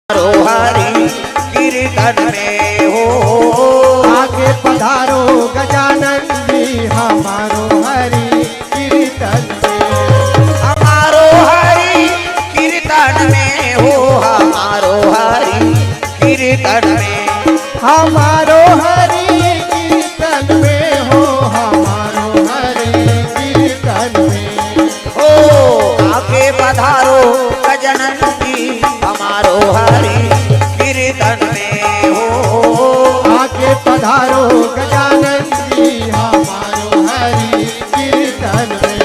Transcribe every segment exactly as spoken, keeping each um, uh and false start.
हमारो हरि कीर्तन में हो। आके पधारो गजानन जी हमारो हरि कीर्तन में। हमारो हरि कीर्तन में हो, हमारो हरि कीर्तन में। हमारो हरि कीर्तन में हो, हमारो हरि कीर्तन में। हो, आके पधारो गजानन जी हमारो हरि कीर्तन में हो। आके पधारो गजानन जी हमारो हरि कीर्तन में।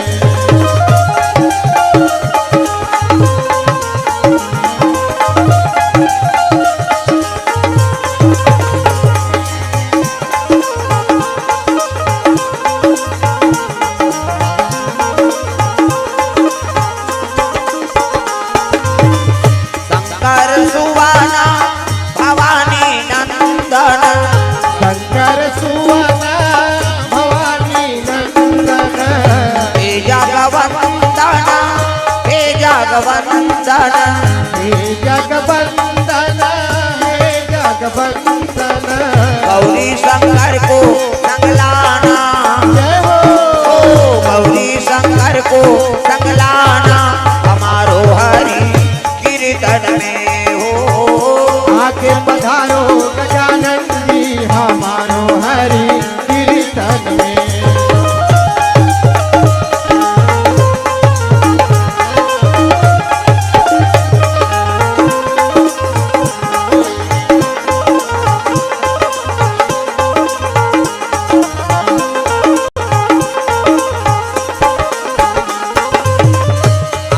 शंकर सुवन भवानी नंदन। शंकर सुवन भवानी नंदन। हे जगवंदन, हे जगवंदन। हे जगवंदन, हे जगवंदन। गौरी शंकर को संग लाना। जय हो। ओ गौरी शंकर को संग लाना, हमारो हरि कीर्तन में हो। आके पधारो गजानन जी हमारो हरि कीर्तन में।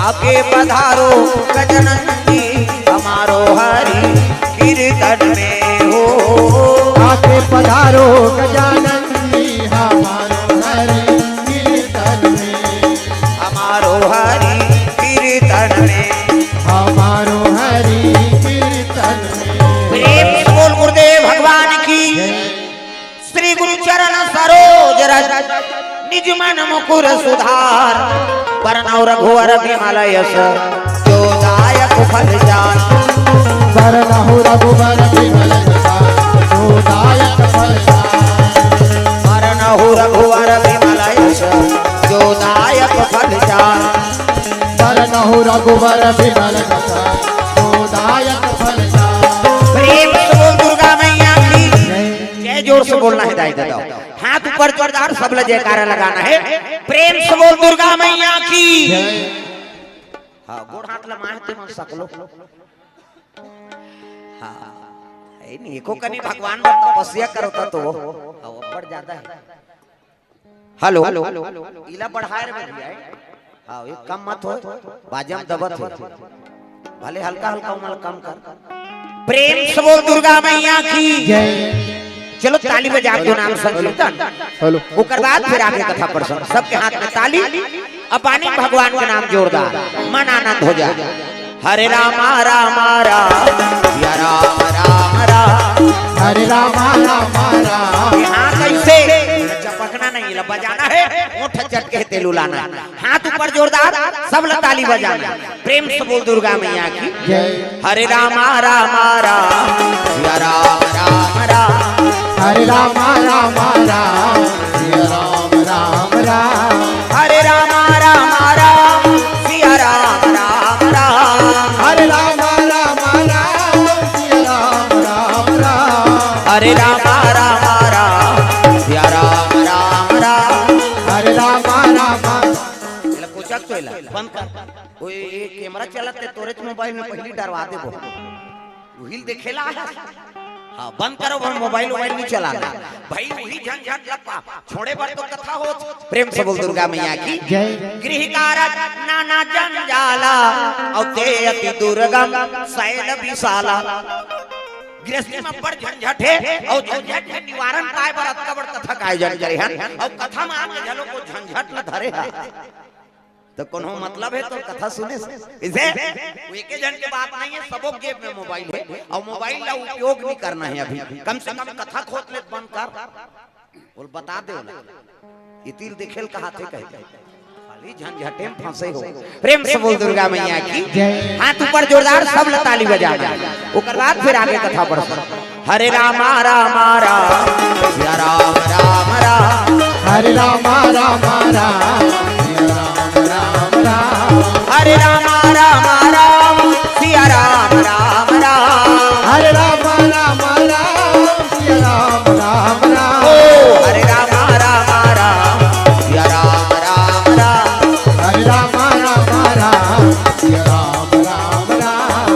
आके पधारो गजानन जी हमारो हरि कीर्तन में हो। आके पधारो गजानन जी हमारो हरि कीर्तन में। हमारो हरि कीर्तन में। हमारो हरि कीर्तन में। प्रेम से बोल गुरुदेव भगवान की। श्री गुरु चरण सरोज रज निज मन मुकुर सुधार। बरनउँ रघुवर बिमल यश जो दायक फल चार। बरनउँ रघुवर बिमल यश जो दायक फल चार। बरनउँ रघुवर बिमल यश जो दायक फल चार। बरनउँ रघुवर बिमल यश जो दायक फल चार। प्रेम से बोल दुर्गा मैया की। जय। जोर से बोलना हे दाई ददा। हाथ ऊपर जोरदार, सब ला जयकारा लगाना हे। प्रेम से बोल दुर्गा मैया की। जय। हाँ, गोड़ हाथ लमाए ते मन सकलो। हाँ, ए नहीं, एको कनी भगवान बर तपस्या करो ता तो वो। हाँ, वो ऊपर ज्यादा हे। हेलो, इला बढ़ाए रे भैया। हाँ, ये कम मत हो, बाजा में दबत हो। भले हल्का हल्का उमल कम कर। प्रेम से बोल दुर्गा मैया की। जय। चलो ताली बजा के नाम संकीर्तन। हेलो। ओकर बाद फिर आगे कथा प्रसंग। सबके हाथ में ताली, अपानी भगवान के नाम जोरदार, मन आनंद हो जाए। हरे रामा रामा राम, या राम राम राम। हरे रामा रामा राम। हाँ, कैसे? चपकना नहीं, ला बजाना हे, ओठ चटके तेलू लाना हे। हाथ ऊपर जोरदार, सब ला ताली बजाना। प्रेम से बोल दुर्गा मैया की। जय। हरे रामा रामा राम, या राम राम राम। हरे रामा रामा राम, या राम राम राम। हरे रामा रामा राम, सिया राम राम राम। हरे रामा रामा राम, सिया राम राम राम। हरे रामा रामा राम, सिया राम राम राम। हरे रामा रामा। एला कोचक तो एला बंद कर। ओए, ये कैमरा चलत हे, तोरेच मोबाइल में पहली डरवा देबो। उहिल देखेला। हाँ, बंद करो, हम मोबाइल वोबाइल नहीं चलाना। भाई, उही झंझट लपा, छोड़े बर तो कथा हो। प्रेम से बोल दुर्गा मैया की। जय। गृह कारज नाना जंजाला, अउ ते अति दुर्गम शैल विशाला। गृहस्थी में बड़ झंझट हे, अउ झंझट के निवारण पाए बर अतका बड़ कथा का आयोजन करे हन, अउ कथा में आके घलो को झंझट ल धरे हे। तो कोनो मतलब हे तो कथा सुने से? इसे वो एके झन के बात नहीं हे, सबो के जेब में मोबाइल हे अउ मोबाइल ला उपयोग नहीं करना हे अभी। कम से कम कथा खोत ले बंद कर। बोल बता दे ओला। ये तीर देखेल कहा थे कहे। झंझटे में फंसे हो। प्रेम से बोल दुर्गा मैया की। जय। हाथ ऊपर जोरदार, सब ला ताली बजाना। ओकर बाद फिर आगे कथा बढ़। हरे रामा रामा राम, सिया राम राम राम। हरे रामा रामा राम, सिया राम राम राम। हरे रामा रामा राम, सिया राम राम राम। हरे रामा रामा राम, सिया राम राम राम। ओ, हरे रामा रामा राम, सिया राम राम राम। हरे रामा रामा राम, सिया राम राम राम।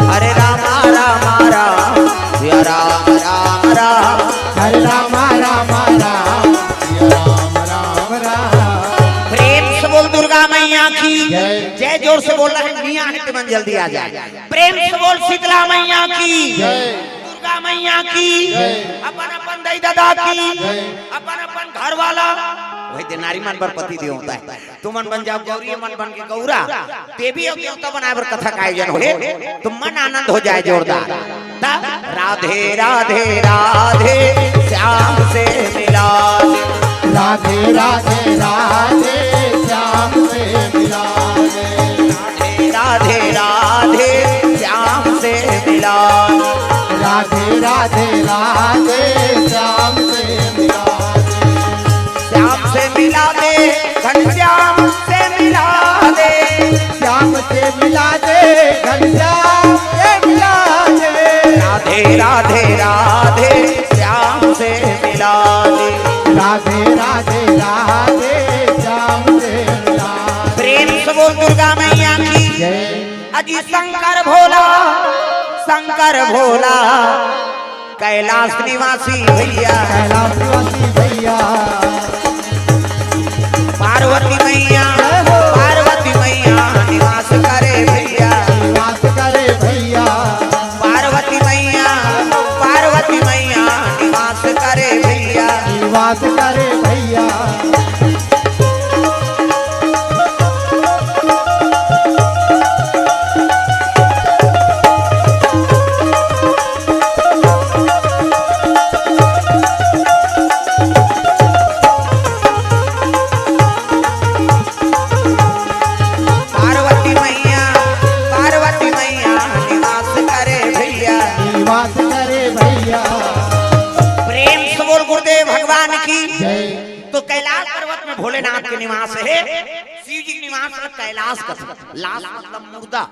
हरे रामा रामा राम, सिया राम राम राम। हरे रामा रामा राम, सिया राम राम राम। प्रेम से बोल दुर्गा मैया की। जय। जय जोर से बोलना है, मियाँ है, तुमन जल्दी आ जाए। प्रेम से बोल शीतला मैया की। जय। दुर्गा मैया की। जय। अपन अपन दाई ददा की। जय। अपन अपन घर वाला। वही दे नारी मन बर पति देव होता है। तुमन बन जाओ गौरी, मन बन के गौरा, देवी अउ देवता बनाए बर कथा का आयोजन होए, तो मन आनंद हो जाए जोरदार। त राधे राधे राधे, श्याम से मिला दे। राधे राधे राधे, श्याम से मिला दे। राधे राधे राधे, श्याम से मिला दे। राधे राधे राधे, श्याम से मिला दे। श्याम से मिला दे, घनश्याम से मिला दे। श्याम से मिला दे, घनश्याम से मिला दे। राधे राधे राधे, श्याम से मिला दे। राधे राधे राधे, श्याम से मिला दे। प्रेम से बोल दुर्गा मैया की। जय। अजी शंकर भोला, शंकर भोला, कैलाश निवासी भैया। कैलाश निवासी भैया। पार्वती मैया, जय हो। पार्वती मैया निवास करे भैया। निवास करे भैया। पार्वती मैया, पार्वती मैया निवास करे भैया। निवास करे भैया। पार्वती मैया, पार्वती मैया निवास करे भैया। निवास करे भैया। प्रेम से बोल गुरुदेव भगवान की। जय। तो कैलाश पर्वत में भोलेनाथ के निवास है। शिव जी के निवास में कैलाश कथा। लाश मतलब मुर्दा।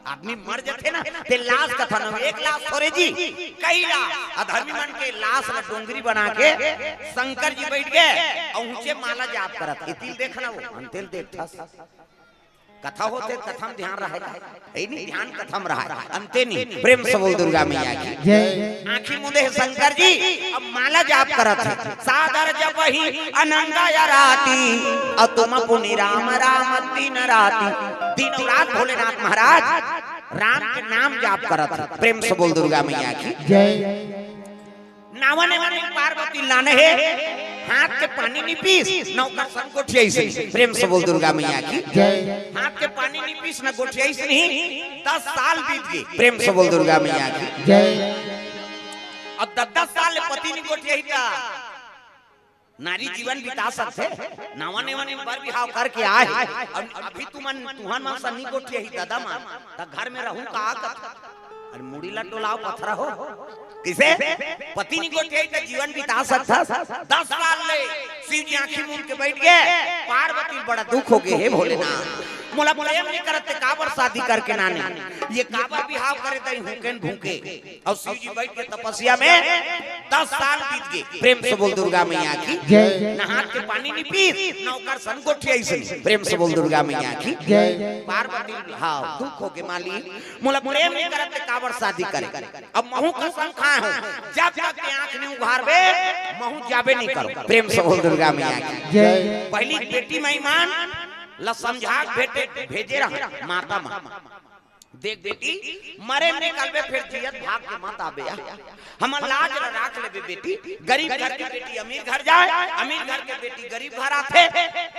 आदमी मर जाथे ना, ते लाश कथा न, एक लाश थोरे जी, कई लाश। अधर्मी मन के लाश ला डोंगरी बना के शंकर जी बैठ गए अउ ऊंचे माला जाप करत। ए तिल देखना वो, अंतेल देखथस। कथा होथे, कथा म ध्यान रहे, ए नहीं ध्यान कथा म रहे, अंते नहीं। प्रेम से बोल दुर्गा मैया की। जय। आँखी मुंदे हे शंकर जी, अब माला जाप करत हे। सादर जपहि अनंग अराती, अउ तुम पुनि राम राम दिन राती। दिन अउ रात भोलेनाथ महाराज राम के नाम जाप करत हे। प्रेम से बोल दुर्गा मैया की। जय। नावा नेवा नहीं पार्वती लाने हे, हाथ के पानी नहीं पीस, न ओकर संग गोठियाइस। प्रेम से बोल दुर्गा मैया की। जय। हाथ के पानी नहीं पीस, न गोठियाइस नहीं, दस साल बीत गए। प्रेम से बोल दुर्गा मैया की। जय। अब दस दस साल ले पति नहीं गोठियाही त नारी जीवन बिता सकथे। नावा नेवा नहीं बर बिहाव करके आए, अब अभी तुमन, तुहन मन सन नहीं गोठियाही दादा मन, त घर में रहूं का कथे? अरे मुड़ी ला डोलाव पथरा हो। किसे? पति नहीं गोठियाही त जीवन बिता सकथस। दस साल ले शिव जी आँखी मूंद के बैठ गए। पार्वती बड़ा दुख हो गए, हे भोलेनाथ, मोला प्रेम नहीं करत ते काबर शादी करके नाने, ये काबर बिहाव करे तई हुकेन भूके। अउ शिव जी बैठ के तपस्या में दस साल बीत गए। प्रेम से बोल दुर्गा मैया की। जय। न हाथ के पानी नहीं पीस, न ओकर संग गोठियाइस। प्रेम से बोल दुर्गा मैया की। जय। पार्वती, हाँ, दुख हो के माली, मोला प्रेम नहीं करत ते काबर शादी करे? अब महू कसम खाए हो, जब तक के आँख नहीं उघारबे, महू जाबे नहीं करो। प्रेम से बोल दुर्गा मैया की। जय। पहली बेटी महिमान ला समझा के भेटे, भेजे रहा माता मन। देख बेटी, मरे निकलबे फेर जियत भाग के मत आबे या। हमर लाज ल राख लेबे बेटी। गरीब घर के बेटी अमीर घर जाए, अमीर घर के बेटी गरीब घर आथे,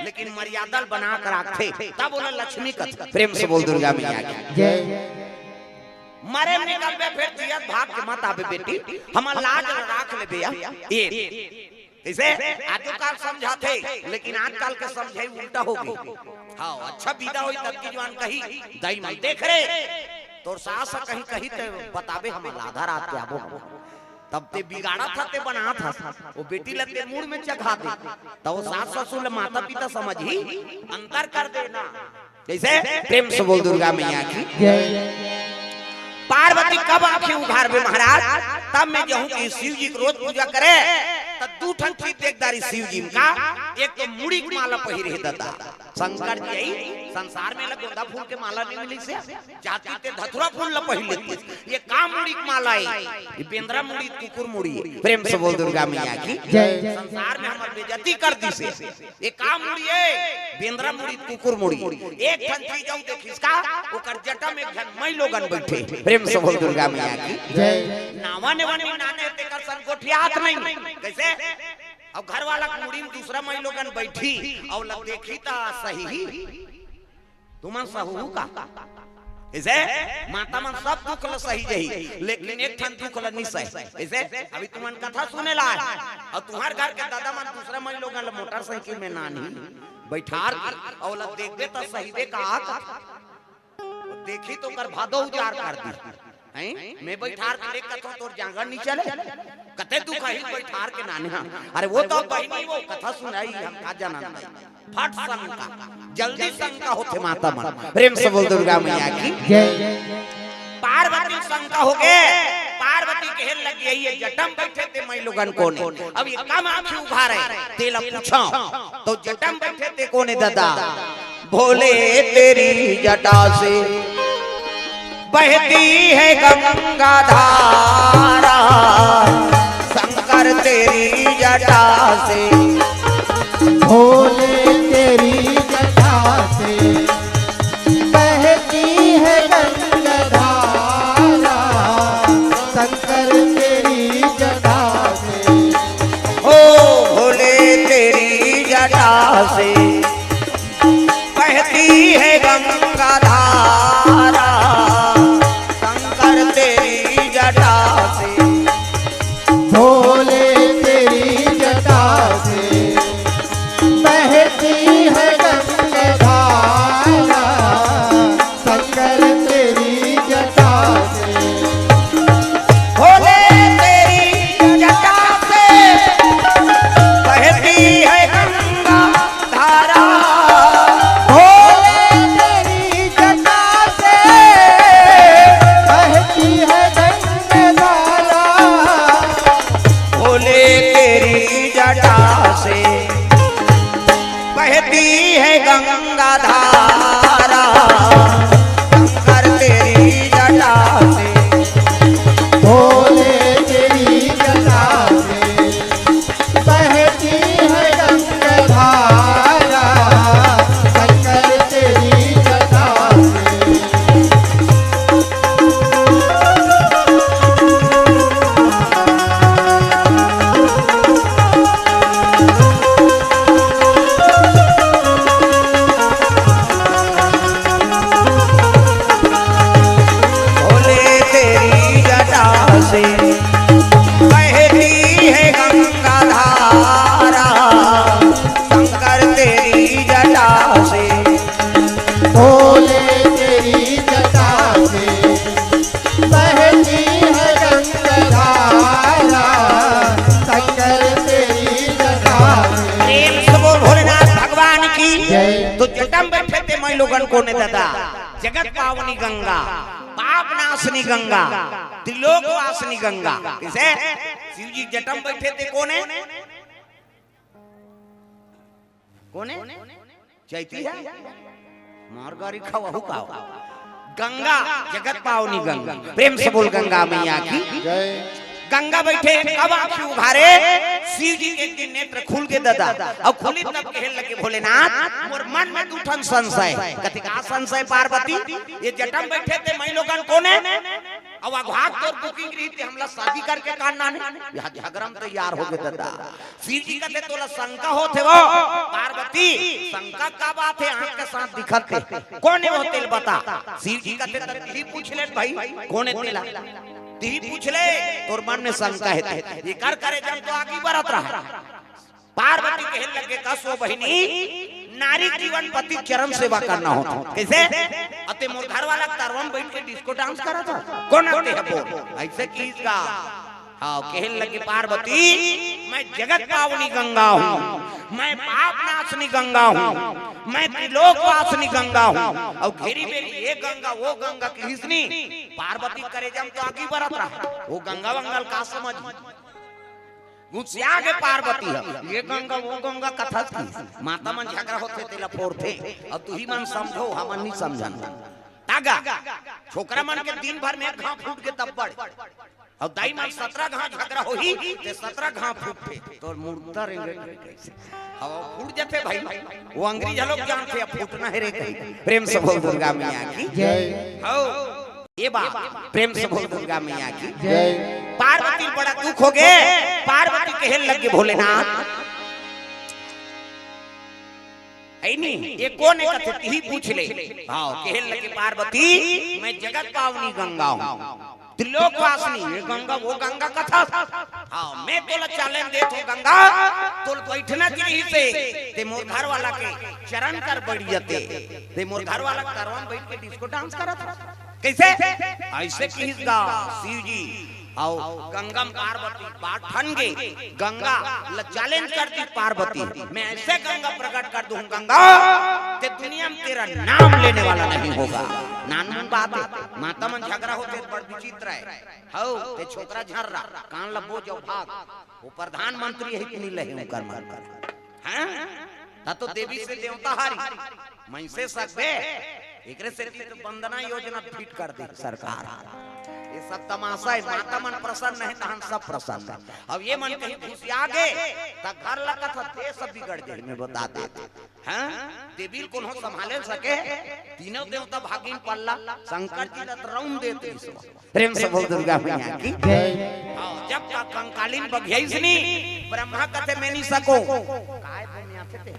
लेकिन मर्यादा ल बना के राखथे, तब ओला लक्ष्मी कथे। प्रेम से बोल दुर्गा मैया की। जय। मरे निकलबे फेर जियत भाग के मत आबे बेटी, हमर लाज ल राख लेबे या। ए, कइसे? आजो काल समझाथे, लेकिन आजकल के समझई उल्टा हो गे। हाँ, अच्छा विदा होई तब की जुवान कही, "दाई मन देख रे, तोर सास ह कहीं कही ते बताबे, हमन आधा रात के आबो।" तब ते बिगाड़त हस, ते बनात हस, वो बेटी ल ते मुड़ में चघा दे, त वो सास ससुर ल माता पिता समझही, अंतर कर देना। जइसे प्रेम से बोल दुर्गा मैया की। जय। पार्वती कब आंखी उघारबे महाराज, तब मैं जाहूं कि शिव जी के रोज पूजा करे, त दू ठन चीज देख डारी शिव जी का। एक तो मुड़ी के माला पहिरे हे ददा, शंकर जी आई संसार में ला गोंदा फूल के माला नहीं मिली से, जाती ते धतुरा फूल ला पहिर लेती। ये का मुड़ी के माला है? ये बेंदरा मुड़ी, कुकुर मुड़ी। प्रेम से बोल दुर्गा मैया की। जय। संसार में हमर बेइज्जती कर दी से। ये का मुड़ी ए? बेंदरा मुड़ी, कुकुर मुड़ी। एक ठन चीज अउ देखिस का, ओकर जटा में एक झन माईलोगन बइठे। प्रेम से बोल दुर्गा मैया की। जय। नावा नेवा नी नाने तेकर सन गोठियात नहीं। कइसे? अब घर वाला के मुड़ी में दूसरा माईलोगन बइठी, अउ ल देखी त सही। तुमन सहू का? कइसे? माता मन सब दुख ल सही जही, लेकिन एक ठन दुख ल नी सहे। कइसे? अभी तुमन कथा सुने ला आए, अउ तुंहर घर के ददा मन दूसरा माईलोगन ल मोटरसाइकिल में नानही बइठार के, अउ ल देखबे त सहिबे का? देखी त ओकर भादो उजार कर दी। हैं? मैं बइठार के ले कथों तोर जांगर नी चले? कते दुख आही बइठार के नाने हा। अरे वो तो बहिनी, वो कथा सुनाई, हम का जानन नहीं। फट शंका, जल्दी शंका होथे माता मन। प्रेम से बोल दुर्गा मैया की। जय। पार्वती शंका होगे, पार्वती कहे लगी, "ये जटा म बइठे ते माईलोगन कोन ए?" अब ये कम आंखी उघारे, तेला पूछो, त जटा म बइठे ते कोन ए ददा? भोले तेरी जटा से बहती है गंगा धारा, शंकर तेरी जटा से। भोले तेरी जटा से बहती है गंगा धारा, शंकर तेरी जटा से। ओ भोले तेरी जटा से बहती है गंगा धारा, शंकर तेरी जटा से। भोले तेरी जटा से बहती है गंगा धारा, शंकर तेरी जटा से। भोले तेरी जटा से बहती है गंगा धारा। भोले तेरी जटा से बहती है गंगा धारा। भोले तेरी जटा से बहती है गंगा धारा, शंकर तेरी जटा से। भोले तेरी जटा से बहती है गंगा धारा, शंकर तेरी जटा से। भोले तेरी जटा से बहती है गंगा धारा, शंकर तेरी जटा से। भोले तेरी जटा से बहती है गंगा धारा, शंकर तेरी जटा से। प्रेम से बोल भोलेनाथ भगवान की। जय। त जटा म बइठे ते माईलोगन कोन ए ददा? जगत पावनी गंगा, पाप नाशनी गंगा, त्रिलोक वासनी गंगा। कइसे? शिव जी जटा म बइठे ते कोन ए? कोन ए? चैती हे? मार गारी खवाहू का? गंगा, जगत पावनी गंगा। प्रेम से बोल गंगा मैया की। जय। गंगा बइठे, कब आंखी उघारे? शिव जी के एक दिन नेत्र खुल गे ददा, अउ खुली तब कहे लगे, "भोलेनाथ, मोर मन में दू ठन संशय।" कथे, "का संशय पार्वती? ये जटा में बैठे ते मई लोगन कोन हे? अउ अघात तोर बुकिंग रही ते हमला शादी करके कान नाने?" यहाँ झगड़ा में तैयार हो गे ददा। शिव जी कथे, "तोला शंका होत हे वो पार्वती? शंका का बात हे? आँख के साथ दिखत हे। कोन हे वो, तेला बता।" शिव जी कथे, "त तिही पूछ ले भाई, कोन हे तेला? तिही पूछ ले, तोर मन में शंका हे ते।" एकर करे जब तो आगी बरत रहा। पार्वती कहे लगे, "कस वो बहिनी, नारी जीवन पति चरण सेवा करना होथे।" कइसे? अते मोर घर वाला तरवा में बैठ के डिस्को डांस करत हे, कोन आते हे बोल? अइसे किहिस गा। हाँ, कहे लगे पार्वती, "मैं जगत पावनी गंगा हूँ, मैं पाप नाशनी गंगा हूँ, मैं त्रिलोक वासनी गंगा हूँ।" अउ घेरी बेरी ये गंगा, वो गंगा किहिस नी, पार्वती करे जब तो आगी बरत रहा। वो गंगा वंगल का समझ? गुस्सिया गे पार्वती ह, ये गंगा वो गंगा कथस की। माता मन झगड़ा होथे तेला फोरथे, अउ तुही मन समझो, हमन नी समझन। तागा, छोकरा मन के दिन भर में एक घाव फूट गे तब बड़। अउ दाई मन सतरा घाव झगड़ा होही, ते सतरा घाव फूटथे। तोर मुर्दा रेंगे। हवा फूट जथे भाई, वो अंग्रेज लोग जानथे, अब फूटना हे रे कहीं। प्रेम से बोल दुर्गा मैया की। जय। हौ। ए बा, प्रेम से बोल दुर्गा मैया की। जय। पार्वती ल बड़ा दुख हो गे। पार्वती कहे लगे, "भोलेनाथ, हे नी, ये कोन हे?" कथे, "तिही पूछ ले।" हाँ, कहे लगे पार्वती, "मैं जगत पावनी गंगा हूँ, त्रिलोक वासनी, ये गंगा, वो गंगा कथस। हाँ, मैं तोला challenge देत हूँ गंगा, तोला बैठना चाहिए से, ते मोर घर वाला के चरण कर बैठ जते, ते मोर घर वाला के तरवा में बैठ के डिस्को डांस करत।" कइसे? अइसे किहिस गा शिव जी। अउ गंगा म पार्वती बात ठन गे, गंगा ल challenge कर दिस पार्वती, "मैं ऐसे गंगा प्रकट कर दूं गंगा, कि दुनिया में तेरा नाम लेने वाला नहीं होगा।" नानमुन बात हे, माता मन झगड़ा होथे बड़ विचित्र हे। हौ, ते छोकरा झर्रा, कान ल बोज अउ भाग। वो प्रधानमंत्री हे कि नी लहे उनकर मन कर। हैं? ता तो देवी से देवता हारी। मनसे सकबे, एकरे सेती तो वंदना योजना फिट कर दे सरकार। ये सब तमाशा हे, माता मन प्रसन्न हे, तहन सब प्रसन्न हे। अब ये मन कहीं घुसिया गे, त घर लगत ह, देश बिगड़ जाही, मैं बता देत। हैं? देवी ल कोनो संभाले सके? तीनों देवता भागिन पल्ला, शंकर जी ल त रौन देत ईश्वर। प्रेम से बोल दुर्गा मैया की। जय। हाँ, जब का कंकालिन बघियाइस नी, ब्रह्मा कथे मैं नहीं सको। काय दुनिया थे ते?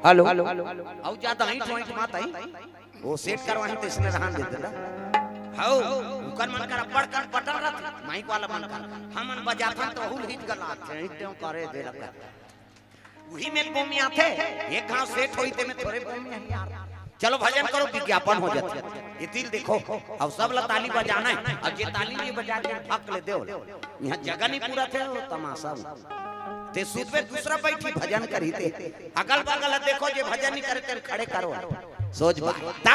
हेलो। अउ ज्यादा ईंट वाइट मत आई। वो सेट करवाए त इसने रहन देते ना। हौ, उकर मन कर अब्बड़ कन पटल रहत, माइक वाला मन कर। हमन बजाथन त हुल हिट गलात, ईंट करे दे रखा। उही में बोमी आथे, एक घाव सेट होई ते में थोरे बोमी आही यार। चलो भजन करो, विज्ञापन हो जाथे। ये तिल देखो, अब सब ला ताली बजाना हे। अब जे ताली नहीं बजा के फक ले देव। यहाँ जगह नहीं पूरा थे, वो तमाशा हो। ते सूत में दूसरा बैठी भजन करी ते। अगल बगल देखो, जे भजन नहीं करे, तेरे खड़े करो। सोच बात।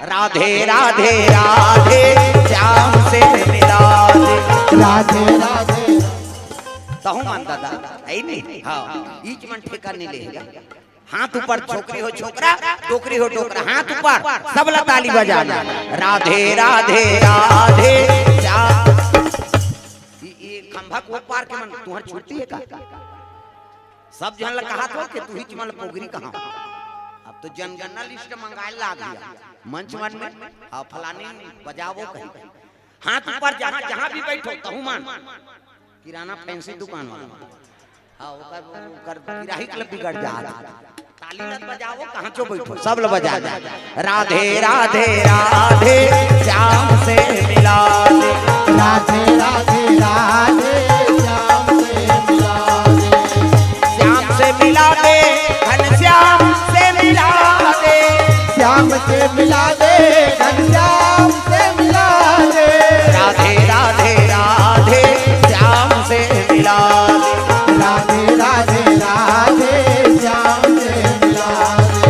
राधे राधे राधे, श्याम से मिला दे। राधे राधे। तहु मन दादा, हे नहीं? हाँ, ईच मन ठेका नहीं लेगा। हाथ ऊपर, छोकरी हो छोकरा, डोकरी हो डोकरा, हाथ ऊपर, सब ला ताली बजाना। राधे राधे राधे श्याम। ये, ये खंभा को पार के मन तुहर छुट्टी हे का? सब झन ला कहा थो कि तुही चमल पोगरी कहाँ। अब तो जनगणना लिस्ट मंगाए लाग गया। मंच मन में, हाँ, फलानी बजावो कहीं। हाथ ऊपर, जहाँ, जहाँ भी बैठो, तहु मन। किराना फैंसी दुकान वाला। हाँ, ओकर, ओकर गिराही के बिगड़ जात। ताली मत बजाओ, कहाँ चो बैठो, सब लोग बजा दे। राधे राधे राधे, श्याम से मिला दे। राधे राधे राधे, श्याम से मिला दे। श्याम से मिला दे, घनश्याम से मिला दे। श्याम से मिला दे, घनश्याम से मिला दे। राधे राधे राधे, श्याम से मिला दे। राधे राधे राधे, श्याम से मिला दे।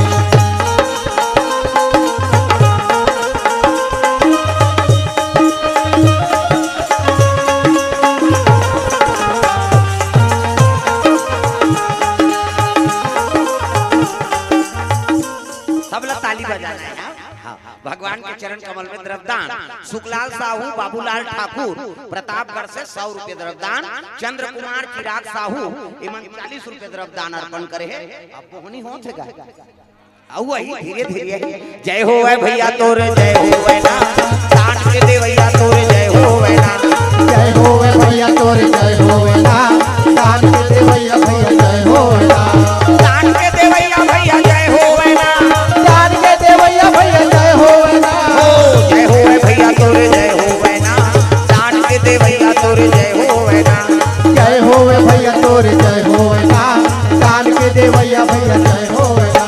सब लोग ताली बजाना है, हाँ? हाँ। भगवान के चरण कमल में द्रव्यदान। सुखलाल साहू, बाबूलाल ठाकुर, प्रतापगढ़ से सौ रुपये द्रव्यदान। चंद्र कुमार, चिराग साहू, इमन चालीस रुपये द्रव्यदान अर्पण करे हे। अब मोहनी होत हे गा। अउ वही धीरे धीरे ही। जय होवै भैया तोर जय होवै ना, दान के देवैया तोर जय होवै ना। जय होवै भैया तोर जय होवै ना, दान के देवैया भैया जय होवै ना। दान के देवैया भैया जय होवै ना। दान के देवैया भैया जय होवै ना। ओ जय होवै भैया तोर जय होवै ना, दान के देवैया तोर जय होवै ना। जय होवै भैया तोर जय होवै ना, दान के देवैया भैया जय होवै ना।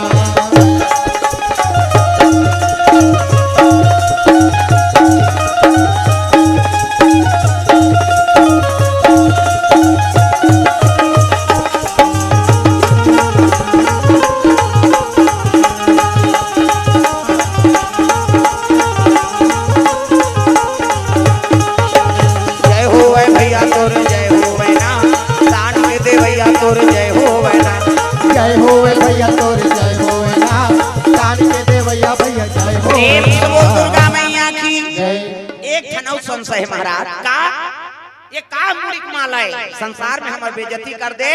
जय होवै भैया तोर जय होवै ना, दान के देवैया तोर जय होवै ना। जय होवै भैया तोर जय होवै ना, दान के देवैया भैया जय होवै प्रेम से बोल ना। दुर्गा मैया की। जय। एक ठन अउ संशय हे महाराज का? ये का मुड़ी के माला हे? संसार में हमर बेइज्जती कर दे,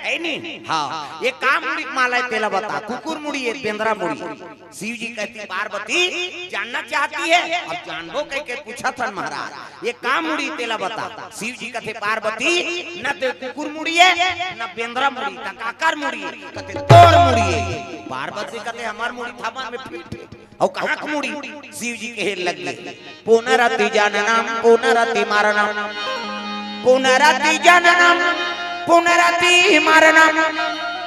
हे नी? हाँ, ये का मुड़ी के माला हे तेला बता। कुकुर मुड़ी हे, बेंदरा मुड़ी हे। शिव जी कहती पार्वती जानना चाहती है। अब जानबो कह के पूछत हन महाराज, ये का मुड़ी तेला बता। शिव जी कथे पार्वती न ते कुकुर मुड़ी हे, न बेंदरा मुड़ी, त काकर मुड़ी हे? कथे तोर मुड़ी हे। पार्वती कथे हमर मुड़ी थमा में फिट हे। अउ कहाँ के मुड़ी? शिव जी कहे लगे, पुनरपि जननम पुनरपि मरणम, पुनरपि जननम पुनरपि मरणम,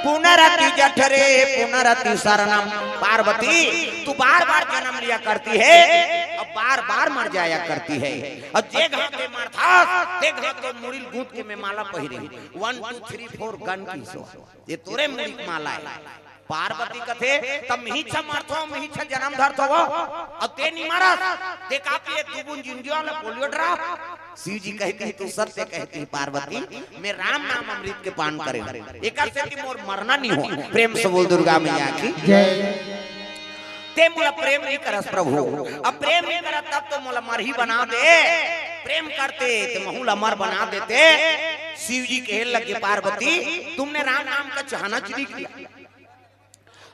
पुनरपि जठरे पुनरपि शरणम। पार्वती, तू बार बार जन्म लिया करती है, अब बार बार मर जाया करती है। अब जे घाव ते मरथस, ते घाव ते मुड़ी ल गूंथ के मैं माला पहिरे। One, two, three, four, gun की सो। ये तोरे मुड़ी के माला हे। पार्वती कथे, "तब मिही छा मरथो, मिही छा जन्म धरथो वो, अउ ते नी मरस, ते का पिए दू बूंद जिंजिया वाला पोलियो ड्रॉप?" शिव जी कहती, "तू सत्य कहती पार्वती, मैं राम नाम अमृत के पान करे हूँ, एकर सेती मोर मरना नी हो।" प्रेम से बोल दुर्गा मैया की। जय। ते मोला प्रेम नी करस प्रभु, अब प्रेम नी करस तब तो मोला मरही बना दे, प्रेम करते ते महू ल अमर बना देते। शिव जी कहे लगे, "पार्वती, तुमने राम नाम का चाहना च नी किया।"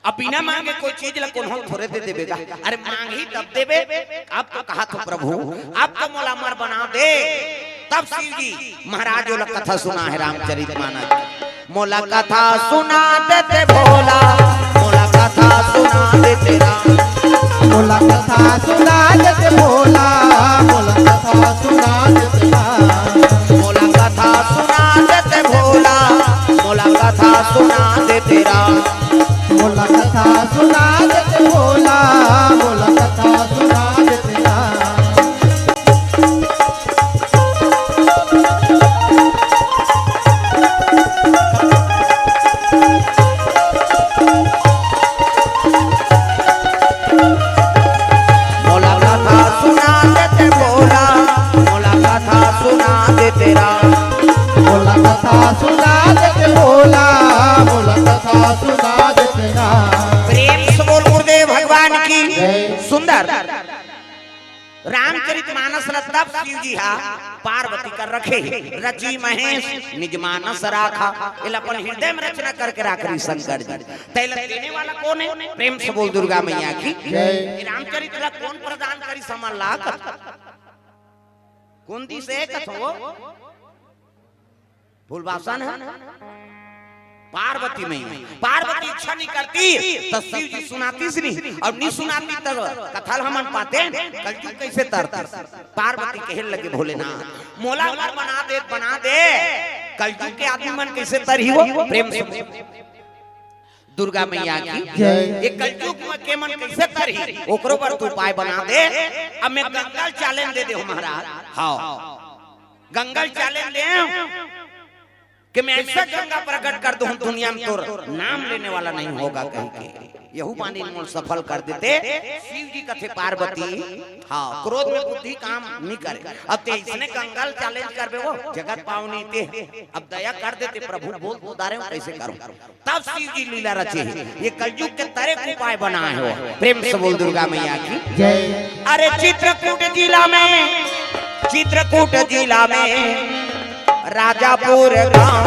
अब बिना मांगे कोई चीज ला कोनो थोरे दे देबे गा। अरे मांगही तब देबे। अब तो कहा तो प्रभु, अब तो मोला अमर बना दे। तब शिव जी महाराज ओला कथा सुना हे रामचरित मानस। मोला कथा सुना देते भोला, मोला कथा सुना देते राम। मोला कथा सुना देते भोला, मोला कथा सुना देते राम। मोला कथा सुना देते भोला, मोला कथा सुना देते राम। मोला कथा सुना देते भोला, मोला कथा सुना देते राम। मोला कथा सुना देते भोला, मोला कथा सुना देते राम। मोला कथा सुना देते भोला, मोला कथा सुना देते राम। प्रेम से बोल गुरुदेव भगवान की। जय। सुंदर। रामचरित मानस ल तब शिव जी हा पार्वती कर रखे हे, "रची महेश निज मानस राखा।" एला अपन हृदय में रचना करके राख रही शंकर जी। तैला देने वाला कौन है? प्रेम से बोल दुर्गा मैया की। जय। ये रामचरित ला कौन प्रदान करी समन ला कथ? कौन दी से कथो? फूलबासन है पार्वती मैया। पार्वती इच्छा नहीं करती तो शिव जी सुनाती से नहीं, और नहीं सुनाती तो कथा ल हमन पाते, कलयुग कैसे तरते? पार्वती कहे लगे, "भोलेनाथ, मोला अमर बना दे, बना दे, कलयुग के आदमी मन कैसे तरही हो?" प्रेम से दुर्गा मैया की। जय। ये कलयुग में के मन कैसे तरही, ओकरो बर तू उपाय बना दे। अब मैं गंगा ल challenge दे दे हूँ महाराज। हाँ, गंगा ल challenge दे हूँ कि मैं ऐसा गंगा प्रकट कर दूँ दुनिया में तोर नाम लेने वाला नहीं होगा कह के। यहू पानी मोर सफल कर देते। शिव जी कथे पार्वती, हाँ, क्रोध में बुद्धि काम नहीं करे। अब ते इसने कंगाल challenge करबे वो, जगत पावनी ते। अब दया कर देते प्रभु, बोल तो डारे हूँ, कैसे करूँ? तब शिव जी लीला रचे हे, ये कलयुग के तरे के उपाय बनाए हो। प्रेम से बोल दुर्गा मैया की जय। अरे चित्रकूट जिला में, चित्रकूट जिला में राजापुर गांव,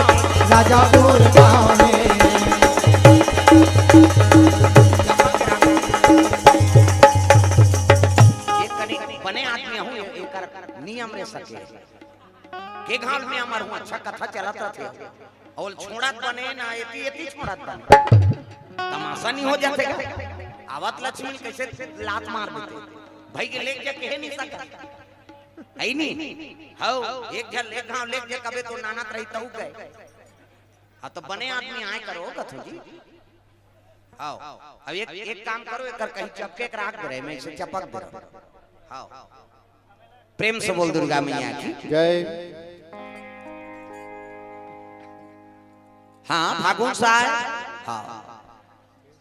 राजापुर गांव में। ये कनी बने आदमी हूँ, एकर नियम रे सके। के घाल में अमर हूँ, अच्छा कथा चलत रथे। अउ छोड़त बने ना, एती एती छोड़त बने। तमाशा नहीं हो जाथे का? आवत लक्ष्मी कैसे लात मार देते? भाई के लेके जा, कहे नहीं सकत। है नहीं? हौ, एक झन एक घाव लेके जा, कबे तो नानत रही तहु गए। हाँ, तो बने आदमी आए करो, कथो जी। आओ, अब एक, एक काम करो, एक कहीं चपके के राख दे रहे, मैं इसे चपक दे रहा हूँ। आओ, प्रेम से बोल दुर्गा मैया की जय। हाँ, फागुन साय, हाँ,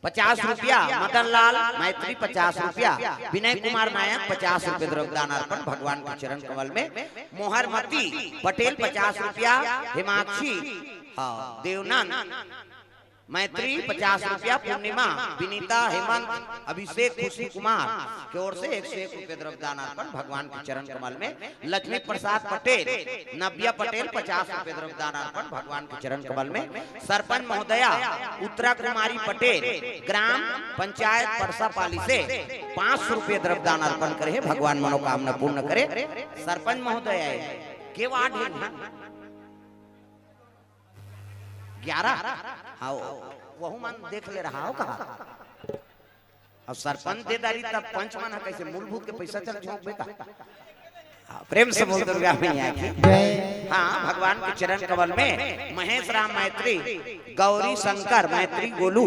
पचास रुपया, मदन लाल मैत्री पचास रुपया, विनय कुमार नायक पचास रुपये द्रव्यदान अर्पण भगवान के चरण कमल में, मोहरमती पटेल पचास रुपया, हिमाक्षी, हाँ, देवनंद मैत्री पचास रुपया, पूर्णिमा, विनीता, हेमंत, अभिषेक, खुशी कुमार के ओर से एक सौ एक रुपये द्रव्यदान अर्पण भगवान के चरण कमल में, लक्ष्मी प्रसाद पटेल, नव्या पटेल पचास रुपये द्रव्यदान अर्पण भगवान के चरण कमल में, सरपंच महोदया उत्तरा कुमारी पटेल, ग्राम पंचायत परसापाली से पाँच सौ रुपये द्रव्यदान अर्पण करे हे, भगवान मनोकामना पूर्ण करे। सरपंच महोदया के वार्ड हे? ग्यारह। हाँ, वहू मन देख ले रहा हो कहा। अब सरपंच दे डारी तब पंच मन ह कैसे मूलभूत के पैसा चल झोंकबे का? हाँ, प्रेम से बोल दुर्गा मैया की जय। हाँ, भगवान के चरण कमल में महेश राम मैत्री, गौरी शंकर मैत्री, गोलू,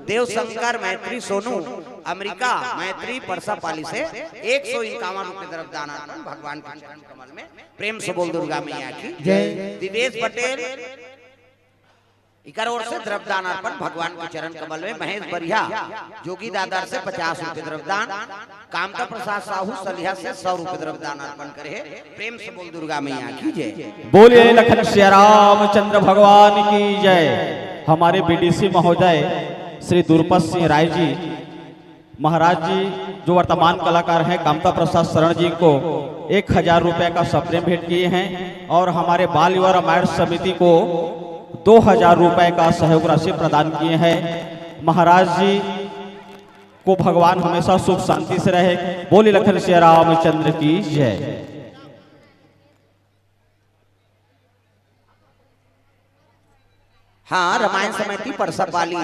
देव शंकर मैत्री, सोनू, अमेरिका मैत्री, परसापाली से एक सौ इक्यावन रुपये द्रव्यदान अर्पण भगवान के चरण कमल में। प्रेम से बोल दुर्गा मैया की जय। दिवेश पटेल, इकर ओर से द्रव्यदान अर्पण भगवान के चरण कमल में। महेश बरिया, जोगी दादर से पचास रुपये द्रव्यदान, कामता प्रसाद साहू सलिहा से सौ रुपये द्रव्यदान अर्पण करे हे। प्रेम से बोल दुर्गा मैया की जय। बोलिए लखन सिया रामचंद्र भगवान की जय। हमारे बीडीसी महोदय श्री दुर्पत सिंह राय जी महाराज जी, जो वर्तमान कलाकार हैं, कामता प्रसाद शरण जी को एक हजार रुपए का सप्रेम भेंट किए हैं और हमारे बाल युवा रामायण समिति को दो हजार रुपए का सहयोग राशि प्रदान किए हैं। महाराज जी को भगवान हमेशा सुख शांति से रहे। बोलिए लखन सिया रामचंद्र की जय। हाँ, रामायण समिति परसापाली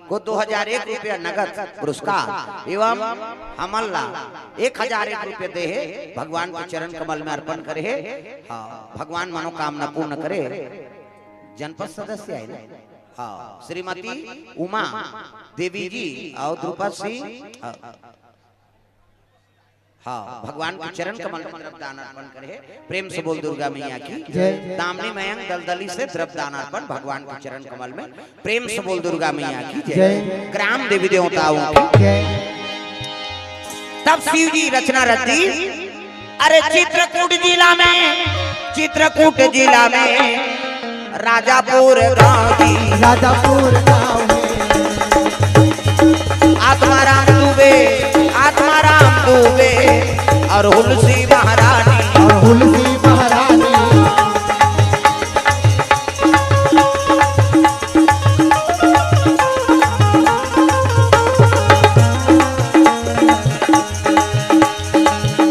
को दो हजार एक रुपया नगद पुरस्कार एवं हमन ला एक हजार एक रुपया दे हे। भगवान के चरण कमल में अर्पण करे हे। हाँ, भगवान मनोकामना पूर्ण करे। जनपद सदस्य आए ना? हाँ, श्रीमती उमा देवी जी और द्रुपद सिंह, हाँ। हाँ, भगवान के चरण कमल में द्रव्यदान अर्पण करे हे। प्रेम से बोल दुर्गा मैया की जय। दामिनी मयंक दलदली से द्रव्यदान अर्पण भगवान के चरण कमल में। प्रेम से बोल दुर्गा मैया की जय। जय। ग्राम देवी देवताओं की जय। तब शिव जी रचना रची। अरे चित्रकूट जिला में, चित्रकूट जिला में राजापुर गांव की, राजापुर गांव में आत्माराम दुबे, आत्माराम दुबे और हुलसी महारानी, और हुलसी महारानी।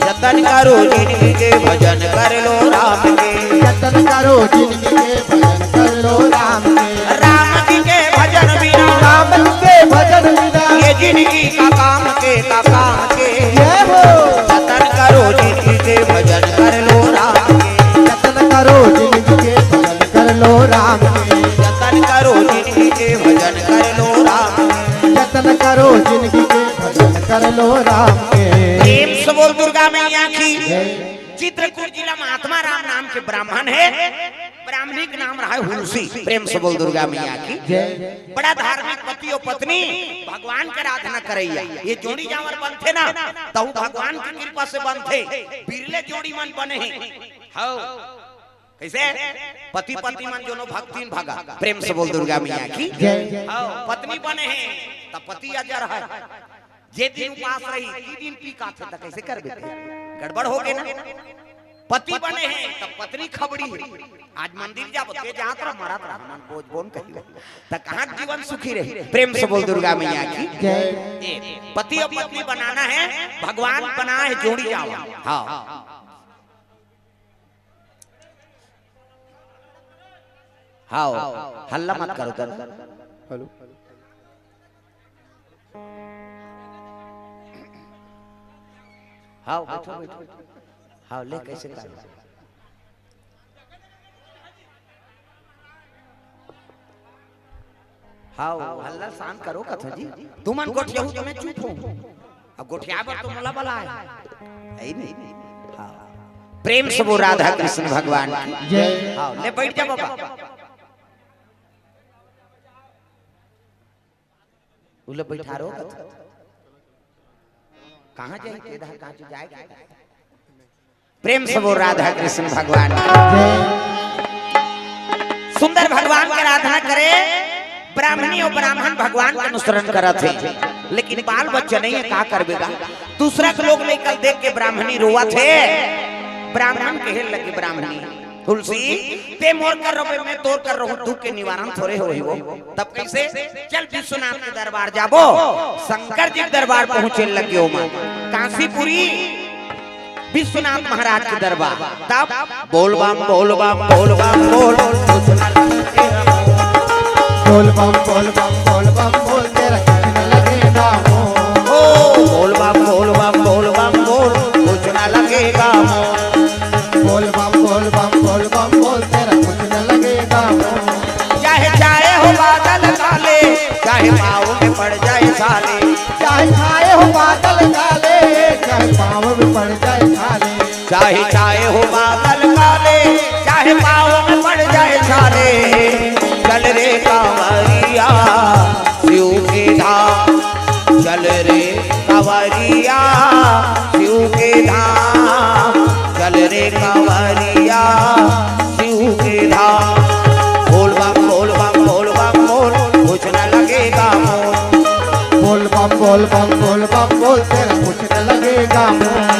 जतन करो जिनगी के, भजन कर लो राम के। जतन करो जिनगी के, भजन कर लो राम के। राम जी के भजन बिना, राम जी के भजन बिना ये जिनगी का काम के, का काम के। जय हो। जतन करो जिनगी के, भजन कर लो राम के। जतन करो जिनगी के, भजन कर लो राम के। जतन करो जिनगी के, भजन कर लो राम के। जतन करो जिनगी के, भजन कर लो राम के। प्रेम से बोल दुर्गा मैया की जय। चित्रकूट जिला में आत्माराम नाम के ब्राह्मण हे। ब्राह्मण ब्राह्मणी के नाम रहा हुलसी। प्रेम से बोल दुर्गा मैया की। जय। बड़ा धार्मिक पति अउ पत्नी, भगवान के आराधना करइया। ये जोड़ी जांवर बनथे ना, तहू भगवान की कृपा से बनथे। बिरले जोड़ी मन बने हे। हव। कइसे? पति पत्नी मन जोनो भक्तिन भगा। प्रेम से बोल दुर्गा मैया की। जय। हव, पत्नी बने हे, त पति अजर हे। जे दिन उपास रही, ती दिन पी के आथे, त कइसे करबे ते? गड़बड़ होगे ना। पति बने हे, त पत्नी खबड़ी हे। आज मंदिर जाबो, ते जात रह, मरत रह, हमन बोझ बोन कही। त कहाँ जीवन सुखी रही? प्रेम से बोल दुर्गा मैया की। जय। ए, पति अउ पत्नी बनाना हे, भगवान बनाए हे जोड़ी जांवर। हव। हव, हल्ला मत करो दादा। हेलो। हव, बइठो, बइठो। हव, ले, कइसे करो? हव, हल्ला शांत करो कथो जी। तुमन गोठियाहू त मैं चुप हूँ। अब गोठियाए बर तो मोला बलाए। है नहीं? हव। प्रेम से बोल राधा कृष्ण भगवान की। जय। हव, ले बइठ जा बाबा। उला बइठारो कथो। कहाँ जाई? के धार कहाँ जाए के? प्रेम से बोल राधा कृष्ण भगवान। सुंदर भगवान के आराधना करे, ब्राह्मणी अउ ब्राह्मण भगवान के अनुसरण करत हे, लेकिन बाल बच्चा नहीं हे, का करबे गा? दूसरा के लोग लइका ल देख के ब्राह्मणी रोवत हे। ब्राह्मण कहे लगे ब्राह्मणी, तुलसी, ते मोर कर रहे, मैं तोर कर रहूं, दुख के निवारण थोरे होही वो। तब कइसे? चल विश्वनाथ के दरबार जाबो। शंकर जी के दरबार पहुंचे लगे ओमा। कांसीपुरी विश्वनाथ महाराज के दरबार। तब बोल बम, बोल बम, बोल बम, बोल, कुछ न लगे हमो। बोल बम, बोल बम, बोल बम, बोल, तेरा कुछ न लगेगा मोल। ओ, बोल बम, बोल बम, बोल बम, बोल, कुछ न लगेगा मोल। बोल बम, बोल बम, बोल बम, बोल, तेरा कुछ न लगेगा मोल। चाहे छाए हो बादल काले, चाहे पाँव में पड़ जाए छाले। चाहे छाए हो बादल काले, चाहे पाँव में पड़ जाए छाले। चाहे छाए हो बादल काले, चाहे पाँव में पड़ जाए छाले। चल रे कांवरिया शिव के धाम, चल रे कांवरिया शिव के धाम, चल रे कांवरिया शिव के धाम। बोल बम, बोल बम, बोल बम, बोल, कुछ न लगेगा मोल। बोल बम, बोल बम, बोल बम, बोल, तेरा कुछ न लगेगा मोल।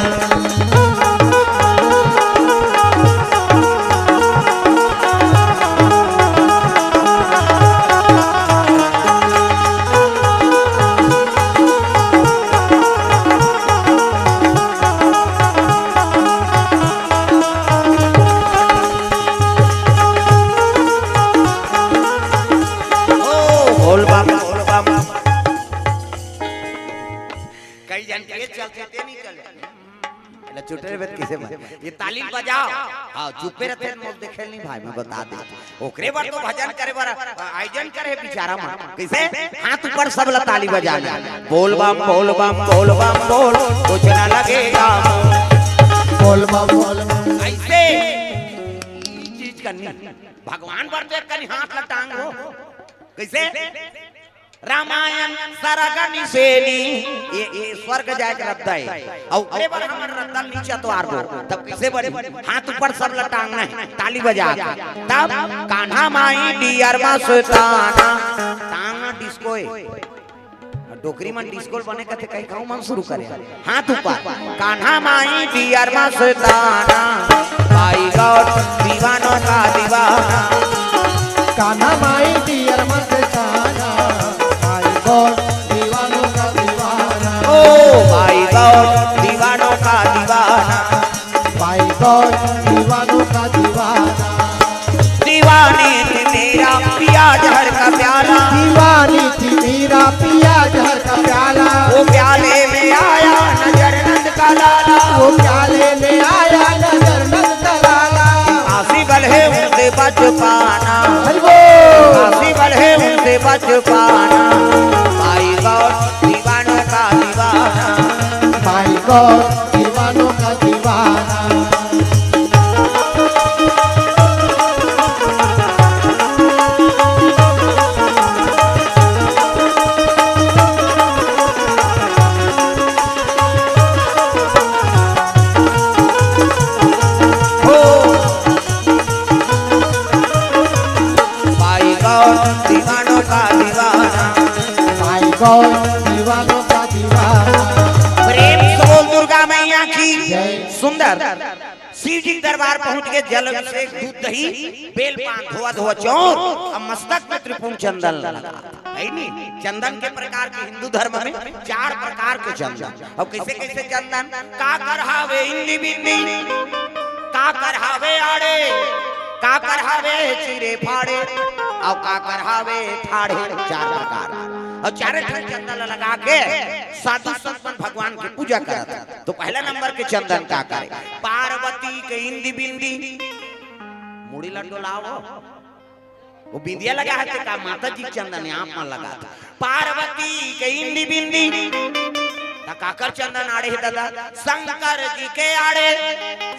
ओ, बोल बम, बोल बम। कई जन के चलते ते नहीं चले। एला चुटे रहे त किसे मन? ये ताली बजाओ। हाँ, चुप्पे रहते हैं, मोल देखे नहीं भाई, मैं बता दे। ओकरे बर तो भजन करे बर, अ, आयोजन करे बिचारा मन। कइसे? हाथ ऊपर सब ला ताली बजाना। बोल बम, बोल बम, बोल बम, बोल, कुछ ना लगेगा मोल। बोल बम, बोल बम। अइसे चीज करनी। भगवान बर तो एक कनी हाथ ला टांग हो। कइसे? रामायण सरग निसेनी, ये, ये स्वर्ग जाए के रद्दा हे। अउ ओकरे बर हमर रद्दा नीचे तो आर दो। तब कइसे बनी? हाथ ऊपर सब ला टांगना हे, ताली बजा के। तब कान्हा माई डियर मस्ताना, टांगना डिस्को हे। अउ डोकरी मन डिस्को बने कथे, कहीं कहूँ मन शुरू करे। हाथ ऊपर। कान्हा माई डियर मस्ताना, माई गॉड दीवानों का दीवाना। कान्हा माई डियर मस्ताना, माई गॉड दीवानों का दीवाना। ओ माई गॉड दीवानों का दीवाना। माई गॉड दीवानों का दीवाना। दीवानी थी मेरा पिया जहर का प्याला। दीवानी थी मेरा पिया जहर का प्याला। वो प्याले में आया नजर नंद का लाला। वो प्याले में आया नजर नंद का लाला। आसी बल है उनसे बच पाना। हरि बोल। आसी बल है उनसे बच पाना। माई गॉड दीवानों का दीवाना। माई गॉड दीवानों का दीवाना। कौन दीवानों का दीवाना। प्रेम से बोल दुर्गा मैया की। जय। सुंदर। शिव जी के दरबार पहुंच के जल अभिषेक, दूध दही, बेल पान, धोआ धोआ चौर, अब मस्तक में त्रिपुंड चंदन लगा। है नी? चंदन के प्रकार के हिंदू धर्म में चार प्रकार के चंदन। अब कैसे कैसे चंदन? काकर हावे इंदी बिंदी, काकर हावे आड़े, काकर हावे चिरे फाड़े, और काकर हावे ठाढ़े, चार प्रकार। और चारे ठन चंदन लगा के साधु संत मन भगवान के पूजा करत हे। तो पहला नंबर के चंदन काकर हे? पार्वती के इंदी बिंदी, मुड़ी ला डोलावो। वो बिंदिया लगा हे ते का? माता जी के चंदन हे, आप मन लगा था। पार्वती के इंदी बिंदी, त काकर चंदन आड़े हे दादा? शंकर जी के आड़े।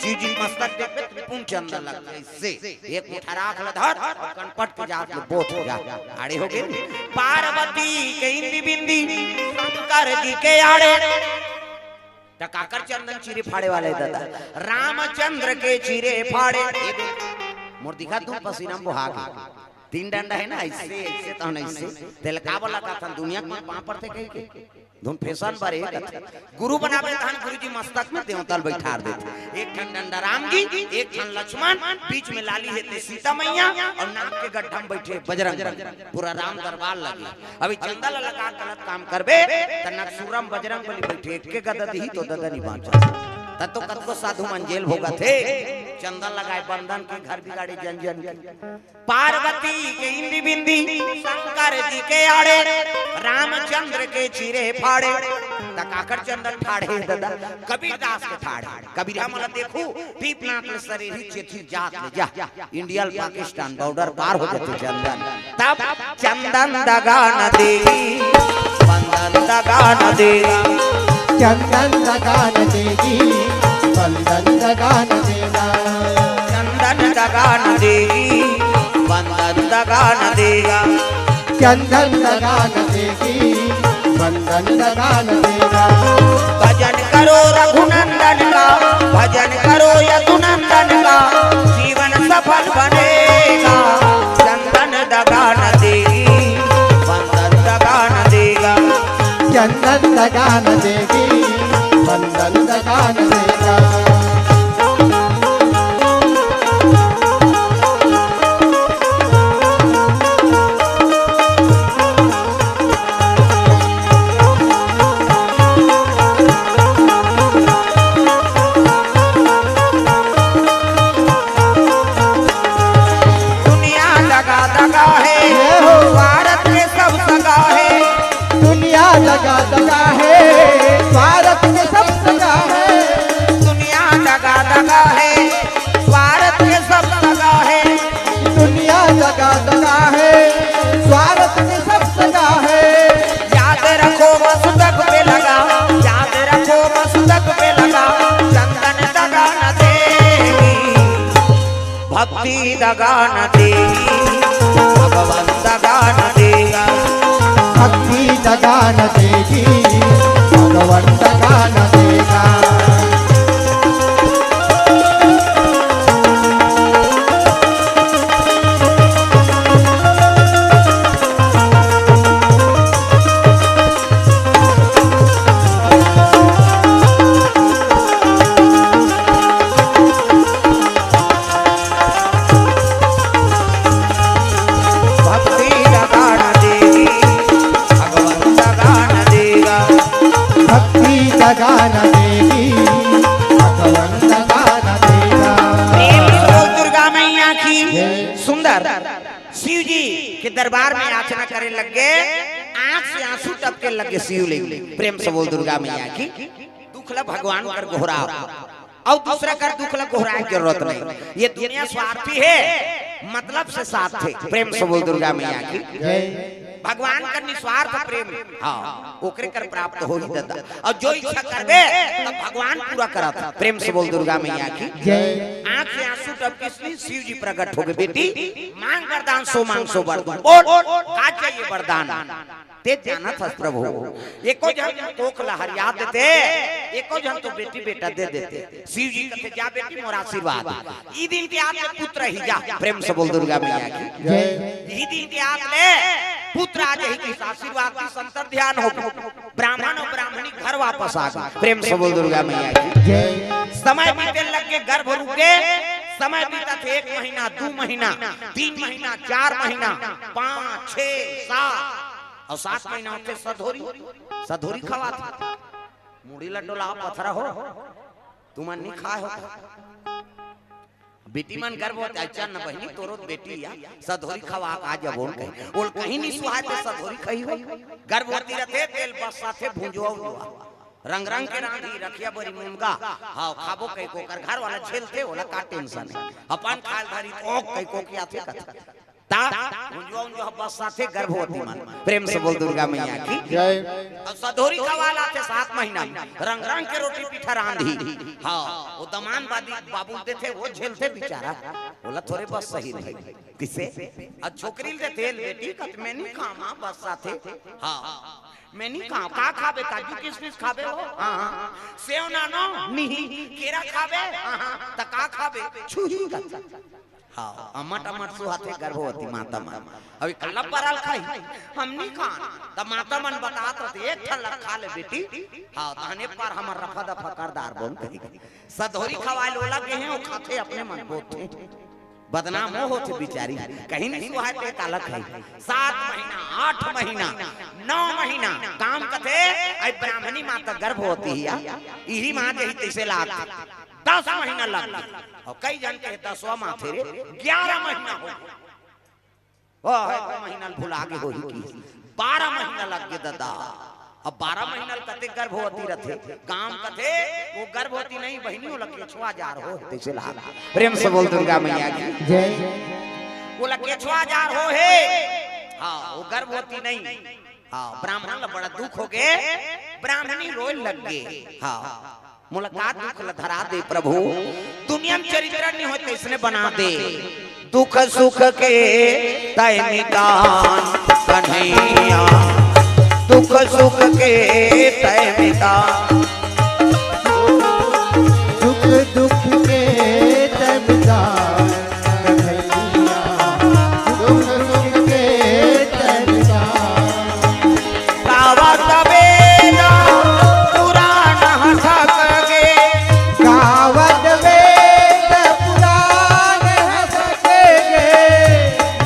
शिव जी मस्तक देखबे त्रिपुंड चंदन लगथे। से एक मुठा राख ल धर, कनपट के जात ले बोथ जा, आड़े हो गे। पार्वती के इंदी बिंदी, शंकर जी के आड़े। त काकर चंदन चिरे फाड़े वाले दादा? रामचंद्र के चिरे फाड़े। ये देख, मोर दिखा तू पसीना बोहा के। तीन डंडा हे ना, ऐसे, ऐसे तो नहीं, ऐसे। तेल का बोला का था, दुनिया के पाँव पड़थे कही के। धुन फैशन बारे एक कथे। गुरु बनाबे तहन गुरुजी मस्तक में देवता ल बैठार देथे। एक ठन डंडा राम जी, एक ठन लक्ष्मण, बीच में लाली हे ते सीता मैया, और नाक के गड्ढा में बैठे बजरंग बली। पूरा राम दरबार लगे। अभी चंदा ला लगा गलत काम करबे, त नकसुरम बजरंग बली बैठे, एक के गदा दिही तो ददा नहीं बांचा। त तो कतको साधु मन जेल भोगत हे, चंदा लगाए बंदन के, घर बिगाड़े जन जन के। पार्वती के इंदी बिंदी, शंकर जी के आड़े, रामचंद्र के चिरे फाड़े। त काकर चंदन ठाढ़े दादा? कबीरदास के ठाढ़े। कबीरा मन ला देखू, पीपनाथ ले सरेरी चेथी जात ले जा, इंडिया ले पाकिस्तान बॉर्डर पार हो जाथे चंदन। तब चंदन दगा न देगी, बंदन दगा न देगा। चंदन दगा न देगी, बंदन दगा न देगा। चंदन दगा न देगी, बंदन दगा न देगा। चंदन दगा न देगी, बंदन दगा न देगा। भजन करो रघुनंदन का, भजन करो यदुनंदन का, जीवन सफल बनेगा। चंदन दगा न देगी, बंदन दगा न देगा। चंदन दगा न देगी, बंदन दगा न देगा। दुनिया दगा दगा हे, ये हो। स्वार्थ में सब सगा हे। दुनिया दगा दगा हे, स्वार्थ में सब सगा हे। दुनिया दगा दगा हे, स्वार्थ में सब सगा हे। दुनिया दगा दगा हे, स्वार्थ में सब सगा हे। याद रखो मस्तक पे लगा, याद रखो मस्तक पे लगा, चंदन दगा न देगी। भक्ति दगा न देगी, भगवान दगा न देगा। भक्ति दगा न देगी, भगवान दगा न देगा। भक्ति दगा न देगी, भगवान दगा न देगा। भक्ति दगा न देगी, भगवान दगा न देगा। प्रेम से बोल दुर्गा मैया की। जय। सुंदर। शिव जी के दरबार में याचना करे लग गे, आंख से आंसू टपके लग गे शिवलिंग। प्रेम से बोल दुर्गा मैया की। दुख ला भगवान कर गोहराव। अउ दूसरा कर दुख ला गोहराए के जरूरत नहीं। ये दुनिया स्वार्थी हे, मतलब से साथ हे। प्रेम से बोल दुर्गा मैया की। जय। भगवान कर निस्वार्थ प्रेम हे, हाँ, ओकरे कर प्राप्त होही दादा। अउ जो इच्छा करबे, तब भगवान पूरा करत हे। प्रेम से बोल दुर्गा मैया की। जय। आंख से आंसू टपकिस नी, शिव जी प्रकट हो गे, बेटी, मांग वरदान, सो मांग सो वर दूं। बोल, का चाहिए वरदान? ते जानत हस प्रभु, एको झन तो कोख ला हरिया देते, एको झन तो बेटी बेटा दे देते। शिव जी कथे, जा बेटी, मोर आशीर्वाद। ई दिन के आत ले पुत्र ही जा। प्रेम से बोल दुर्गा मैया की। जय। ई दिन के आत ले पुत्र आ जाही, किस आशीर्वाद की संतर ध्यान हो। ब्राह्मण और ब्राह्मणी घर वापस आ गए। प्रेम से बोल दुर्गा मैया की। जय। समय बीते लग के गर्भ रुके, समय बीतत हे एक महीना, दू महीना, तीन महीना, चार महीना, पाँच, छह, सात, और सात महीना होथे सधोरी, सधोरी खवाथे। मुड़ी ल डोला पथरा हो, तुमन नी खाए हो। बेटी मन गर्भवती, "अच्छा न बहिनी, तोरो बेटी या सधोरी खवा का जबोन," कही। ओल कहीं नी सुहाय ते सधोरी खही हो। गर्भवती रथे, तेल बस साथे भुंजवा उजवा। रंग रंग के रांधी, रखिया बरी मुनगा। हाँ, खाबो कही को, ओकर घर वाला झेलथे, ओला का टेंशन है। अपन खाल धरी तो कही को क्या थे कथे। ता भुंजवा उंजवा बस साथे गर्भवती मन। प्रेम से बोल दुर्गा मैया की। जय। अब सधोरी खवा लाथे सात महीना में। रंग रंग के रोटी पीठा रांधी। हाँ, वो दमान बादी बाबू देथे, वो झेलथे बेचारा। ओला थोरे बस सही रही। किसे? अब छोकरी ल देथे, "बेटी कत मैं नी खामा बस साथे।" हाँ, "मैं नी खाऊं।" "का खाबे? काजू किशमिश खाबे हो?" "हाँ, हाँ।" "सेव नानो?" "नहीं।" "केरा खाबे?" "हाँ, हाँ।" "त का खाबे?" "छुही का।" हाँ, अमट अमट सुहाथे गर्भवती माता मन। अभी काला परल खाई, हम नी खान। त माता मन बतात रथे, "एक ठन ल खा ले बेटी।" हाँ, तहने पर हमर रफा दफा कर दार बोन कही। सधोरी खवाए ल ओला गे हे, ओ खाथे अपने मन बोथे। बदनाम ओ होथे बिचारी, कहीं नी सुहाय ते काला खाई। सात महीना, आठ महीना, नौ महीना, काम कथे, आई ब्राह्मणी माता गर्भवती हिया, इही माँ जही तैसे लाग दस महीना लग गे। और कई जन के दसवां माथे रे, ग्यारह महीना हो गे। ओ, है, दो महीना ल भुला गे होही कि बारह महीना लग गे ददा। अब बारह महीना ल कते गर्भवती रथे, गांव कथे, वो गर्भवती नहीं बहिनी, ओला केछवा जार हो, तैसे ला। प्रेम से बोल दुर्गा मैया की। जय। ओला केछवा जार हो हे। हाँ, वो गर्भवती नहीं। हाँ, ब्राह्मण ला बड़ा दुख हो गे, ब्राह्मणी रोए लग गे। हाँ, मोला का दुख ला धरा दे प्रभु, दुनिया में चरित्र नहीं होय तैसने बना दे। दुख सुख के तय मितान कन्हैया, दुख सुख के तय मितान। दुख दुख के तय मितान कन्हैया, दुख सुख के तय मितान। गावत वेद पुराण हसक गे। गावत वेद पुराण हसक गे।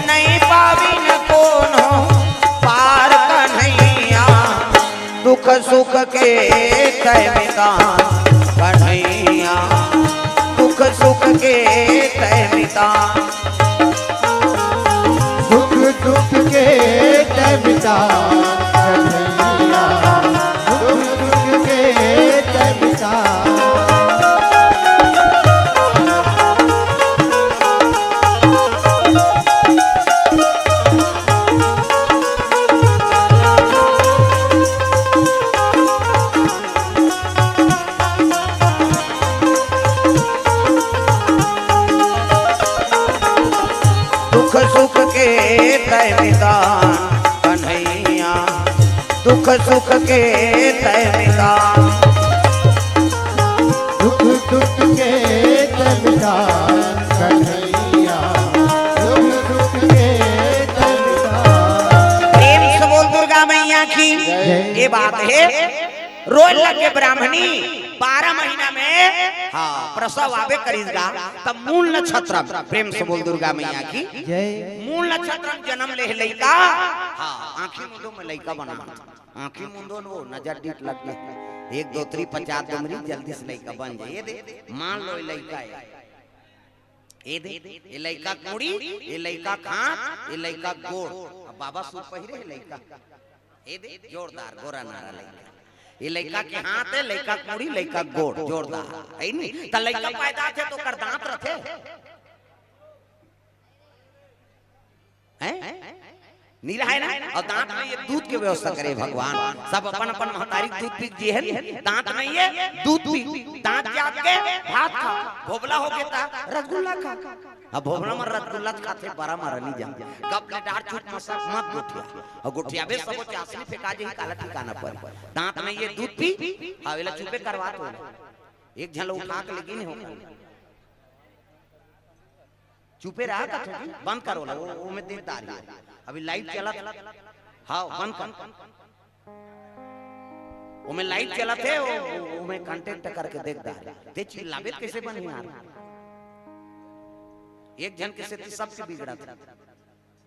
नहीं पाविन कोनो पार कन्हैया। दुख सुख के तय मितान कन्हैया। दुख सुख के तय मितान। दुख दुख के तय मितान कन्हैया, दुख दुख के तय मितान। दुख सुख के तय मितान कन्हैया, दुख सुख के तय मितान। दुख दुख के तय मितान कन्हैया, दुख दुख के तय मितान। प्रेम से बोल दुर्गा मैया की। जय। ये बात है। रोए लगे ब्राह्मणी, बारह महीना में, हाँ, प्रसव आबे करिस गा, तब मूल नक्षत्र, प्रेम से बोल दुर्गा मैया की। जय। मूल नक्षत्र में जन्म ले लइका, हाँ, आँखी मुंदो में लइका बना, आँखी मुंदो न वो नजर डीठ लग गए, एक दो त्री पचास दमरी जल्दी से लइका बन जाए। ये दे, मान लो ये लइका है, ये दे, ये लइका के मुड़ी, ये लइका के हाथ, ये लइका के गोड़। अब बाबा सूट पहिरे हे लइका। ये दे, जोरदार गोरा नारा लइका। ये लइका के हाथ है, लइका के मुड़ी, लइका के गोड़, जोरदार। है नी? त लइका पैदा थे तो ओकर दांत रथे। हैं? नी रहे ना? और दांत में ये दूध के व्यवस्था करे भगवान। सब अपन अपन महतारी के दूध पी के जिए हैं, दांत में ये दूध पी, दांत जाग के भात खा, भोबला हो गया था, रसगुल्ला खा। अब भोबला मर रसगुल्ला खाथे, बरा मर नी जा। गप ले डार चुप मसा मत गोठिया। और गोठियाबे सबो चासनी फेंका जाही, काला ठिकाना पर। दांत में ये दूध पी, हाँ, वेला चुपे करवा तो। एक झन उठा के लेकिन हो। चुपे रहा कथो जी, बंद करो ला, वो, वो में देख दारी। अभी लाइव चलत, हाँ, बंद कर। ओमे लाइट चलत हे, ओ-, ओ-, ओमे कॉन्टैक्ट करके देख डार। ते चिल्लाबे त कइसे बनही यार? एक झन के सेती सबके बिगड़त हे।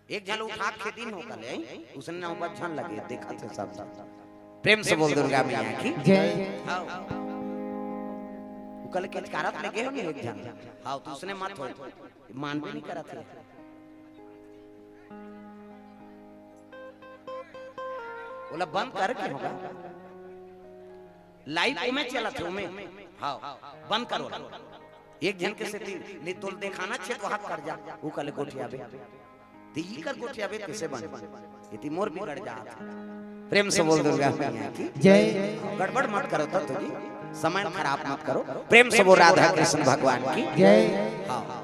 एक झन उठा के दिन हो कले, उसने ना बस झन लगे, देखत हे सब। प्रेम से बोल दुर्गा मैया की। जय। हाँ। उ कल के कारत लगे हो नहीं एक झन। हाँ, तो उसने मत हो, मानबे नहीं करत हे। ओला बंद करके होगा। लाइव ओमे चलत हे, ओमे। हाँ, बंद करो। एक झन के सेती, नहीं तोल देखाना छे तो हाथ कर जा, उ कले गोठियाबे। ते ई कर गोठियाबे कइसे बन? इति मोर बिगड़ जात। प्रेम से बोल दुर्गा मैया की। जय। गड़बड़ मत करो तो जी, समय खराब मत करो। प्रेम से बोल राधा कृष्ण भगवान की। जय। हाँ।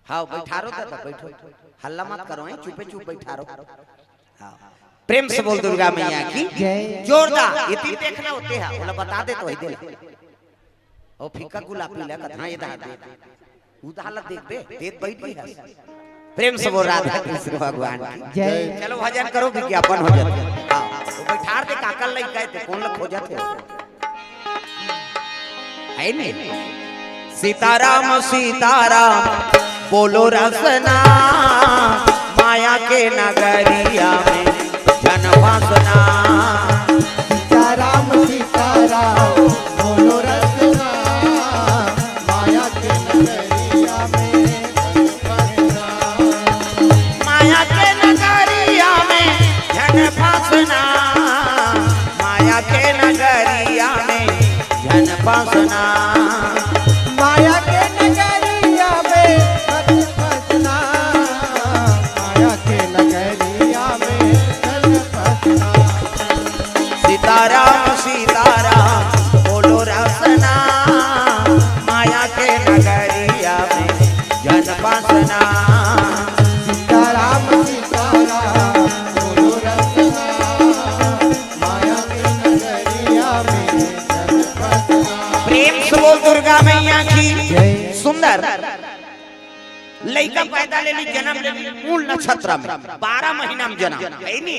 हाँ, बैठारो दादा, बैठो। हल्ला मत करो, हैं? चुपे चुप बैठारो। हाँ। प्रेम से बोल दुर्गा मैया की। जय। जोरदार, इति देखना होते हैं, बोला बता दे तो वही दे। ओ फीका गुलाब पीला का, हाँ, ये धार दे। उधार ला देख बे, देत बैठ गई है। प्रेम से बोल राधा कृष्ण भगवान की। जय। चलो भजन करो, विज्ञापन हो जाए। हाँ, तो बैठार दे काकल लइका है, ते कौन ला खोजत हे? है नहीं? सीताराम, सीताराम, बोलो रसना, माया के नगरिया में झन फंसना। सीताराम, सीताराम, बोलो रसना, माया के नगरिया में झन फंसना। माया के नगरिया में झन फंसना, माया के नगरिया में झन फंसना। माया के नगरिया में झन फंसना, माया के नगरिया में झन फंसना। सीताराम, सीताराम, बोलो रसना, माया के नगरिया में झन फंसना। सीताराम, सीताराम, बोलो रसना, माया के नगरिया में झन फंसना। प्रेम से बोल दुर्गा मैया की। जय। सुंदर। लइका पैदा ले ली, जन्म ले ली, मूल नक्षत्र में, बारह महीना में जन्म, है नी?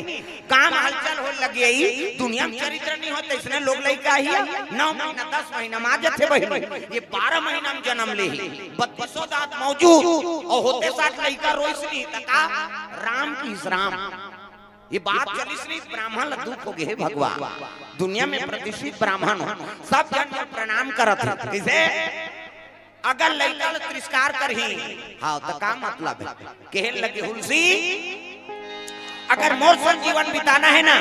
काम हलचल हो लगे ही, दुनिया में चरित्र नहीं होता, इसने लोग लइका ही है, नौ महीना, दस महीना में आ जाते बहिनी, ये बारह महीना में जन्म ले ही, बत्तीसों दांत मौजूद, और होते साठ लइका रोइस नहीं, तका राम की इस राम, ये बात चलिस नहीं, ब्राह्मण ला दुख हो गए, हे भगवान, दुनिया में प्रतिष्ठित ब्राह्मण हो, सब जन प्रणाम करत हे, किसे? अगर लइका ल तिरस्कार करही, हाँ, त का मतलब हे? कहे लगे हुलसी, अगर मोर संग जीवन बिताना हे ना,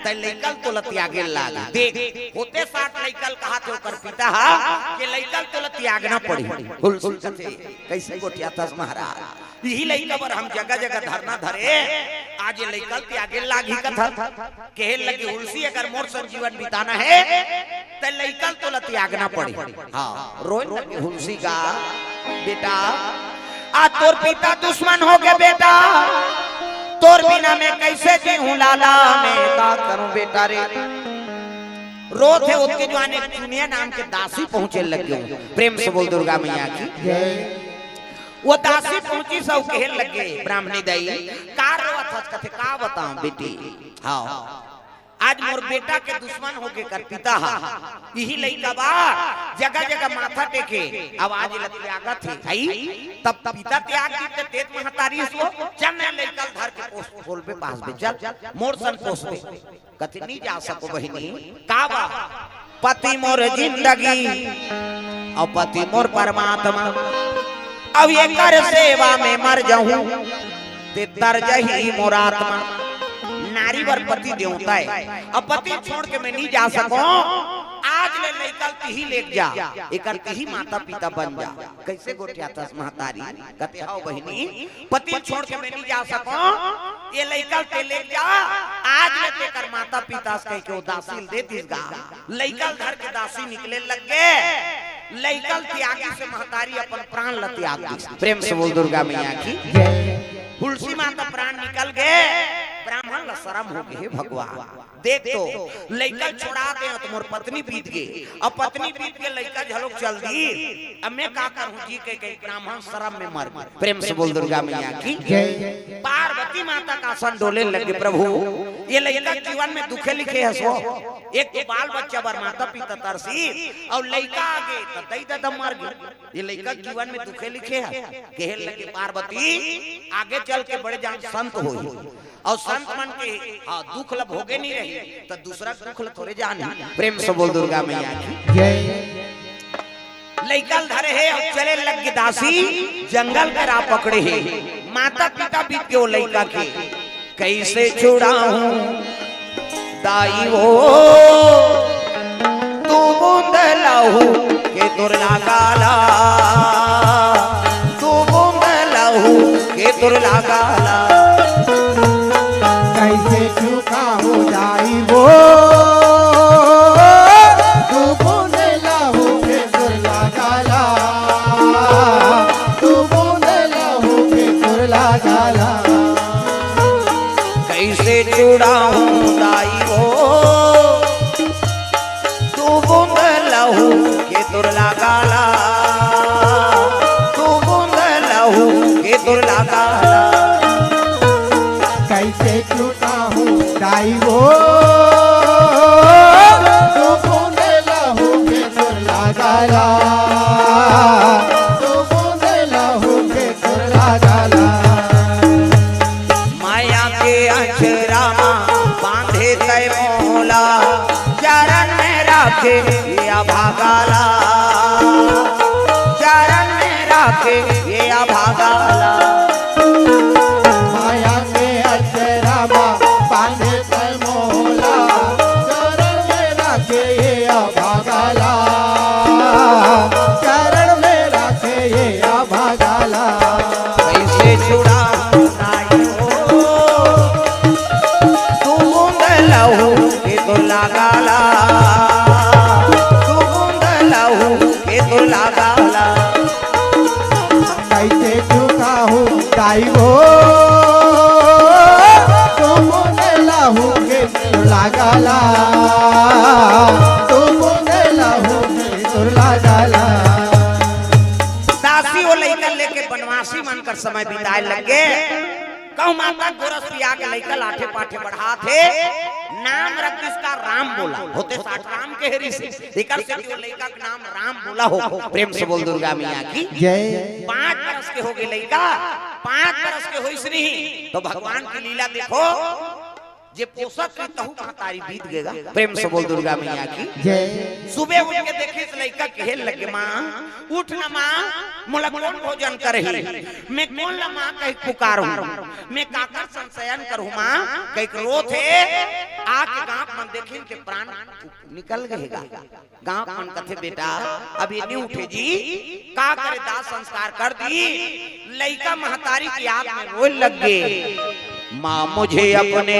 त लइका ल तोला त्यागे लाग। देख, होते साठ लइका ल कहाथे ओकर पिता हा, के लइका ल तोला त्यागना पड़ही। हुलसी कथे, कइसे गोठियाथस महाराज? इही लइका बर हम जगह जगह धरना धरे, आज ये लइका ल त्यागे लागही कथन। कहे लगे हुलसी, अगर मोर संग जीवन बिताना हे, त लइका ल तोला त्यागना पड़ही। हाँ, रोए लगे हुलसी का, बेटा, आज तोर पिता दुश्मन हो गए बेटा, तोर बिना मैं कइसे जीहूं लाला, मैं का करूं बेटा रे। रोत हे ओतके जुवार एक चुनिया नाम के दासी पहुंचे लगे। प्रेम से बोल दुर्गा मैया की। जय। वो दासी पहुंचिस अउ कहे लगे, ब्राह्मणी दाई, का रोवत हस? कथे, का बताऊं बेटी, हाँ, आज मोर बेटा के दुश्मन होके कर पिता हा, इही लइका बा, जगह जगह माथा टेके, आवाज लग लागत हे, भाई, तब पिता त्याग दी ते तेत महतारी सो, चल मैं लइका ल धर के पोस-, पोलबे पासबे, चल, मोर सन पोसबे। कथे, "नी जा सको बहिनी।" "का बा?" "पति मोर जिंदगी, अउ पति मोर परमात्मा, अब एकर सेवा में मर जाहूं, ते तर जही मोर आत्मा।" नारी बर पति देवता हे, अब पति छोड़ के मैं नी जा सको। आज ले लइका ल तिही लेके जा, एकर तिही माता पिता बन जा। कइसे गोठियाथस महतारी? कथे, "हव बहिनी, पति छोड़ के मैं नी जा सको, ये लइका ल ते लेके जा।" आज ले तेकर माता पिता से कहिके वो दासी ल दे दिस गा। लइका ल धर के दासी निकले लग गे। लइका ल त्यागी से महतारी अपन प्राण ल त्याग दिस। प्रेम से बोल दुर्गा मैया की। जय। हुलसी माता प्राण निकल गे, ब्राह्मण ल शरम हो गे हे भगवान। देख तो, लइका छोड़ा दे त मोर पत्नी बीत गे, अब पत्नी बीत गे, लइका घलोक चल दी, अब मैं का करहूं जी, कहि कहि ब्राह्मण शरम में मर गे। प्रेम से बोल दुर्गा मैया की। जय। पार्वती माता का आसन डोले लगे, प्रभु, ये लइका जीवन में दुखे लिखे हस वो। एक तो बाल बच्चा बर माता पिता तरसी, अउ लइका आगे त दई ददा मर गे। ये लइका जीवन में दुखे लिखे हे। कहे लगे पार्वती, आगे चल के बड़े जान संत होही, अउ संत मन के, हाँ, दुख ल भोगे नहीं रही, त दूसरा दुख ल थोरे जानी। प्रेम से बोल दुर्गा मैया की। जय। लइका ल धरे हे अउ चले लग गे दासी, जंगल के राह पकड़े हे। माता पिता बीत गे वो लइका के, कैसे छुड़ाऊं दाई वो, दू बूंद लहू के तोर लागाला, दू बूंद लहू के तोर लागाला। कैसे चुकाहूं दाई वो, दू बूंद लहू के तोर लागाला, दू बूंद लहू के तोर लागाला। कैसे छुड़ाऊं दाई वो, दू बूंद लहू के तोर लागाला, दू बूंद लहू के तोर लागाला। कैसे छुड़ाहूं दाई वो, दू बूंद लहू के तोर लागाला, दू बूंद लहू के तोर लागाला। माया के अचरा मा बांधे तै मोला, चरण में राखे ये अभागाला, चरण में राखे ये अभागाला। माया के अचरा मा बांधे तै मोला, चरण में राखे ये अभागाला, चरण में राखे ये अभागाला। कैसे छुड़ाऊं दाई वो, दू बूंद लहू के तोर लागाला, दू बूंद लहू के तोर लागाला। कैसे चुकाहूं दाई वो, दू बूंद लहू के तोर लागाला, दू बूंद लहू के तोर लागाला। दासी वो लइका लेके बनवासी मन कर समय बिताए लगे। कहूं माता गोरस पिया के लइका लाठे पाठे बढ़ात हे, नाम रख इसका राम बोला, होते साठ राम के हे ऋषि, एकर से वो लइका के नाम राम बोला हो। प्रेम से बोल दुर्गा मैया की। जय। पांच बरस के हो गे लइका, पांच बरस के होइस नहीं, तो भगवान की लीला देखो, जे पोसत रही तहू महतारी बीत गेगा। प्रेम से बोल दुर्गा मैया की। जय। सुबह उठ के देखिस लइका कहे लगे, माँ, उठ ना माँ, मोला कोन भोजन करही? मैं कोन ला माँ कहि पुकारहूँ? मैं काकर संग सयन करहूँ माँ? कहि के रोत हे। आके गाँव मन देखिन के प्राण निकल गे हे गा। गाँव मन कथे, बेटा, अभी नहीं उठे जी, का करे, दाह संस्कार कर दी। लइका महतारी की याद में रोए लग गे। माँ मुझे अपने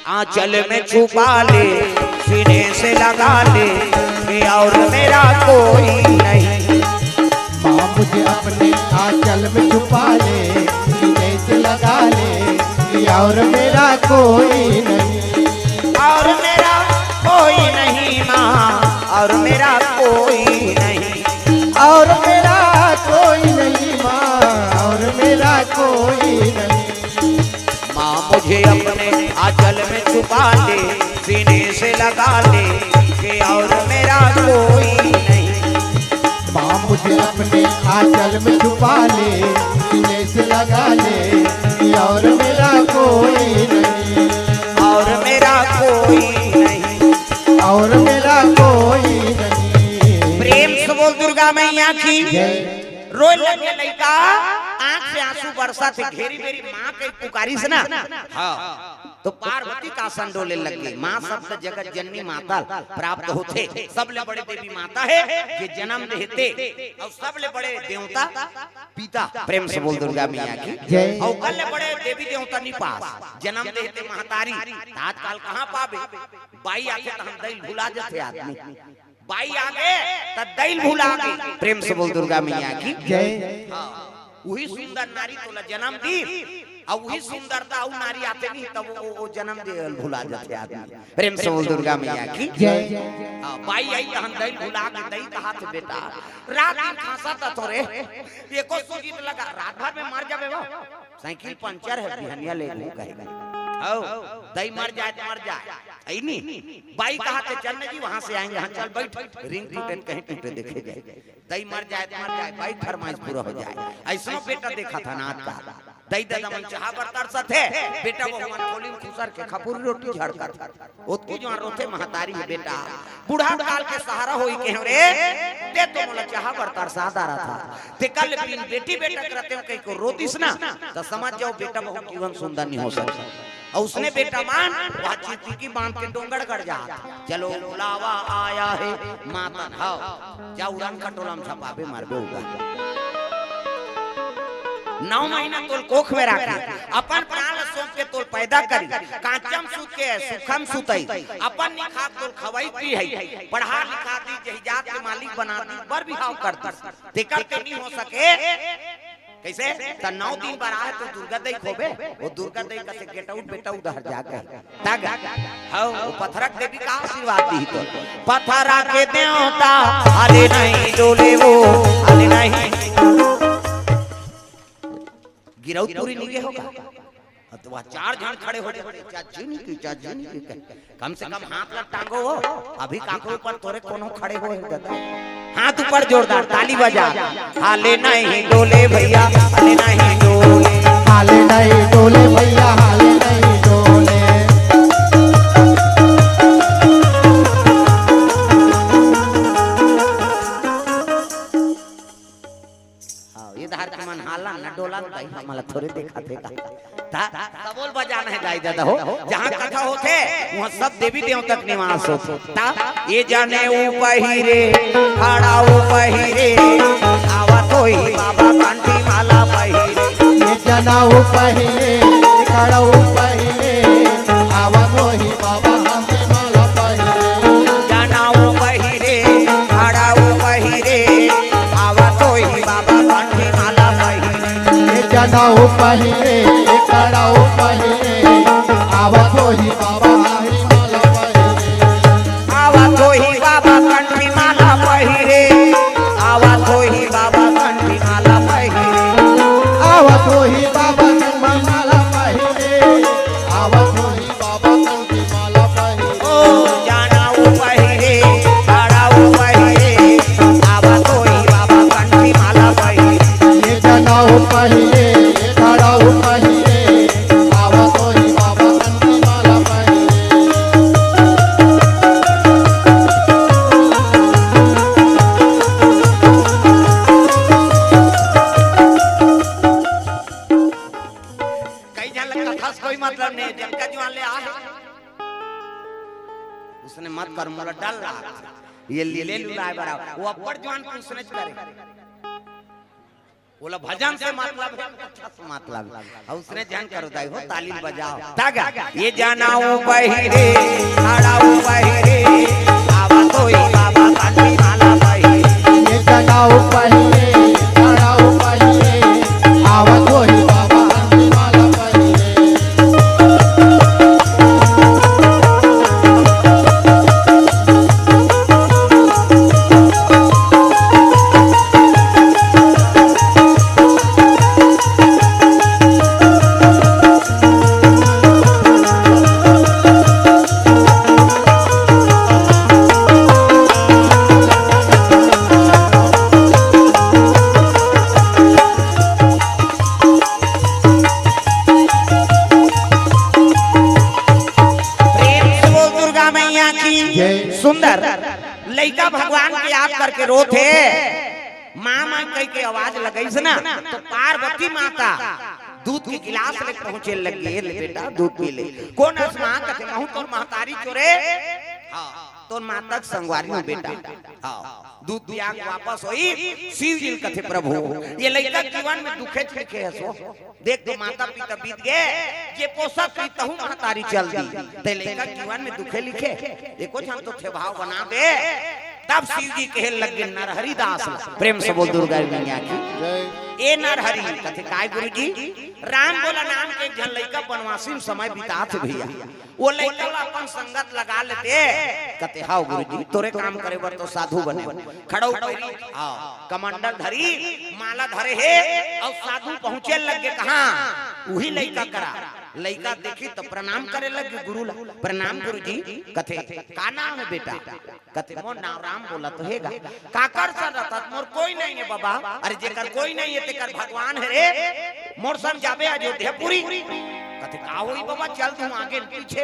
आंचल में छुपा ले, सीने से लगा ले, कि और मेरा कोई नहीं। माँ मुझे अपने आंचल में छुपा ले, सीने से लगा ले, कि और मेरा कोई नहीं। और मेरा कोई नहीं माँ, और मेरा कोई नहीं। और मेरा कोई नहीं माँ, और मेरा कोई नहीं। माँ मुझे अपने आंचल में छुपा ले, सीने से लगा ले, कि और मेरा कोई नहीं। माँ मुझे अपने आंचल में छुपा ले, सीने से लगा ले, कि और मेरा कोई नहीं। और मेरा कोई नहीं। और मेरा कोई नहीं। प्रेम से बोल दुर्गा मैया की। जय। रोए लगे लइका, आंख से आंसू बरसत हे, घेरी बेरी माँ कहि पुकारिस ना। हाँ। तो पार्वती का आसन डोले लग गे। माँ शब्द जगत जननी माता प्राप्त होथे। सबले बड़े देवी माता हे, जे जनम देथे, अउ सबले बड़े देवता पिता। प्रेम से बोल दुर्गा मैया की। जय। अउ ओकर ले बड़े देवी देवता नी पास, जनम देथे महतारी। त आजकल कहाँ पाबे? बाई आथे त हम दई ल भुला जथे आदमी। बाई आगे त दई ल भुला गे। प्रेम से बोल दुर्गा मैया की। जय। हाँ, उही सुंदर नारी तोला जनम दी, अउ वही सुंदरता अउ नारी आते नहीं, तब वो, वो जन्म दे भुला जाथे आदमी। प्रेम से बोल दुर्गा मैया की जय। हाँ, बाई आई तहन दई भुला के दई कहाथे, "बेटा, रात दिन खांसत हस रे, एको सूजी त लगा, रात भर में मर जाबे वो, साइकिल पंचर हे, बिहनिया ले लूं," कहे। हौ, दई मर जाए त मर जाए, अइ नी? बाई कहाथे, "चल न जी, वहां से आएंगे, हाँ चल बैठ, रिंग टूटे त कहीं टूटे देखे जाए, दई मर जाए त मर जाए, बाई फरमाइश पूरा हो जाए।" अइसनो बेटा देखा था ना आज का। दई ददा मन चाहा बर तरसत हे, बेटा बहू मन कोली म खुसर के खपुरी रोटी झड़कत हे। ओतकी जुवार रोथे महतारी हे, "बेटा, बूढ़ा काल के सहारा होई के हंव रे, दे तो मोला चाहा बर तरसा डारत हस।" तेकर ले बिन बेटी बेटा के रतेंव कहिके रो दिस ना, त समझ जाओ बेटा बहू जीवन सुंदर नहीं हो सकय। अउ उसने बेटा मन वह चिरचिकी बांध के डोंगरगढ़ जा, "चलो बुलावा आया है मातन हव।" जा उड़न खटोला म झपाबे, मरबे उड़न। नौ महीना तोल कोख में राखे, अपन प्राण ल सौंप के तोल पैदा करी, कांचम सूत के सुखम सुतई, अपन निखात तोल खवई पिहई, पढ़ा लिखा दी, जहिजात के मालिक बना दी, बर बिहाव कर दी। तेकर ते नहीं हो सके। कइसे? त नौ दिन बर आहे त दुर्गा दई खोबे, वो दुर्गा दई कथे, "Get out बेटा, उधर जा," कहे। तग, हौ, वो पथरा के देवी का आशीर्वाद दी तो। पथरा के देवता, हाले नहीं डोले वो, हाले नहीं। गिरौदपुरी नहीं गे होगा? अउ तो वह चार झन खड़े हो जाथे, "चाची नहीं की, चाची नहीं की," कहे। कम से कम हाथ ला टांगो हो, अभी काकरो ऊपर तोरे कोनो खड़े होय हे ददा। हाथ ऊपर जोरदार, ताली बजा। हाले नहीं डोले भैया, हाले नहीं डोले। हाले नहीं डोले भैया, हाले नहीं डोले। हाँ, ये धार के मन हाला न डोला न भाई, हमला थोरे देखा थे का। ता, तबोल बजाना हे दाई ददा हो, जहाँ कथा होथे, वहाँ सब देवी देवता के निवास होथे। ता, ये जाने ऊ पहिरे, खड़ा ऊ पहिरे, आवत होही बाबा कंठी माला पहिरे। ये जाने ऊ पहिरे, खड़ा ऊ पहिरे, आवत होही बाबा कंठी माला पहिरे। जाने ऊ पहिरे, खड़ा ऊ पहिरे, आवत होही बाबा कंठी माला पहिरे। ये जाने ऊ पहिरे, खड़ा ऊ पहिरे, आवत होही बाबा कंठी माला पहिरे। आवत होही बाबा कंठी माला पहिरे, आवत होही बाबा कंठी माला पहिरे। आवत होही बाबा कंठी माला पहिरे, आवत होही बाबा कंठी माला पहिरे। ओ जाने ऊ पहिरे, खड़ा ऊ पहिरे, आवत होही बाबा कंठी माला पहिरे। ये जाने ऊ पहिरे, खड़ा ऊ पहिरे, आवत होही बाबा कंठी माला पहिरे। कई झन ल कथा से कोई मतलब नहीं, जतका जुवार ले आहे, उसने मत कर, मोला डर लागथे। ये लीले लुलाए बर आए, वो अब्बड़ जुवार के उसने करे। ओला भजन से मतलब हे, कथा से मतलब हे। अउ उसने झन करो दाई हो, ताली बजाओ। तग, ये जाने ऊ पहिरे, खड़ा ऊ पहिरे, आवत होही बाबा कंठी माला पहिरे। ये जाने ऊ पहिरे, खड़ा ऊ पहिरे, आवत होही बाबा कंठी माला पहिरे। प्रेम से बोल दुर्गा मैया की जय। सुंदर लइका भगवान के याद करके रोथे। माँ, माँ कहिके आवाज लगइस ना, त पार्वती माता दूध के गिलास लेके पहुंचे लगे, "ले बेटा, दूध पी ले।" "कोन अस माँ?" कथे, "महूं तोर महतारी चोरे।" हाँ, "तोर माता के संगवारी हूं बेटा।" हाँ, दूध पिया के वापस होई, शिव जी ल कथे, "प्रभु, ये लइका जीवन में दुखे लिखे हे सो।" देख तो माता पिता बीत गे, जे पोसत रही तहू महतारी चल दी, ते लइका जीवन में दुखे लिखे। एको झन तो थे भाव बना दे। तब शिव जी कहे लगे नरहरि दास ला, प्रेम से बोल दुर्गा मैया की। जय। ए नरहरि, कथे काय गुरुजी? राम बोला नाम के एक झन लइका बनवासी में समय बिताथे भैया, वो लइका ला अपन संगत लगा लेते। कथे हाव गुरुजी, तोरे काम करे बर तो साधु बने। खड़ऊ पैरी, हाव, कमंडल धरी, माला धरे हे, अउ साधु पहुंचे लगे कहाँ? उही लइका करा। लइका देखी तो प्रणाम करे लगे गुरु ला। प्रणाम गुरुजी। कथे का नाम हे बेटा? कथे मोर नाम राम बोला तो हे गा। काकर सन रथस? मोर कोई नहीं हे बाबा। अरे जेकर कोई नहीं हे तेकर भगवान हे रे। मोर संग जाबे अयोध्यापुरी। कथे का होई बाबा, चल तू आगे पीछे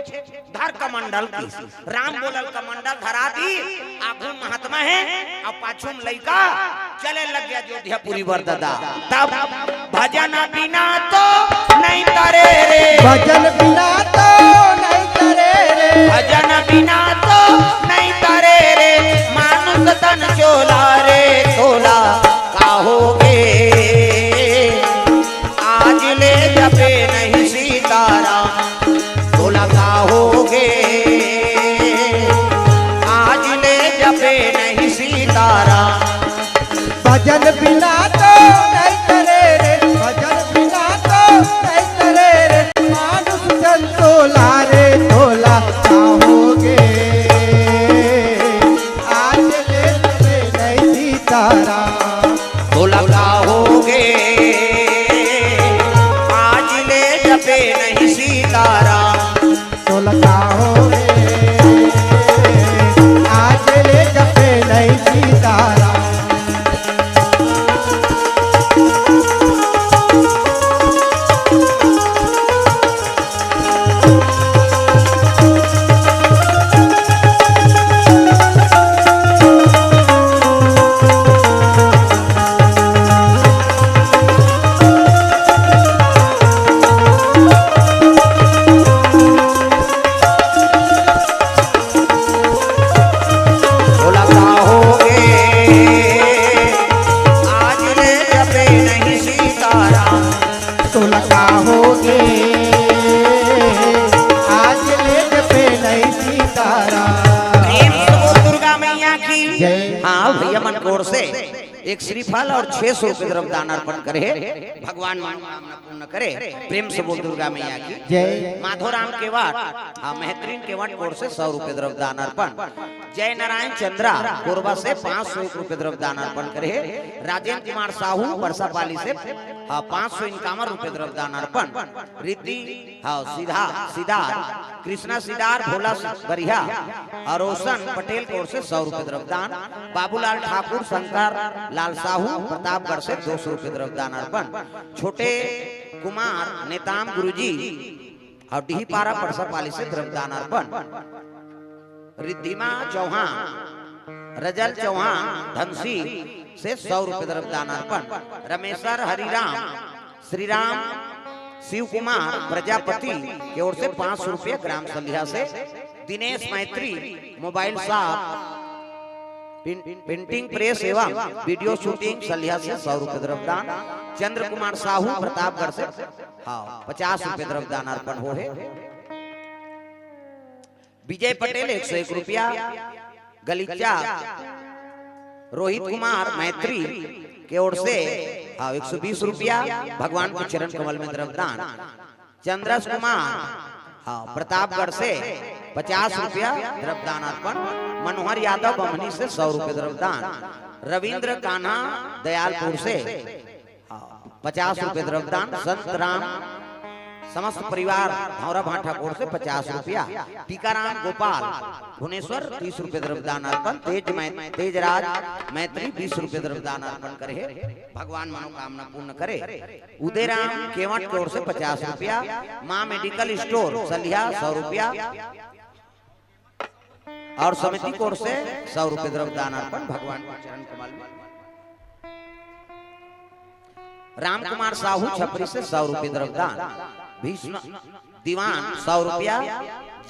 धर कमंडल की। राम बोलल कमंडल धरा दी। आगू महात्मा हे, अब पाछू में लइका चले लग गया अयोध्यापुरी बर ददा। तब भजन बिना तो नहीं तरे रे। भजन बिना तो नहीं तरे रे। भजन बिना तो नहीं तरे रे। मानुष तन चोला रे चोला का होगे। आज ले जपे नहीं सीताराम चोला का होगे। आज ले जपे नहीं सीताराम। भजन बिना तो नहीं तरे रे, भजन बिना तो नहीं तरे रे। मानुष तन चोला रे चोला का होगे। आज ले जपे नहीं सीताराम चोला का होगे। आज ले जपे नहीं सीताराम चोला का होगे। आज ले जपे नहीं सीताराम। चोला का होगे। आज ले जपे नहीं सीताराम चोला का होगे। आज ले जपे नहीं सीताराम। प्रेम से बोल दुर्गा मैया की। जय। हाँ भैया मन गोड़ से एक श्रीफल और छह सौ रुपये द्रव्य दान अर्पण करे हे। भगवान मनोकामना पूर्ण करे। प्रेम से बोल दुर्गा मैया की। जय। माधोराम केवट, हाँ, महतरीन केवट गोड़ से सौ रुपये द्रव्य दान अर्पण। जय नारायण चंद्रा कोरबा से पाँच सौ एक रुपये द्रव्य दान अर्पण करे हे। राजेंद्र कुमार साहू परसापाली से, हाँ, पाँच सौ इक्यावन रुपये द्रव्य दान अर्पण। रिद्धि, हाँ, सीधा, सिदार, कृष्णा सिदार, भोला बढ़िया और रोशन पटेल की ओर से सौ रुपये द्रव्य दान। बाबूलाल ठाकुर, शंकर लाल साहू प्रतापगढ़ से दो सौ रुपये द्रव्य दान अर्पण। छोटे कुमार नेताम गुरुजी और डीहपारा परसापाली से द्रव्य दान अर्पण। रिद्धिमा चौहान, रजल चौहान धनसी से सौ रुपये द्रव्य दान अर्पण। रमेसर हरिराम, श्रीराम, शिव कुमार प्रजापति की ओर से पाँच सौ रुपये ग्राम सलिहा से। दिनेश मैत्री मोबाइल शॉप, प्रिं-, प्रिंटिंग प्रेस एवं वीडियो शूटिंग सलिहा से सौ रुपये द्रव्य दान। चंद्र कुमार साहू प्रतापगढ़ से, हाँ, पचास रुपये द्रव्य दान अर्पण हो हे। विजय पटेल एक सौ एक रुपया, गलीचा रोहित कुमार मैत्री के ओर से, हाँ, एक सौ बीस रुपया, भगवान के चरण कमल में द्रव्य दान। चंद्रस कुमार, हाँ, प्रतापगढ़ से पचास रुपया द्रव्य दान अर्पण। मनोहर यादव बमनी से सौ रुपये द्रव्य दान। रविंद्र कान्हा दयालपुर से हाँ, पचास रुपये द्रव्य दान। संत राम समस्त परिवार भौरा भाटा की ओर से पचास रुपया। टीकाराम गोपाल भुवनेश्वर तीस रुपये द्रव्य दान अर्पण। तेज मै-, तेजराज मैत्री बीस रुपये द्रव्य दान अर्पण करे हे। भगवान मनोकामना पूर्ण करे। उदयराम केवट की ओर से पचास रुपया। माँ मेडिकल स्टोर सलिहा सौ रुपया। और समिति की ओर से सौ रुपये द्रव्य दान अर्पण भगवान के चरण कमल में। राम कुमार साहू छपरी से सौ रुपये द्रव्य दान। भीष्म दीवान सौ रुपया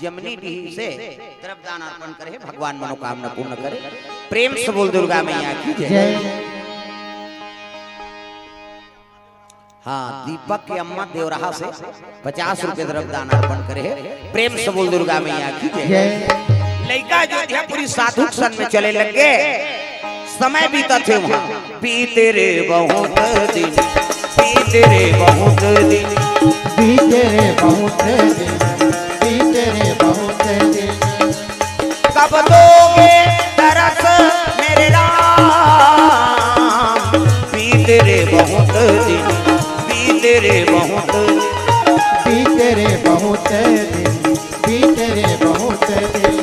जमनी डीह से द्रव्य दान अर्पण करे, भगवान मनोकामना पूर्ण करे। प्रेम से बोल दुर्गा मैया की जय। जय। हाँ, दीपक के अम्मा देवराहा से पचास रुपये द्रव्य दान अर्पण करे हे। प्रेम से बोल दुर्गा मैया की जय। जय। लइका अयोध्यापुरी साधु के संग में चले लगे। समय बीतत हे वहाँ। बीते रे बहुत दिन, बीते रे बहुत दिन, बीते रे बहुत दिन, बीते रे बहुत दिन। कब दोगे दरस मेरे राम? बीते रे बहुत दिन, बीते रे बहुत दिन, बीते रे बहुत दिन, बीते रे बहुत दिन।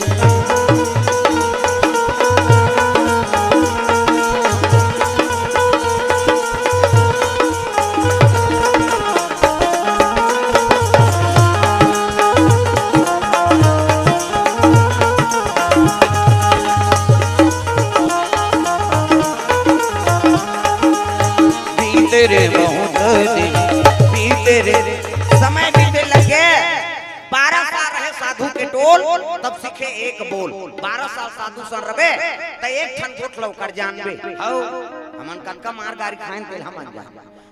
बीते रे बहुत दिन, बीते रे। समय बीते लगे। बारह साल रहे साधु के टोल, तब सीखे एक बोल। बारह साल साधु सन रबे, त एक ठन गोठ ल ओकर जानबे। हौ, हमन कतका मार गारी खाएन, तेल हमन जान।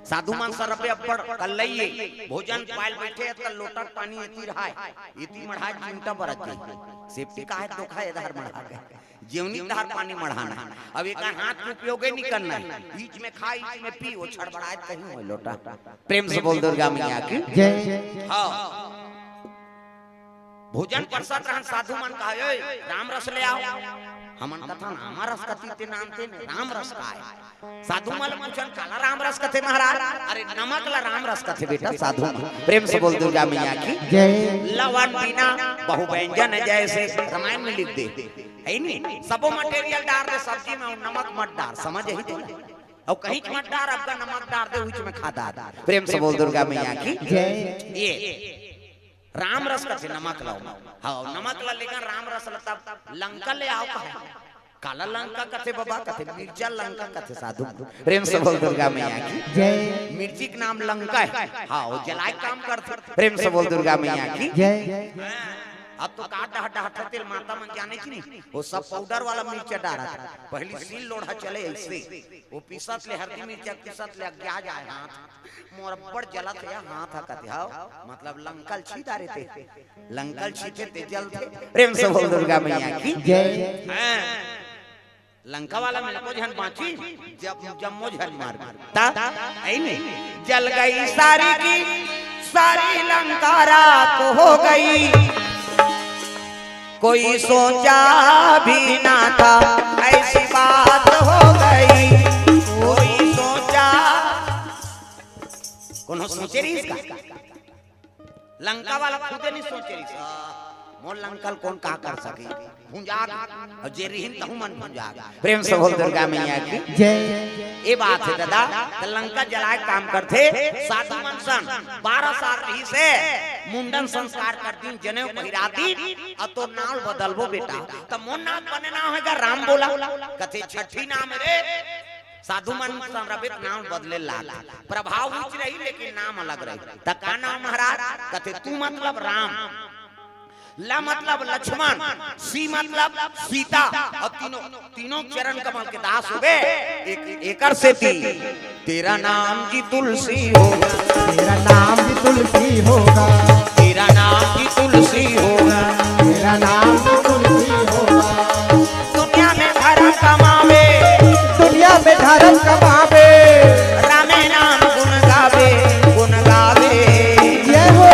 साधु मन सन रबे अब्बड़ कल्लइये, भोजन पायल बैठे, त लोटा के पानी एती रहाय, एती मढ़ाय चिमटा बरत जाय। सेफ्टी काहे धोखा एधार मढ़ा गए। जेवनी धार पानी मढ़ाना। अब एक हाथ के उपयोग ही नहीं करना है। बीच में खा, बीच में पी, वो छड़बड़ाए कहीं हो लोटा। प्रेम से बोल दुर्गा मैया की। जय। हाँ। भोजन परसत रहन साधु मन कहा, "ओए, राम रस ले आओ।" हमन कथन, "आमा रस कथी ते नाम ते ने, राम रस का है?" साधु मन पूछन, "काला राम रस कथे महाराज?" "अरे नमक ला राम रस कथे बेटा साधु मन।" प्रेम से बोल दुर्गा मैया की। जय। लवन बिना बहु व्यंजन जैसे, रामायण में लिख दे। है नी? सबो मटेरियल डार दे सब्जी में, नमक मत डार, समझ ही तो ना। अउ कहीं मत डार, अब्बड़ नमक डार दे, उच में खा डार। प्रेम से बोल दुर्गा मैया की। जय। ये राम रस कथे नमक लाओ। हाँ, नमक ला लेकर राम रस ला तब लंका ले आओ कहा। काला लंका कथे बाबा, कथे मिर्चा लंका कथे साधु। प्रेम से बोल दुर्गा मैया की। जय। मिर्ची के नाम लंका है। हाँ, वो जलाए काम करथे। प्रेम से बोल दुर्गा मैया की। जय। अब तो का डह डह तेल माता मन जाने की नहीं, वो सब पाउडर वाला मिर्चा डारा था। पहली सील लोढ़ा चले ऐसे, वो पीसत ले हरदी मिर्चा पीसत ले अग्या जाए हाथ, मोर अब्बड़ जलत हे हाथ ह कथे, हव, मतलब लंकल छी डारे ते, लंकल छी थे ते जल थे। प्रेम से बोल दुर्गा मैया की। जय। हाँ। लंका वाला में एको झन बाँची, जब जम्मो झन मार गे। ता, ऐ नहीं, जल गई सारी की सारी लंका राख हो गई। कोई सोचा भी ना था ऐसी बात हो गई। कोई सोचा, कोनो सोचे रहिस का? लंका वाला खुदे नहीं सोचे रहिस, "मोर लंका ल कोन का कर सके?" भुंजा गे। अउ जे रिहिन तहु मन भुंजा गे। प्रेम से बोल दुर्गा मैया की। जय। ए बात हे दादा, त लंका जलाए काम करथे। साधु मन सन बारह साल रहिस हे, मुंडन संस्कार कर दिन, जनेऊ पहिरा दिन, अउ तोर नाव बदलबो बेटा। त मोर नाव बने नाव हे गा राम बोला। कथे छठी नाम रे। साधु मन सन रबे त नाम बदले लाग। प्रभाव उच रही लेकिन नाम अलग रही। त का नाम महाराज? कथे तू मतलब राम, ल मतलब लक्ष्मण, सी मतलब सीता, अउ तीनों, तीनों चरण कमल के दास होबे। एक, एकर सेती तेरा नाम जी तुलसी होगा। तेरा नाम जी तुलसी होगा। तेरा नाम जी तुलसी होगा। तेरा नाम जी तुलसी होगा। दुनिया में धर्म कमावे। दुनिया में धर्म कमावे। रामे नाम गुण गावे, गुण गावे। जय हो।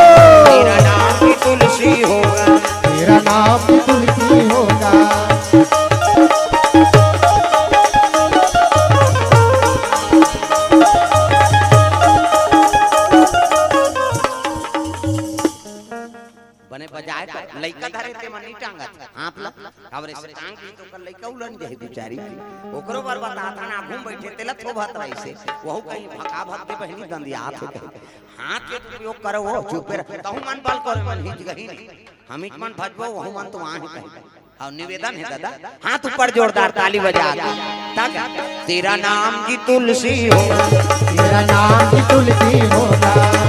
तेरा नाम भी तुलसी होगा। तेरा नाम भी तुलसी होगा। बने बजाए तो लइका धरे ते मन नहीं टांगत। हाथ ला काबर ऐसे टांग दी तो ओकर लइका उलन जाही बिचारी। ओकरो बर बताथन, आघू में बइठे तेला थोभत रहिसे। वहू कहीं भका भक दे बहिनी दंदियात हे कहीं। हाथ के उपयोग करो, वो चुपे रह। तहू मन बल करो, मन हिच गही नहीं। हमिच मन भजबो, वहू मन तो वहाँ ही कहीं। अउ निवेदन हे दादा, हाथ ऊपर जोरदार ताली बजा के। तक तेरा नाम की तुलसी होगा। तेरा नाम की तुलसी होगा।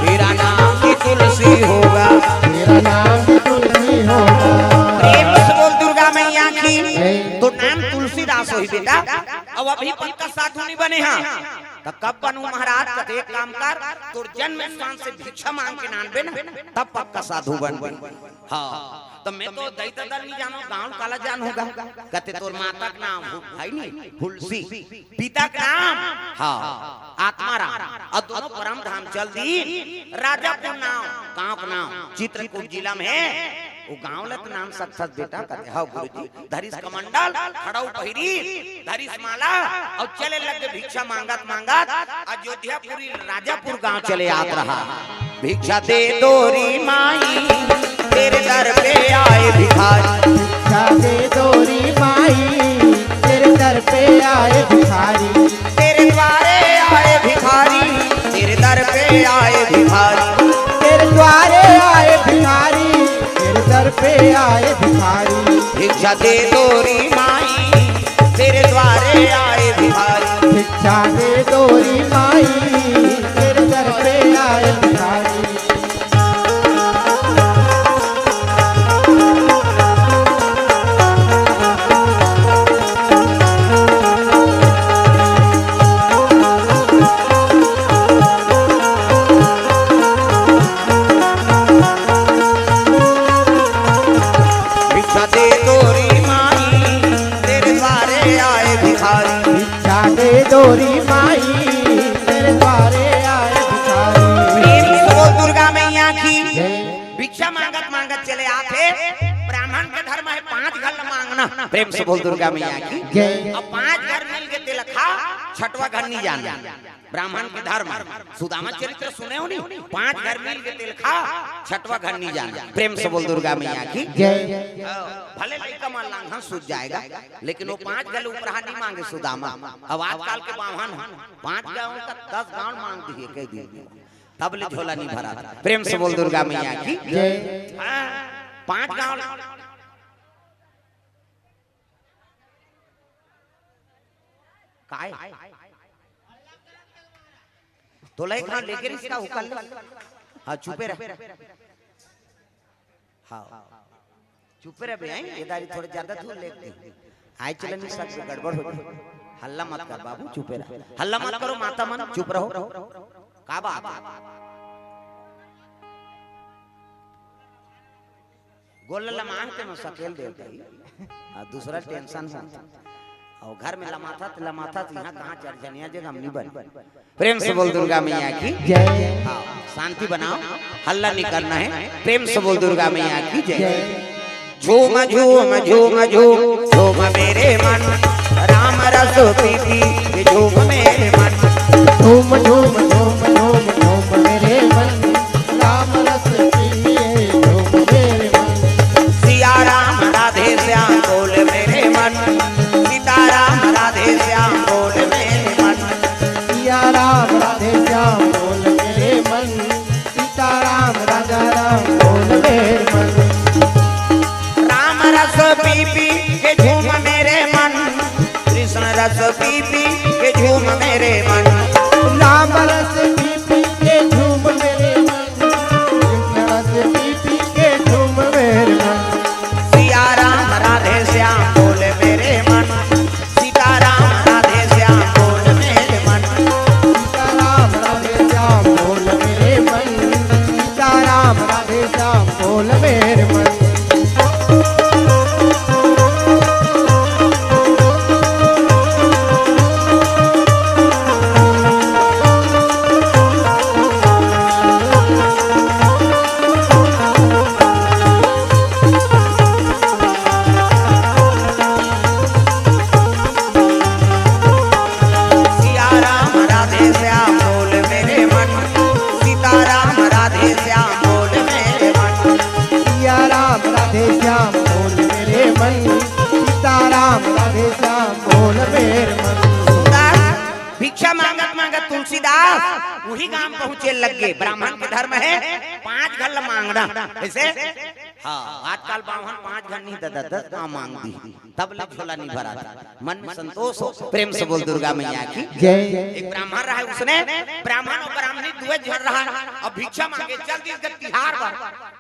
तेरा नाम सोही बेटा, अब अभी पक्का साधु नहीं बने हा, त कब बनू महाराज? कथे एक काम कर, तोर जन्म स्थान से भिक्षा मांग के नानबे ना, तब पक्का साधु बनबे। हाँ, त मैं तो दई ददा ल नहीं जानों, गाँव ल काला जानहूँ गा। कथे तोर माता के नाम हु-, हे नहीं, हुलसी, पिता के नाम, हाँ, आत्माराम, अउ दोनों परम धाम चल दीन। राजापुर नाम, गाँव के नाम, चित्रकूट जिला में हे। ओ गाँव ल त नान सकथस बेटा? कथे, हव गुरुजी। धरिस कमंडल, खड़ऊ पहिरिस, धरिस माला, अउ चले लगे भिक्षा मांगत मांगत अयोध्यापुरी राजापुर गांव चले आत रहा। भिक्षा दे दो री माई, तेरे दर पे आए भिखारी। भिक्षा दे दो री माई, तेरे दर पे आए भिखारी। तेरे द्वारे आए भिखारी, तेरे दर पे आए भिखारी। तेरे द्वारे आए भिखारी, तेरे दर पे आए भिखारी। भिक्षा दे दो री माई, तेरे द्वारे आए भिखारी। भिक्षा दे दो री माई, तेरे दर पे आए भिखारी। भिक्षा दे दो री माई, तेरे द्वारे आए भिखारी। भिक्षा दे दो री माई, तेरे द्वारे आए भिखारी। प्रेम से बोल दुर्गा मैया की। जय। भिक्षा मांगत मांगत चले आथे। ब्राह्मण के धर्म हे पांच घर ल मांगना। प्रेम से बोल दुर्गा मैया की। जय। अब पांच घर मिल के तेला खा, छठवा घर नहीं जाना। ब्राह्मण के धर्म, सुदामा चरित्र सुने हो नहीं? पांच घर मिल के तेला खा, छठवा घर नहीं जाना। प्रेम से बोल दुर्गा मैया की। जय। भले लइका मन लांघन सूझ जाएगा, लेकिन वो पांच घर उपराहा नहीं मांगे सुदामा। अब आजकल के बाम्हन पांच गांव तक दस गांव मांग दिए कह दिए, तब ले झोला नहीं भरा। प्रेम से बोल दुर्गा मैया की। जय। हाँ, पांच गांव काय? तोला एक हाँ लेके रिश्ता उकल ले। हाँ, चुपे रह। हाँ, चुपे रह बे, हैं? ये दारी थोड़े ज्यादा दूर लेके दे। आए चलन नहीं सकते, गड़बड़ हो जाए। हल्ला मत कर बाबू, चुपे रह। हल्ला मत करो माता मन, चुप रहो। का बात है? गोल लमाहते में सकेल देवता ही, आ दूसरा टेंशन हो। और घर में लमाथा त लमाथा त यहाँ कहाँ चढ़ जनिया जगह हम नहीं बन। प्रेम से बोल दुर्गा मैया की। जय। हाँ, शांति बनाओ, हल्ला नहीं करना है। प्रेम से बोल दुर्गा मैया की जय। जय। झूम झूम झूम झूम झूम मेरे मन, राम रस पी पी के झूम मेरे मन। झूम झूम झूम झूम झूम मेरे मन, राम रस पिए झूम मेरे मन। सिया राम राधे श्याम बोल मेरे मन, सीता राम राधे श्याम बोल मेरे मन। सिया राम राधे श्याम बोल मेरे मन, सीता राम राजा राम बोल मेरे मन। राम रस पी पी के झूम मेरे मन, कृष्ण रस पी पी के झूम मेरे मन। राम रस पी पी के झूम मेरे मन, कृष्ण रस पी पी के झूम मेरे मन। सिया राम राधे श्याम बोल मेरे मन, सीता राम राधे श्याम बोल मेरे मन। सीता राम राधे श्याम बोल मेरे मन, सीता राम राधे श्याम बोल मेरे मन। सिया राम राधे श्याम बोल मेरे मन, सीता राम राधे श्याम बोल मेरे मन। सिया राम राधे श्याम बोल मेरे मन, सीता राम राधे श्याम बोल मेरे मन। सुंदर भिक्षा मांगत मांगत तुलसीदास उही गांव पहुंचे लग गे। ब्राह्मण के धर्म हे पांच घर ल मांगना। कइसे? हाँ, आजकल बाम्हन पांच घर नहीं, दस दस गांव मांग दी, तब ले झोला नहीं भरा था। मन में संतोष हो, प्रेम से बोल दुर्गा मैया की। जय। एक ब्राह्मण रहा, उसने ब्राह्मण और ब्राह्मणी दुए झन रहा, अब भिक्षा मांगे, चल दिस गा तिहार बर।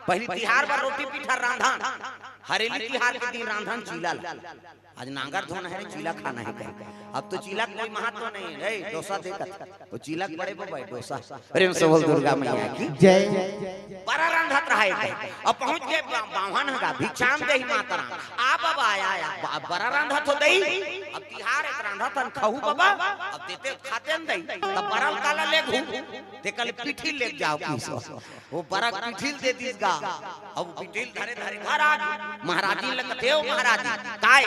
पहली तिहार बर रोटी पीठा रांधन, हरेली तिहार के दिन रांधन चीला ला। आज नांगर धोना हे रे, चीला खाना हे कहे। अब तो चीला के कोई महत्व नहीं हे रे, डोसा दे कथे। वो चीला के बड़े बबा हे, डोसा। प्रेम से बोल दुर्गा मैया की। जय। बरा रांधत रहा हे कहे। अब पहुंच गे बा-, बाम्हन ह गा, भिक्षाम देहि मातरम। आ बबा, आय, आय, आय, बा-, बरा रांधत हो दई। अब तिहार हे त रांधत हन, खाहू बबा। अब देते खाते न दई। तब बरा ल काला लेगहू, तेकर ले पीठी ल लेग जाव कहिस। वो बरा ल पीठी ल दे दिस गा। अब पीठी ल धरे धरे घर आ गे। महाराजिन ल कथे, "ओ महाराजिन, काय?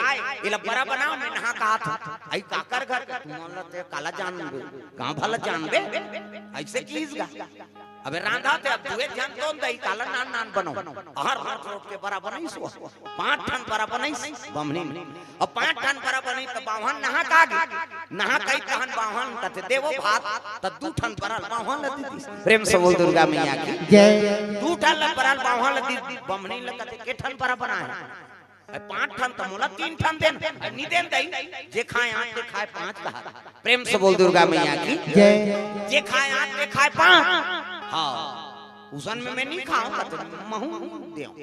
एला बरा बनाव, मैं नहा के आत हंव।" "अई काकर घर के?" "तुमन ल ते काला जानबे, गांव भर ल जानबे?" अइसे किहिस गा। अबे रांधत हे, अब दुए झन तो दई, काला नान नान बनाव। अहर भर रोट के बरा बनाइस वो। पांच ठन बरा बनाइस बम्हनी। अब पांच ठन बरा बनाइस त बाम्हन नहा के आ गे। नहा के आइस तहन बाम्हन कथे, "देवो भात।" त दू ठन बरा ल बाम्हन ल दे दिस। प्रेम से बोल दुर्गा मैया की। जय। दू ठन ल बरा ल बाम्हन ल दे दिस। बम्हनी ल कथे, "के ठन बरा बनाय हस?" "अरे पांच ठन त मोला तीन ठन देन।" "अरे नी देन दई, जे खाय आठ ते खाय पांच कहा।" प्रेम से बोल दुर्गा मैया की। जय। "जे खाय आठ ते खाय पांच।" "हां, उसन में मैं नी खांव, त महूं देंव।"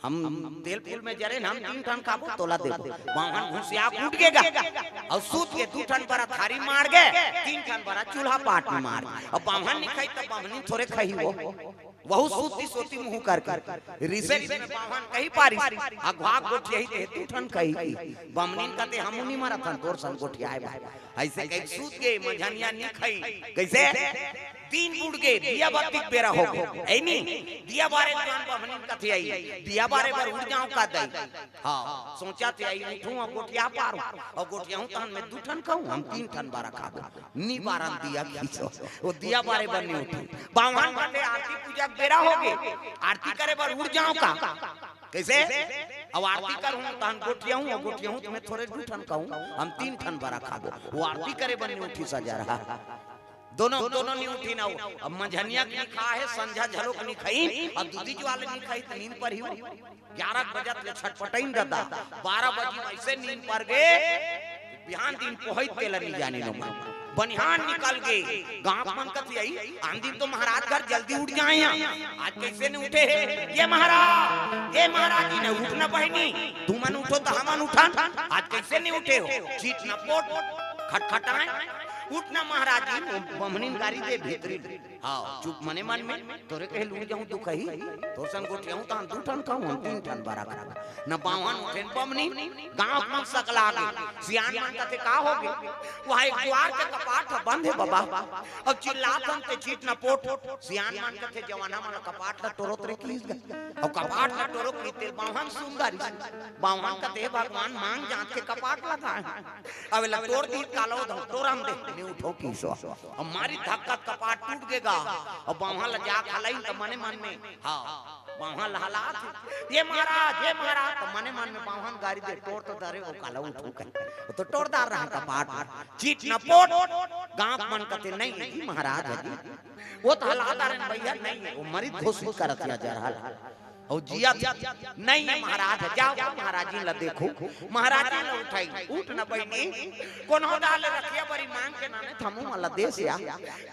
हम तेल फूल में जरे न, हम तीन ठन खाबो, तोला देबो। बाम्हन घुसिया के उठ गे गा, अउ सूत गे, दू ठन बरा थारी मार गे, तीन ठन बरा चूल्हा पाट में मार गे। अब बाम्हन नी खाही त बम्हनी थोरे खाही वो। वहू सूती सोती मुंह करके। रिसे रिसे में बाम्हन कहि पारिस, अघवा के गोठियाही ते दू ठन खाही कि। बम्हनी कथे, "हमू नी मरत हन तोर सन गोठियाय बर।" अइसे कहि सूत गे, मंझनिया नी खाही। कइसे? दिन बुड़ गे, दिया बाती के बेरा हो गे, हे नी? दिया बारे के जोन बम्हनी कथे अई, दिया बारे बर उठ जांव का दई? हां, सोचथे अई उठहूं अउ गोठिया पारहूं, अउ गोठियाहूं तहन मैं दू ठन खाहूं, हम तीन ठन बरा खाबो। नी बारन दिया कहिस वो, दिया बारे बर नी उठे। बाम्हन कथे आरती पूजा के बेरा हो गे, आरती करे बर उठ जांव का? कइसे? अब आरती करहूं तहन गोठियाहूं, अउ गोठियाहूं त मैं थोरे दू ठन खाहूं, हम तीन ठन बरा खाबो। वो आरती करे बर नी उठिस जा रहा। दोनों, दोनों नी उठिन। अब मंझनिया के नी खाहे, संझा घलोक नी खाइन, अउ दूधी ज्वार नी खाही त नींद परही। ग्यारह बजत ले छटपटाइन ददा, बारह बजे अइसे नींद पर गे, बिहान दिन पोहई तेला नी जानिन ओमन। बनिहान निकल गे, गांव मन कथे अई, आन दिन तो महाराज घर जल्दी उठ जाय हन, आज कइसे नी उठे हे? "ये महाराज, ये महाराज जी ने उठना बहिनी, तुमन उठो त हमन उठन, आज कइसे नी उठे हो?" चीट न पोट, खटखटाय, "उठ ना महाराज जी।" बम्हनिन गारी दे भीतरी। हां, चुप मने मन में, "तोरे कहे लूट जाहूं दुखही, तोर सन गोठियाहूं तहन दू ठन खाहूं, हम तीन ठन बरा खाबो।" न बाम्हन उठे न बम्हनी, गांव मन सकला गे। सियान मन कथे, "का हो गे?" "वो एक ज्वार के कपाट ह बंद हे बबा, अउ चिल्लात हन ते चीट न पोट।" सियान मन कथे, "जवाना मन कपाट ल टोरत रहे कहिस गा, अउ कपाट ल टोरो कहिस ते बाम्हन सुंदर।" बाम्हन कथे, "भगवान मांग जांच के कपाट लगाय हंव, अब एला टोर दिही काला ओ धम टोरन दे, नी उठव कहिस वो।" अब मारिस धक्का त कपाट टूट गे गा। अब बाम्हन ल जा के हलाइन त मने मन में, हां, बाम्हन ल हलात हे, "ये महाराज, ये महाराज," त मने मन में बाम्हन गारी दे, "टोर तो डरे हो काला उठव कहे, वो तो टोरदार रहा कपाट।" चीट न पोट, गांव मन कथे, "नहीं हे जी, महाराज हे जी, वो तो हलात रहे भइया, नहीं हे, वो मरिस घोषित करत हे जा रहा।" अउ जियत हे, "नहीं हे महाराज, जाव महाराजिन ल देखव, महाराजिन ल उठाव।" "उठ न बहिनी, कोनो डाल रखिया बरी मांग के नाने थमू मला देस या।"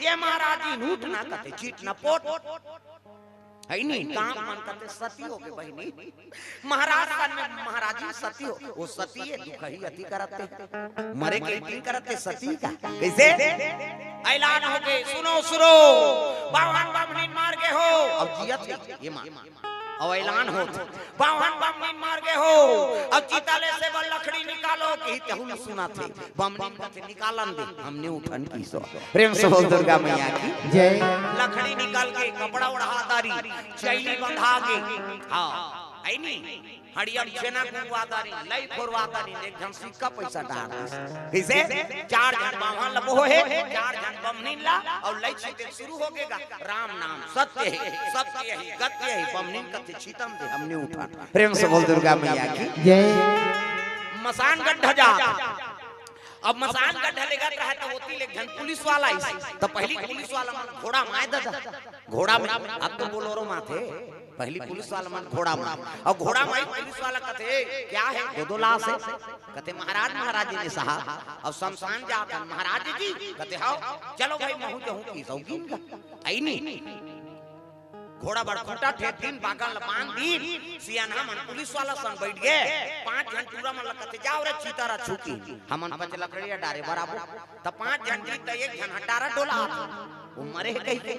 "ये महाराजिन उठ ना," कथे, चीट न पोट। हे नी, गांव मन कथे, "सती हो गे बहिनी, महाराज सन में महाराजिन सती हो।" वो सती हे, दुखही अति करत हे, मरे के इतनी करत हे सती का। कइसे? ऐलान हो गे, "सुनो, सुनो, बाम्हन बम्हनिन मार गे हो।" अब जियत हे, ये मां। अउ ऐलान होत, "बाम्हन बम्हनिन मार गे हो, अब चिता ले से बर लकड़ी निकालो," कहिथे, तहू नी सुनत हे। बम्हनिन कथे, "निकालन दे, हम नी उठन," कहिस वो। प्रेम से बोल दुर्गा मैया की। जय। लकड़ी निकल गे, कपड़ा ओढ़ा डारिस, चैली बंधा गे। हां, हे नी? हड़िया म छेना कुंगवा डारिस, लई फोरवा डारिस, एक झन सिक्का पइसा डार दिस। कइसे? चार झन बाम्हन ल बोहे, चार झन बम्हनिन ल, अउ लई छिते शुरू हो गे गा। "राम नाम सत्य हे, सत्य ही गत्य हे।" बम्हनिन कथे, "छितन दे, हम नी उठन।" प्रेम से बोल दुर्गा मैया की। जय। मसान गड्ढा जात। अब मसान गड्ढा लेगत रहे त ओती ले एक झन पुलिस वाला आइस। त पहिली पुलिस वाला मन घोड़ा म आय ददा। घोड़ा में, अब तो बोलेरो म आथे। पहिली पुलिस वाला मन घोड़ा म। अउ घोड़ा म आइस पुलिस वाला कथे, "क्या है? दो दो लाश है?" कथे, "महाराज, महाराज जी ने साहब।" अउ शमशान जात हन, "महाराज जी?" कथे, "हव।" "चलो भाई, महूं जाहूं कहिस वो गिन गा।" हे नी? घोड़ा बड़ खूंटा ठेक दिन, बागन ल बांध दिन, सियान हमन पुलिस वाला संग बैठ गे। पांच झन टूरा मन ल कथे, "जाओ रे, चीता रचहू।" कि हमन पच लकड़िया डारे बराबर। त पांच झन जीत, त एक झन ह डारा डोलात हे। वो मरे हे कहिके।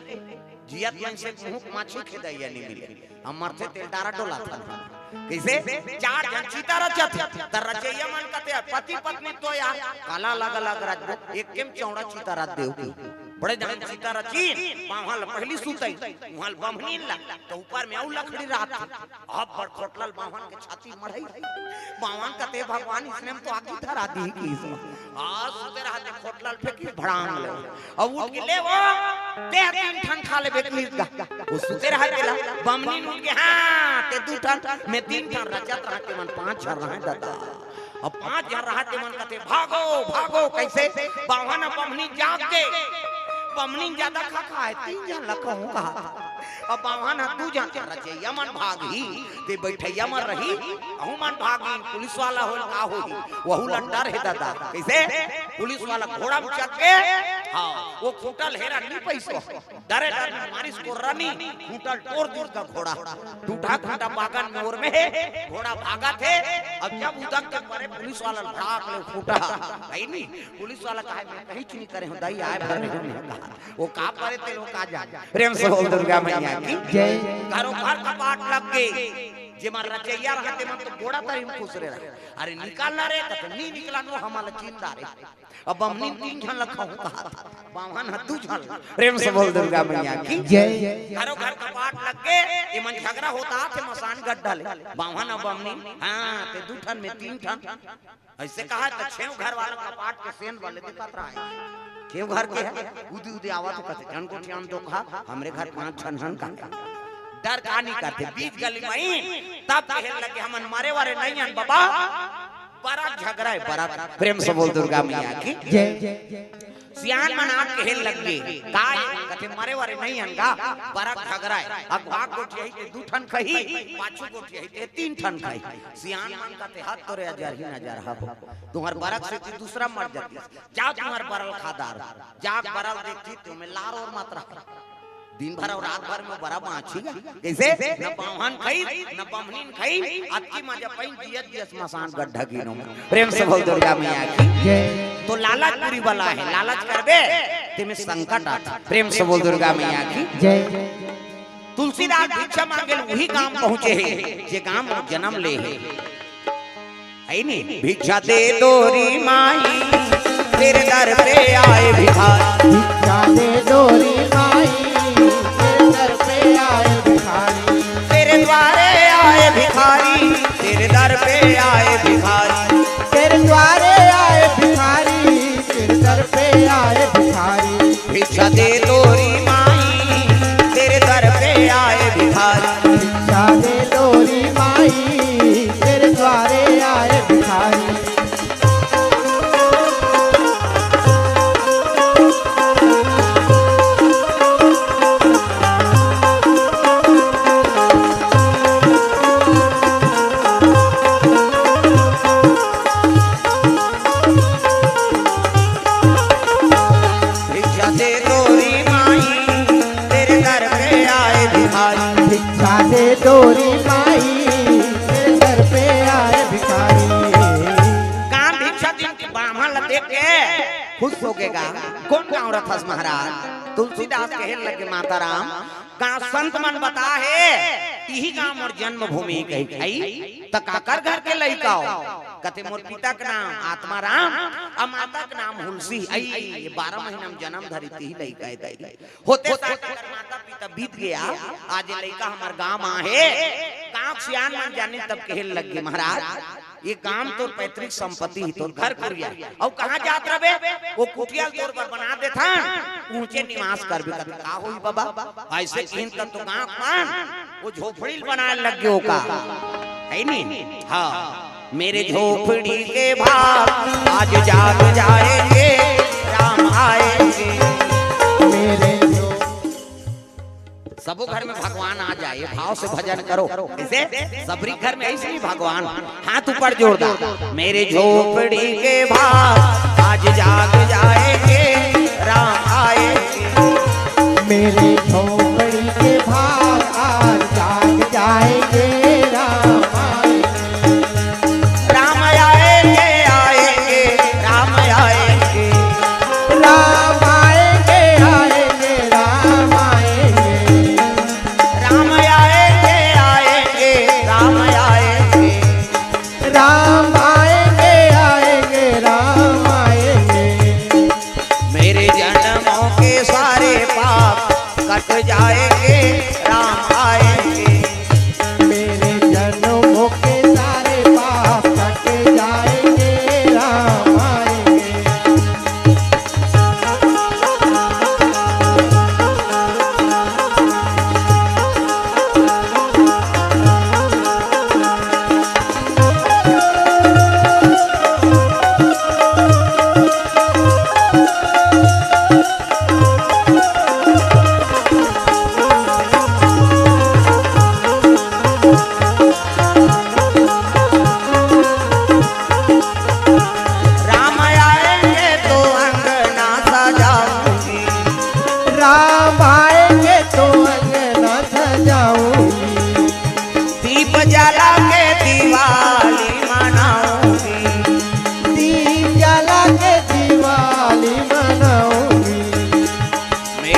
जियत मन से मुंह माछी खेदइया नहीं मिले। हम मरथे तेल डारा डोलात हन। कइसे? चार झन चीता रचत हे। त रचइया मन कथे, "पति पत्नी तो यार, काला अलग अलग रचबो, एके म चौड़ा चीता रच देव।" कि बड़े झन चीता रचिन, बाम्हन ल पहिली सुतइन, उहां ल बम्हनीन ला, त ऊपर में अउ लकड़ी रहत हे। अब बड़ खोटला ल बाम्हन के छाती मढ़ई। बाम्हन कथे, "भगवान, इसने म तो आगी धरा दी।" कि इसमें। आ, सुते रहत हे, खोटला ल फेंकिस भड़ांग ले। अब उठ के, "ले वो, तें तीन ठन खा लेबे," किहिस गा। वो सुते रहत हे ला, बम्हनीन उठ के, "हां, तें दू ठन, मैं तीन ठन।" रचत रहत हे मन पांच झन रहय ददा। अब पांच झन रहत हे मन कथे, "भागो, भागो।" कइसे? बाम्हन ह बम्हनीन जाग गे। बम्हनीन जादा खा खाय, तीन झन ल कहूं कहा। अब बाम्हन ह दू झन, रचइया मन भागही, ते बइठइया मन रही, अहू मन भागही, पुलिस वाला होय का होही, वहू ल डर हे ददा। कइसे? पुलिस वाला घोड़ा म चढ़ के, हां, वो खूंटा ल हेरा नहीं पइस। डरे डर में मारिस कोर्रा नी, खूंटा ल टोर दिस गा घोड़ा। टूटा खूंटा बागन में ओर में हे, घोड़ा भागत हे। अब जब उदक के परे पुलिस वाला ल भड़ाक ले खूंटा, हे नी, पुलिस वाला कहे, "मैं कहीं चुनी करे हूं, दाई आय भर नहीं हूं।" वो का परे तेल वो का जान। प्रेम से बोल दुर्गा मैया की जय। घरों घर कपाट लग गे। जेमा रचइया रहत हे मन तो गोड़ा तरी म खुसरे रहे। "अरे निकल ना रे," कथे, "नी निकलन, वो हमला चीन डारे।" अब बम्हनीन तीन झन ल कहूं कहा, बाम्हन ह दू झन ल। प्रेम से बोल दुर्गा मैया की जय। घरों घर कपाट लग गे, एमन झगरा होत हे मसान गड्ढा ले। बाम्हन अउ बम्हनीन, हां, ते दू ठन में तीन ठन। अइसे कहा त छेव घर वाला कपाट के सेन वाले दिखत रहा हे। छेव घर के हे, उदी उदी आवत हे कथे, "झन गोठियान तो कहा, हमरे घर पांच झन हन का।" डर का नहीं करथे, बीच गली में ही, तब कहे लगे, "हमन मरे वरे नहीं हन बबा।" बड़ा झगरा हे, बड़ा। प्रेम से बोल दुर्गा मैया की जय। सियान मन आके हेल लग गे, "का ए?" कथे, "मरे वरे नहीं हन गा, बड़ा झगरा हे। अगवा गोठियाही ते दू ठन खही, पाछू गोठियाही ते तीन ठन खही।" सियान मन कथे, "हद तोरे अजर ही नजर हबो, तुम्हर बरक से ती दूसरा मर जाती, जा तुम्हर बरल खा डार, जा बरल देखती तुम्हें लार और मत रहा।" दिन भर अउ रात भर में बरा बांची गा। कइसे? न बाम्हन खई, न बम्हनीन खई, अतकी मजा पइन जियत जियत मसान गड्ढा गिनो। प्रेम से बोल दुर्गा मैया की। जय। तो लालच बुरी बला हे, लालच करबे, तेमे संकट आथे। प्रेम से बोल दुर्गा मैया की। जय। तुलसीदास भिक्षा मांगे ल उही गांव पहुंचे हे, जे गांव म जनम ले हे। हे नी? भिक्षा दे दो री माई, तेरे दर पे आए भिखारी। भिक्षा दे दो री माई, तेरे दर पे आए भिखारी। तेरे द्वारे आए भिखारी, तेरे दर पे आए भिखारी। तेरे द्वारे आए भिखारी, तेरे दर पे आए भिखारी। भिक्षा दे दो री माई, तेरे दर पे आए भिखारी। भिक्षा दे दो री माई, तेरे द्वारे आए भिखारी। भिक्षा दे दो री माई, तेरे दर पे आए भिखारी। भिक्षा दे दो री माई, तेरे दर पे आए भिखारी। गांव भिक्षा दिन के बाम्हन ल देख के खुश हो गे गा। कोन गांव रथस महाराज? तुलसीदास कहे लगे, माता राम, गांव संत मन बता हे, इही गांव मोर जन्मभूमि कही। त काकर घर के लइका हो? कथे, मोर पिता के नाम आत्माराम, अउ माता के नाम हुलसी। अई, ये बारह महीना में जन्म धरी, तिही लइका हे दाई। होते साल अगर माता पिता बीत गया, आज ये लइका हमर गांव म आहे, गांव के सियान मन जानी तब कहे लग गे, महाराज, ये गांव तोर पैतृक संपत्ति ही, तोर घर कुरिया हे। अउ कहां जात रबे? वो कुटिया ल तोर बर बना देथन, उहचे निवास करबे। कथे, का होही बाबा? अइसे किहिन त तो गांव मन वो झोपड़ी ल बनाए लग गे हो का? हे नी? हां। मेरे झोपड़ी के भाग आज जाग जाएंगे, राम आएंगे। मेरे झो- सबो घर में भगवान आ जाए, भाव से भजन करो। कइसे? सबरी घर में अइसे ही भगवान। हाथ ऊपर जोरदार। मेरे झोपड़ी के भाग आज जाग जाएंगे, राम आएंगे। मेरे झोपड़ी के भाग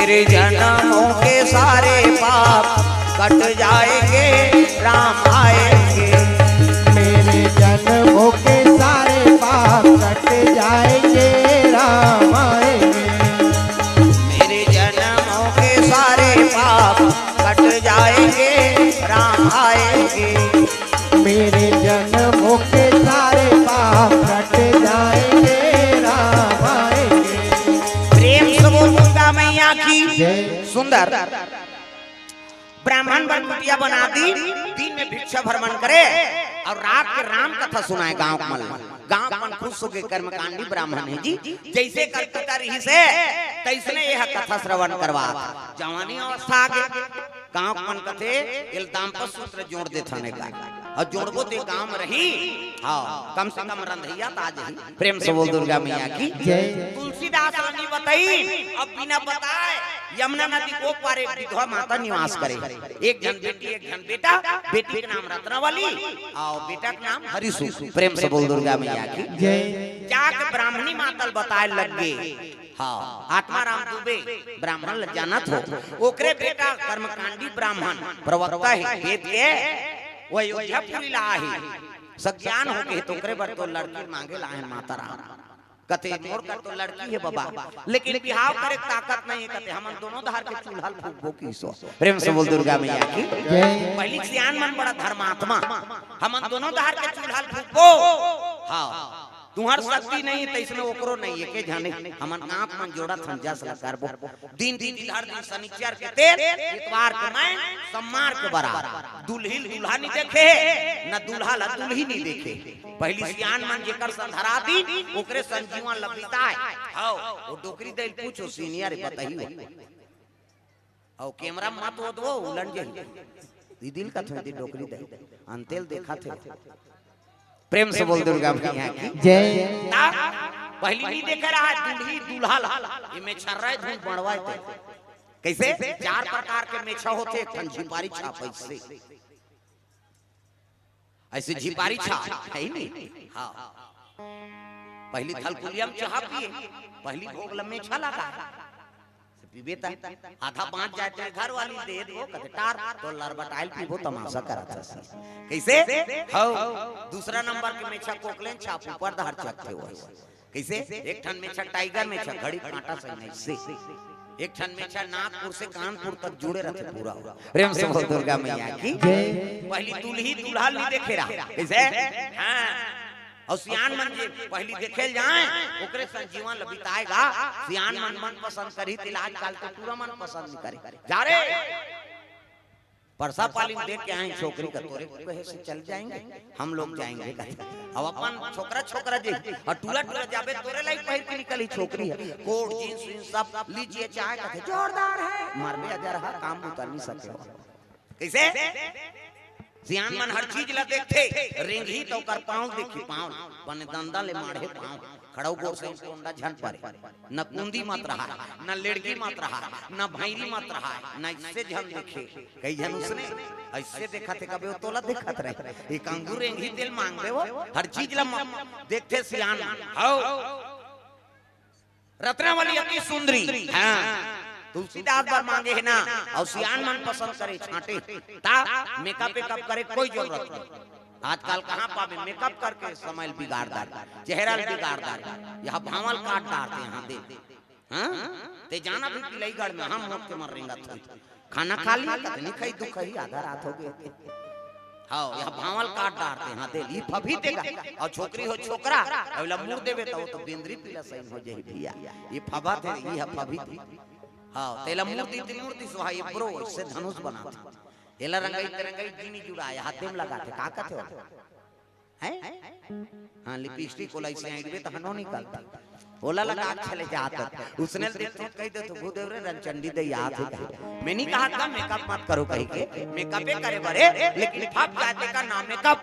मेरे जन्मों के सारे पाप कट जाएंगे, राम आएंगे। मेरे जन्मों के सारे पाप कट जाएंगे, राम आएंगे। मेरे जन्मों के सारे पाप कट जाएंगे, राम आएंगे। मेरे जन्मों के सारे पाप कट जाएंगे, राम आएंगे। प्रेम से बोल दुर्गा मैया की। जय। सुंदर ब्राह्मण बर कुटिया बना दी, दिन में भिक्षा भ्रमण करे और रात के राम कथा सुनाए गांव के मन ला। गांव के मन खुश होके, कर्मकांडी ब्राह्मण हे जी, जइसे कलकत्ता रहिस हे तइसने एह कथा श्रवण करवात। जवानी अवस्था आगे, गांव के मन कथे एला दाम्पत्य सूत्र जोड़ देथन एकर, अउ जोड़बो ते गांव में रही। हाँ, कम से कम रंधइया त आ जाही। प्रेम से बोल दुर्गा मैया की। जय। तुलसीदास रानी बताई, अब बिना बताए यमुना नदी को पार एक विधवा माता निवास करे। एक झन बेटी, एक झन बेटा। बेटी के नाम रत्नावली अउ बेटा के नाम हरिसु। प्रेम से बोल दुर्गा मैया की। जय। जाके ब्राह्मणी माता ल बताए लग गे। हाँ, आत्माराम दुबे ब्राह्मण ल जानत हो, ओकरे बेटा कर्मकांडी ब्राह्मण प्रवक्ता हे वेद के, वो अयोध्यापुरी ला हे। सज्ञान हो गे त ओकरे बर तो लड़की मांगे ला हे माता राम। कथे मोर कर तो लड़की हे बबा, लेकिन बिहाव करे के ताकत नहीं हे। कथे हमन दोनों धार के चूल्हा ल फूकबो किसो। प्रेम से बोल दुर्गा मैया की। जय। पहिली सियान मन बड़ा धर्मात्मा, हमन दोनों धार के चूल्हा ल फूकबो। हाँ, तुंहर शक्ति नहीं तइसने ओकरो नहीं, एके झने हमन आंख मन जोड़त हन, जस ल करबो। दिन दिन हर दिन शनिचर के तेल, इतवार के मैं, सोमवार के बरात। दुल्ही ल दूल्हा नहीं देखे, न दूल्हा ल दुल्ही नहीं देखे। पहिली सियान मन जेकर संग धरा दिन, ओकरे संग जीवन ल बिताए। हव, वो डोकरी दई ल पूछो, सीनियर बताही वो। अउ कैमरा मत वो दो, उलट जाही। दीदी ल कथो, दीदी डोकरी दई, अंते ल देखा थे। प्रेम से बोल दुर्गा मैया की। जय। ता पहिली नहीं देखे रहा, दुल्ही दूल्हा ला, ये मेछर्रा धुन बड़वाए थे। कइसे? चार प्रकार के मेछा होथे, एक ठन झिपारी छाप अइसे। अइसे झिपारी छाप, हे नहीं? हाँ। पहिली थलकुलिया म चाहा पिए, पहिली भोग ल मेछा लगा। से पीबे त आधा बाँच जाए त घर वाली दे दो, कथे टार, तो लरबटाइल पीबो, तमाशा करत हस। कइसे? हव, दूसरा नंबर के मेछा कोकलेन छाप ऊपर धार चकथे हो। कइसे? एक ठन मेछा टाइगर मेछा, घड़ी कांटा सही नहीं से। एक ठन मेछा नागपुर से कानपुर तक जुड़े रथे पूरा। प्रेम से बोल दुर्गा मैया की। जय। पहिली दुल्ही दूल्हा ल नहीं देखे रहा। कइसे? हाँ। अउ सियान मन जे पहिली देखे ल जाए, ओकरे संग जीवन ल बिताए गा। सियान मन मन पसंद करही, तेला आजकल के टूरा मन पसंद नहीं करे। जा रे, परसा पाली म देख के आए छोकरी का, तोरे कहे से चल जाएंगे, हम लोग जाएंगे। अब अपन छोकरा छोकरा जे अउ टूरा टूरा जाबे, तोरे लाइक पहिर के निकलही छोकरी ह। कोट जींस वींस सब लीजिए चाहे, कथे जोरदार है, मरबे अजर हा, काम उतर नहीं सके हो। कइसे? सियान मन हर चीज ला देखथे, रेंगही त ओकर पाँव देखही, पाँव बने दंदा ले माढ़े पाँव, खड़ऊ गोड़ से कोंडा झन परे, न कुंदी मत रहा, न लेड़गी मत रहा, न भैरी मत रहा, न इससे झन देखे। कई झन उसने अइसे देखत हे, कबे वो तोला देखत रहे, एक अंगूर रेंगही तेल मांग दे वो, हर चीज ला म-, देखथे सियान। हव। रत्नावली अति सुंदरी। हाँ। तुलसीदास बर मांगे हे ना, अउ सियान मन पसंद करे छांटे। ता मेकअप वेकअप करे कोई जरूरत नहीं। आजकल कहाँ पाबे, मेकअप करके समय ल बिगाड़ डार, चेहरा ल बिगाड़ डार, यह भांवल काट डारथे यहाँ दे। हाँ? ते जाना भी पिलईगढ़ में हम मोट के मर रेंगत हई। खाना खा लिया, कतनी खाई, दुख ही आधा रात हो गए। हाँ, यह भांवल काट डारथे, हाँ, दे ली फभी तेगा। अउ छोकरी हो छोकरा, अउ ला मुड़ देबे त वो तो बेंदरी पीला सही हो जाही भैया। ये फबा थे, ये फभी थे। हाँ, तेला मुड़ दी, ती मुड़ दी, सोहा ये ब्रो, इससे धनुष बनाथे। एला रंगाई ते रंगाई जीनी जुड़ाए, हाथे में लगाथे, का कथे हो? हैं? हाँ, लिपस्टिक ओला अइसे आइडबे त हनो निकलता। ओला लगा के चले जात। उसने देख तो कह दे तो भूदेव रे रणचंडी दे याद है। मैं नहीं कहा था मेकअप मत करो कही के, मेकअपे करे बरे, लेकिन फब जाते का नाम मेकअप।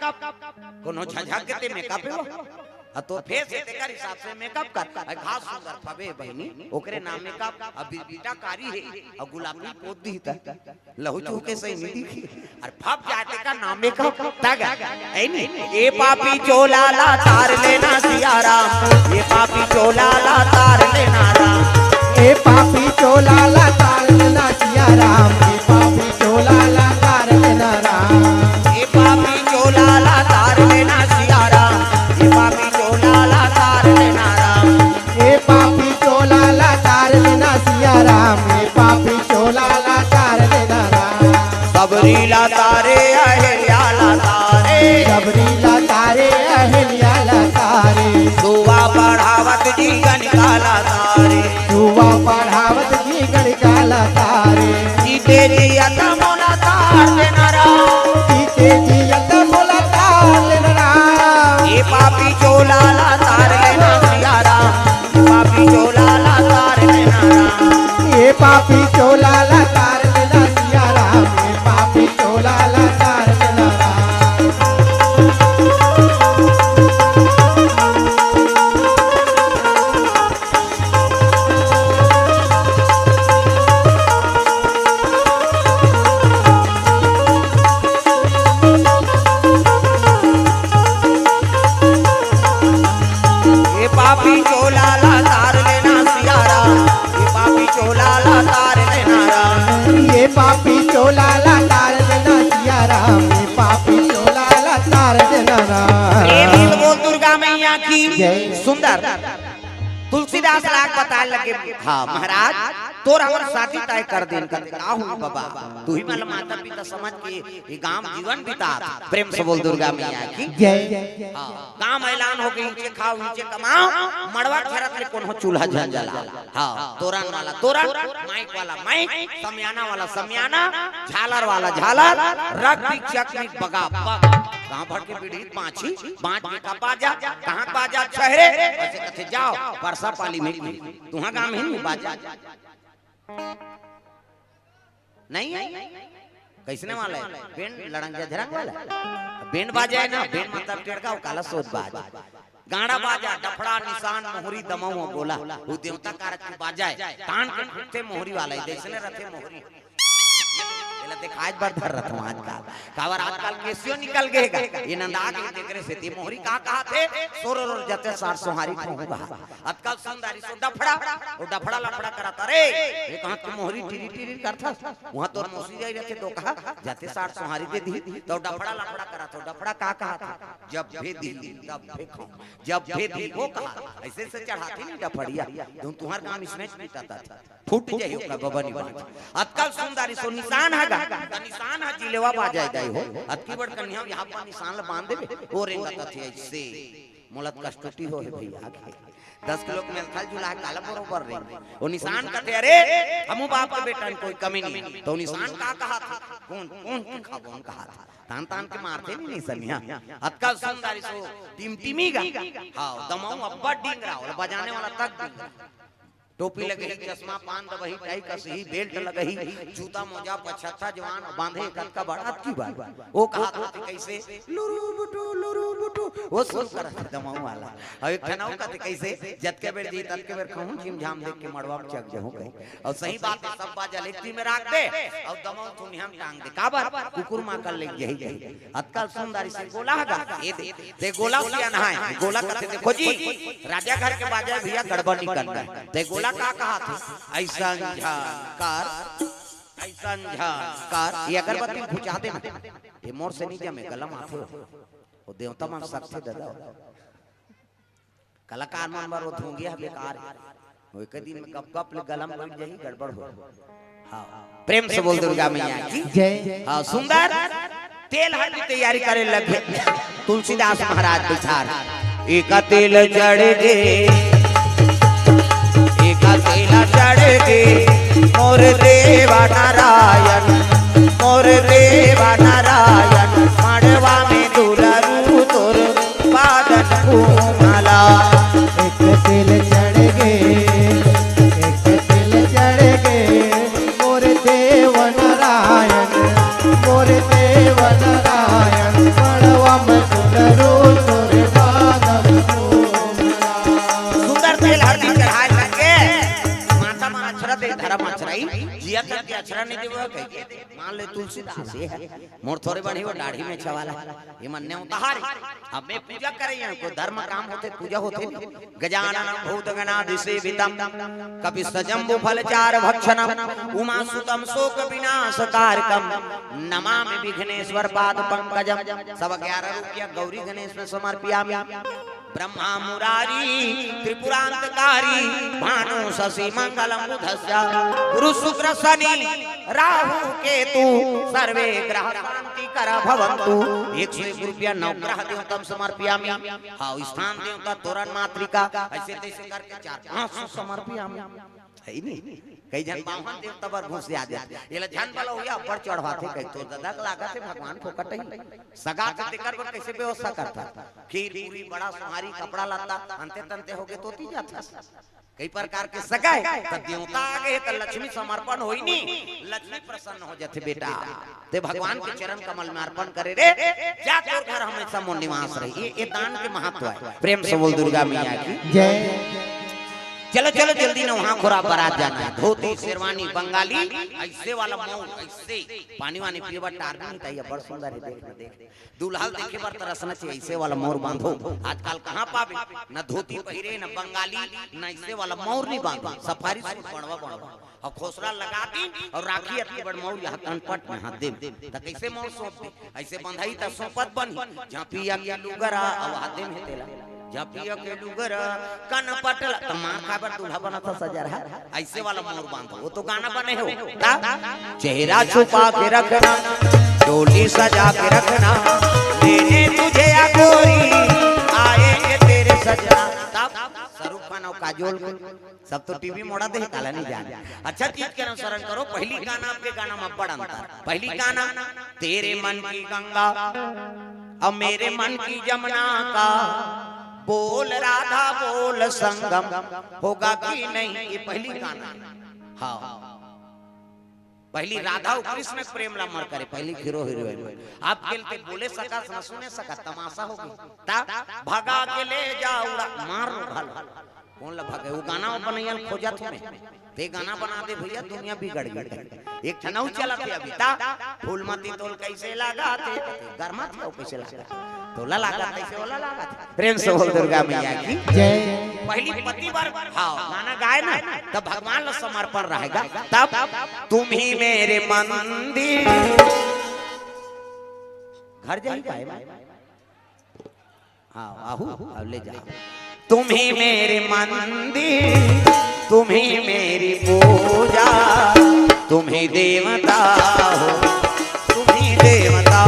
कोनो झझक के ते मेकअप हो। आ तो फेस से तेकर हिसाब से मेकअप कर। आ घास सुंदर फबे बहनी, ओकरे नाम मेकअप। अभी बीटा कारी है, और गुलाबी पोत दी था। लहू चूके सही नहीं दिखी। अरे फब जाते का नाम मेकअप। तग, ऐ नहीं? ए पापी चोला ला तार लेना सिया राम, ए पापी चोला ला तार लेना राम। ए पापी चोला ला तार रे। जुवा पढ़ावत जी गणिका ला तारे। जीते जियत मोला तार देना राम। जीते जियत मोला तार देना राम। ये पापी चोला ला तार लेना सिया राम। पापी चोला ला तार लेना राम। ये पापी चोला ला तार लेना सिया राम। ये पापी चोला ला तार लेना राम। ये पापी चोला ला तार लेना सिया राम। ये पापी चोला ला तार लेना राम। ये पापी चोला ला तार देना सिया राम। ये पापी चोला ला तार देना राम। प्रेम से बोल दुर्गा मैया की जय। सुंदर। तुलसीदास लाग बताए लगे, हाँ महाराज, तोर हमर शादी तय कर देन। कहते, का हुई बाबा, तू ही मतलब माता पिता समझ के ये गांव जीवन बिता। प्रेम से बोल दुर्गा मैया की जय। हाँ, गांव ऐलान हो गई, इचे खाओ, इचे कमाओ, मड़वा खरत ले कोनो चूल्हा झंझला। हाँ, तोरन वाला तोरन, माइक वाला माइक, समियाना वाला समियाना, झालर वाला झालर, रग बिग चक बिग बगा बग। गांव भर के पीढ़ी पाछी, बांच के का बाजा, कहाँ बाजा छहरे, ऐसे कथे जाओ, परसा पाली में की। तुहां गांव में नहीं बाजा? नहीं है? कैसने वाला है? बेंड लड़ंग झरंग वाला? बेंड बाजा है ना, बेंड मतलब टेड़का, काला सोच बाज। गाड़ा बाजा, डफड़ा, निशान, मोहरी, दमऊ, गोला, वो देवता कारज के बाजा है। तान के फूटथे मोहरी वाला है, जैसने रथे मोहरी। एला दिखाए बर धर रथम आजकल। काबर आजकल केसियो निकल गे गा। ये नंदा के तेकरे से ती मोहरी का कहाथे? सोर और जते सार सोहारी कहूँगा। अतका सुंदरी सो डफड़ा, वो डफड़ा लफड़ा करत। अरे, ये कहाँ के मोहरी टिरी टिरी करथस? वहाँ तोर मौसी जाई रहते तो कहा, जते सार सोहारी दे दी, तो डफड़ा लफड़ा करत हो। डफड़ा का कहाथे? जब भी दी, तब भी खाऊं। जब भी दी, वो कहा, ऐसे से चढ़ाती नहीं डफड़िया। तुम तुम्हार काम इसने पीटा था। फूट जाही ओकर बबनी बाज। अतका सुंदरी सो निशान ह गा, त निशान ह जिलेवा बाजाय दाई हो। अतकी बड़ कन्या यहाँ पर निशान ल बांध देबे, वो रेंगत अथे ऐसे। मोला कष्टुटी हो हे भैया के। दस किलो के मेलथल जुला है, काला बरोबर रेंग। वो निशान कथे, "अरे, हमू बाप के बेटा में कोई कमी नहीं।" तो निशान का कहाथे? कौन, कौन के खाबो, कौन कहाथे? तान तान के मारथे नहीं, नहीं सनिया। अतका सुंदरी सो टिमटिमी गा। हाँ, दमाऊ अब्बड़ डिंगरा, वो बजाने वाला तक डिंगरा। टोपी लगही, चश्मा, पान दबही, टाई कसही, बेल्ट लगही, जूता, मोजा, पछत्ता, जवान बांधे, कतका बड़ा की बात। वो कहाथे कैसे, "लुरु बुटु, लुरु बुटु", वो शुरू करथे दमाऊ वाला। अउ एक ठन अउ कथे कैसे, "जतके बेर जी, ततके बेर खाहूं, झिमझाम देख के मड़वा में चक जाहूं" कहे। अउ सही बात है, सब बाजा लेती में राख दे, अउ दमाऊ थुनिया में टांग दे। काबर? कुकुर मां कर ले यही, यही। अतका सुंदर से गोला हगा, ये दे। ते गोला सियान है, गोला कथे, "देखो जी, राजा घर के बाजा भैया गड़बड़ नहीं करना है।" ते गोला का कहाथे? "ऐसन झंकार, ऐसन झंकार।" ये अगरबत्ती बुझा देना। ये मोर से नहीं जमे, गलम आथे। वो देवता मन सकथे दादा। कलाकार मन बर वो धुंगिया बेकार हे। वो एक दिन में गप गप ले गलम बैठ जाही, गड़बड़ हो। हाँ, प्रेम से बोल दुर्गा मैया की जय। हाँ, सुंदर तेल हल्दी तैयारी करे लगे तुलसीदास महाराज बिचार। "एका तेल चढ़ गे, एका तेल चढ़ गे, मोर देवा नारायण, मोर देवा नारायण, मड़वा में दुलरू तोर पादन घूमला।" एक तेल चढ़ गे, एक तेल चढ़ गे, मोर देव नारायण, मोर देव नारायण, मड़वा में दुलरू तोर पादन घूमला। सुंदर तेल हल्दी चढ़ाए लगे, माता मन अक्षरा दे धरम अक्षराई, जिया करके अक्षरा नहीं देवे कहिके। मान ले तुलसीदास ये है, मोर थोरे बनी वो दाढ़ी में छवाला, ये मन ने उतार। अब मैं पूजा करे यहाँ, कोई धर्म काम होथे, पूजा होथे नहीं। गजानन भूत गणादि सेवितम, कपित्थ जम्बू फल चारु भक्षणम, उमा सुतम शोक विनाश कारकम, नमामि विघ्नेश्वर पाद पंकजम। सब ग्यारह रुपया गौरी गणेश में समर्पियामि। ब्रह्मा मुरारी त्रिपुरांतकारी, भानु शशि मंगलम बुधस्य, गुरु शुक्र शनि राहु केतु, सर्वे ग्रह शांति करा भवंतु, एक सौ एक रुपया नवग्रह देवतम समर्पयामि। हाँ, स्थान देवता तोरण मातृका, ऐसे तैसे करके चार पाँच सौ समर्पयामि। है ही नहीं। कई झन बामन देवता बर घुस जा जाथे। ये ला झन बला हो या अब्बड़ चढ़वाथे, कई तो ददा के लागत हे भगवान फोकट ही। सगा के तेकर बर कैसे व्यवस्था करता? खीर, पूरी, बड़ा, सोहारी, कपड़ा लत्ता, अंते तंते हो गे तो ती जाथे। कई प्रकार के सगा हे, त देवता आ गे हे, त लक्ष्मी समर्पण होई नी, लक्ष्मी प्रसन्न हो जाथे बेटा। ते भगवान के चरण कमल में अर्पण करे रे, जा तोर घर हमेशा मोर निवास रही। ये, ये दान के महत्व हे। प्रेम से बोल दुर्गा मैया की। जय। चलो, चलो, जल्दी नहा खोरा बरात जाना हे। धोती, शेरवानी, बंगाली, ऐसे वाला मौर, ऐसे पानी वानी पीए बर टार नहीं था, ये बड़ सुंदर हे, देख ना, देख। दूल्हा ल देखे बर तरसना चाहिए, ऐसे वाला मौर बांधो। आजकल कहाँ पाबे, न धोती पहिरे, न बंगाली, न ऐसे वाला मौर नहीं बांधो। सफारी सूट बनवा, बनवा। अउ खोसरा लगा दी अउ राखी अतकी बड़ मौर यहाँ कनपट में हाथ दे, त कैसे मौर सौंप दे? ऐसे बंधाई त सौंपत बनी। झांपिया के लुगरा अउ हाथ दे में तेला, झांपिया के लुगरा कनपट ला, त मार खाए बर दूल्हा बनत हे सजरहा। ऐसे वाला मौर बांधो, वो तो गाना बने हो। ता चेहरा छुपा के रखना, डोली सजा के रखना, मैंने तुझे या गोरी, आएंगे तेरे सजना। तब शाहरुख खान अउ काजोल के सब तो टीवी मोड़ा दे, काला नहीं जाने। अच्छा चीज के अनुसरण करो। पहली गाना आपके गाना में बड़ अंतर। पहली गाना, तेरे मन की गंगा, अब मेरे मन की जमुना का, बोल राधा बोल संगम, होगा कि नहीं, ये पहली गाना हे। हाँ, पहली राधा अउ कृष्ण के प्रेम ला मर करे, पहली हीरो हीरोइन। आप खेल के बोले सकत, न सुने सकत, तमाशा हो गई। ता भगा के ले जा उड़ा, मार लो, घाल। कौन ला भगे? वो गाना बनैया ल खोजत हे। ते गाना बना दे भैया, दुनिया बिगड़ गई। एक ठन अउ चलत हे अभी, ता फूलमती तोल कैसे लगा थे, गरमा थे, वो कैसे लगा? तोला लगा थे, कैसे ओला लगा थे? प्रेम से बोल दुर्गा मैया की। जय। पहली पति बर, हाँ, गाना गाए ना, तब भगवान ला समर्पण रहेगा। तब तुम ही मेरे मंदिर। घर जाई गाए ना। हाँ, आहू, अब ले जाओ। तुम ही मेरे मंदिर, तुम ही मेरी पूजा, तुम ही देवता हो, तुम ही देवता।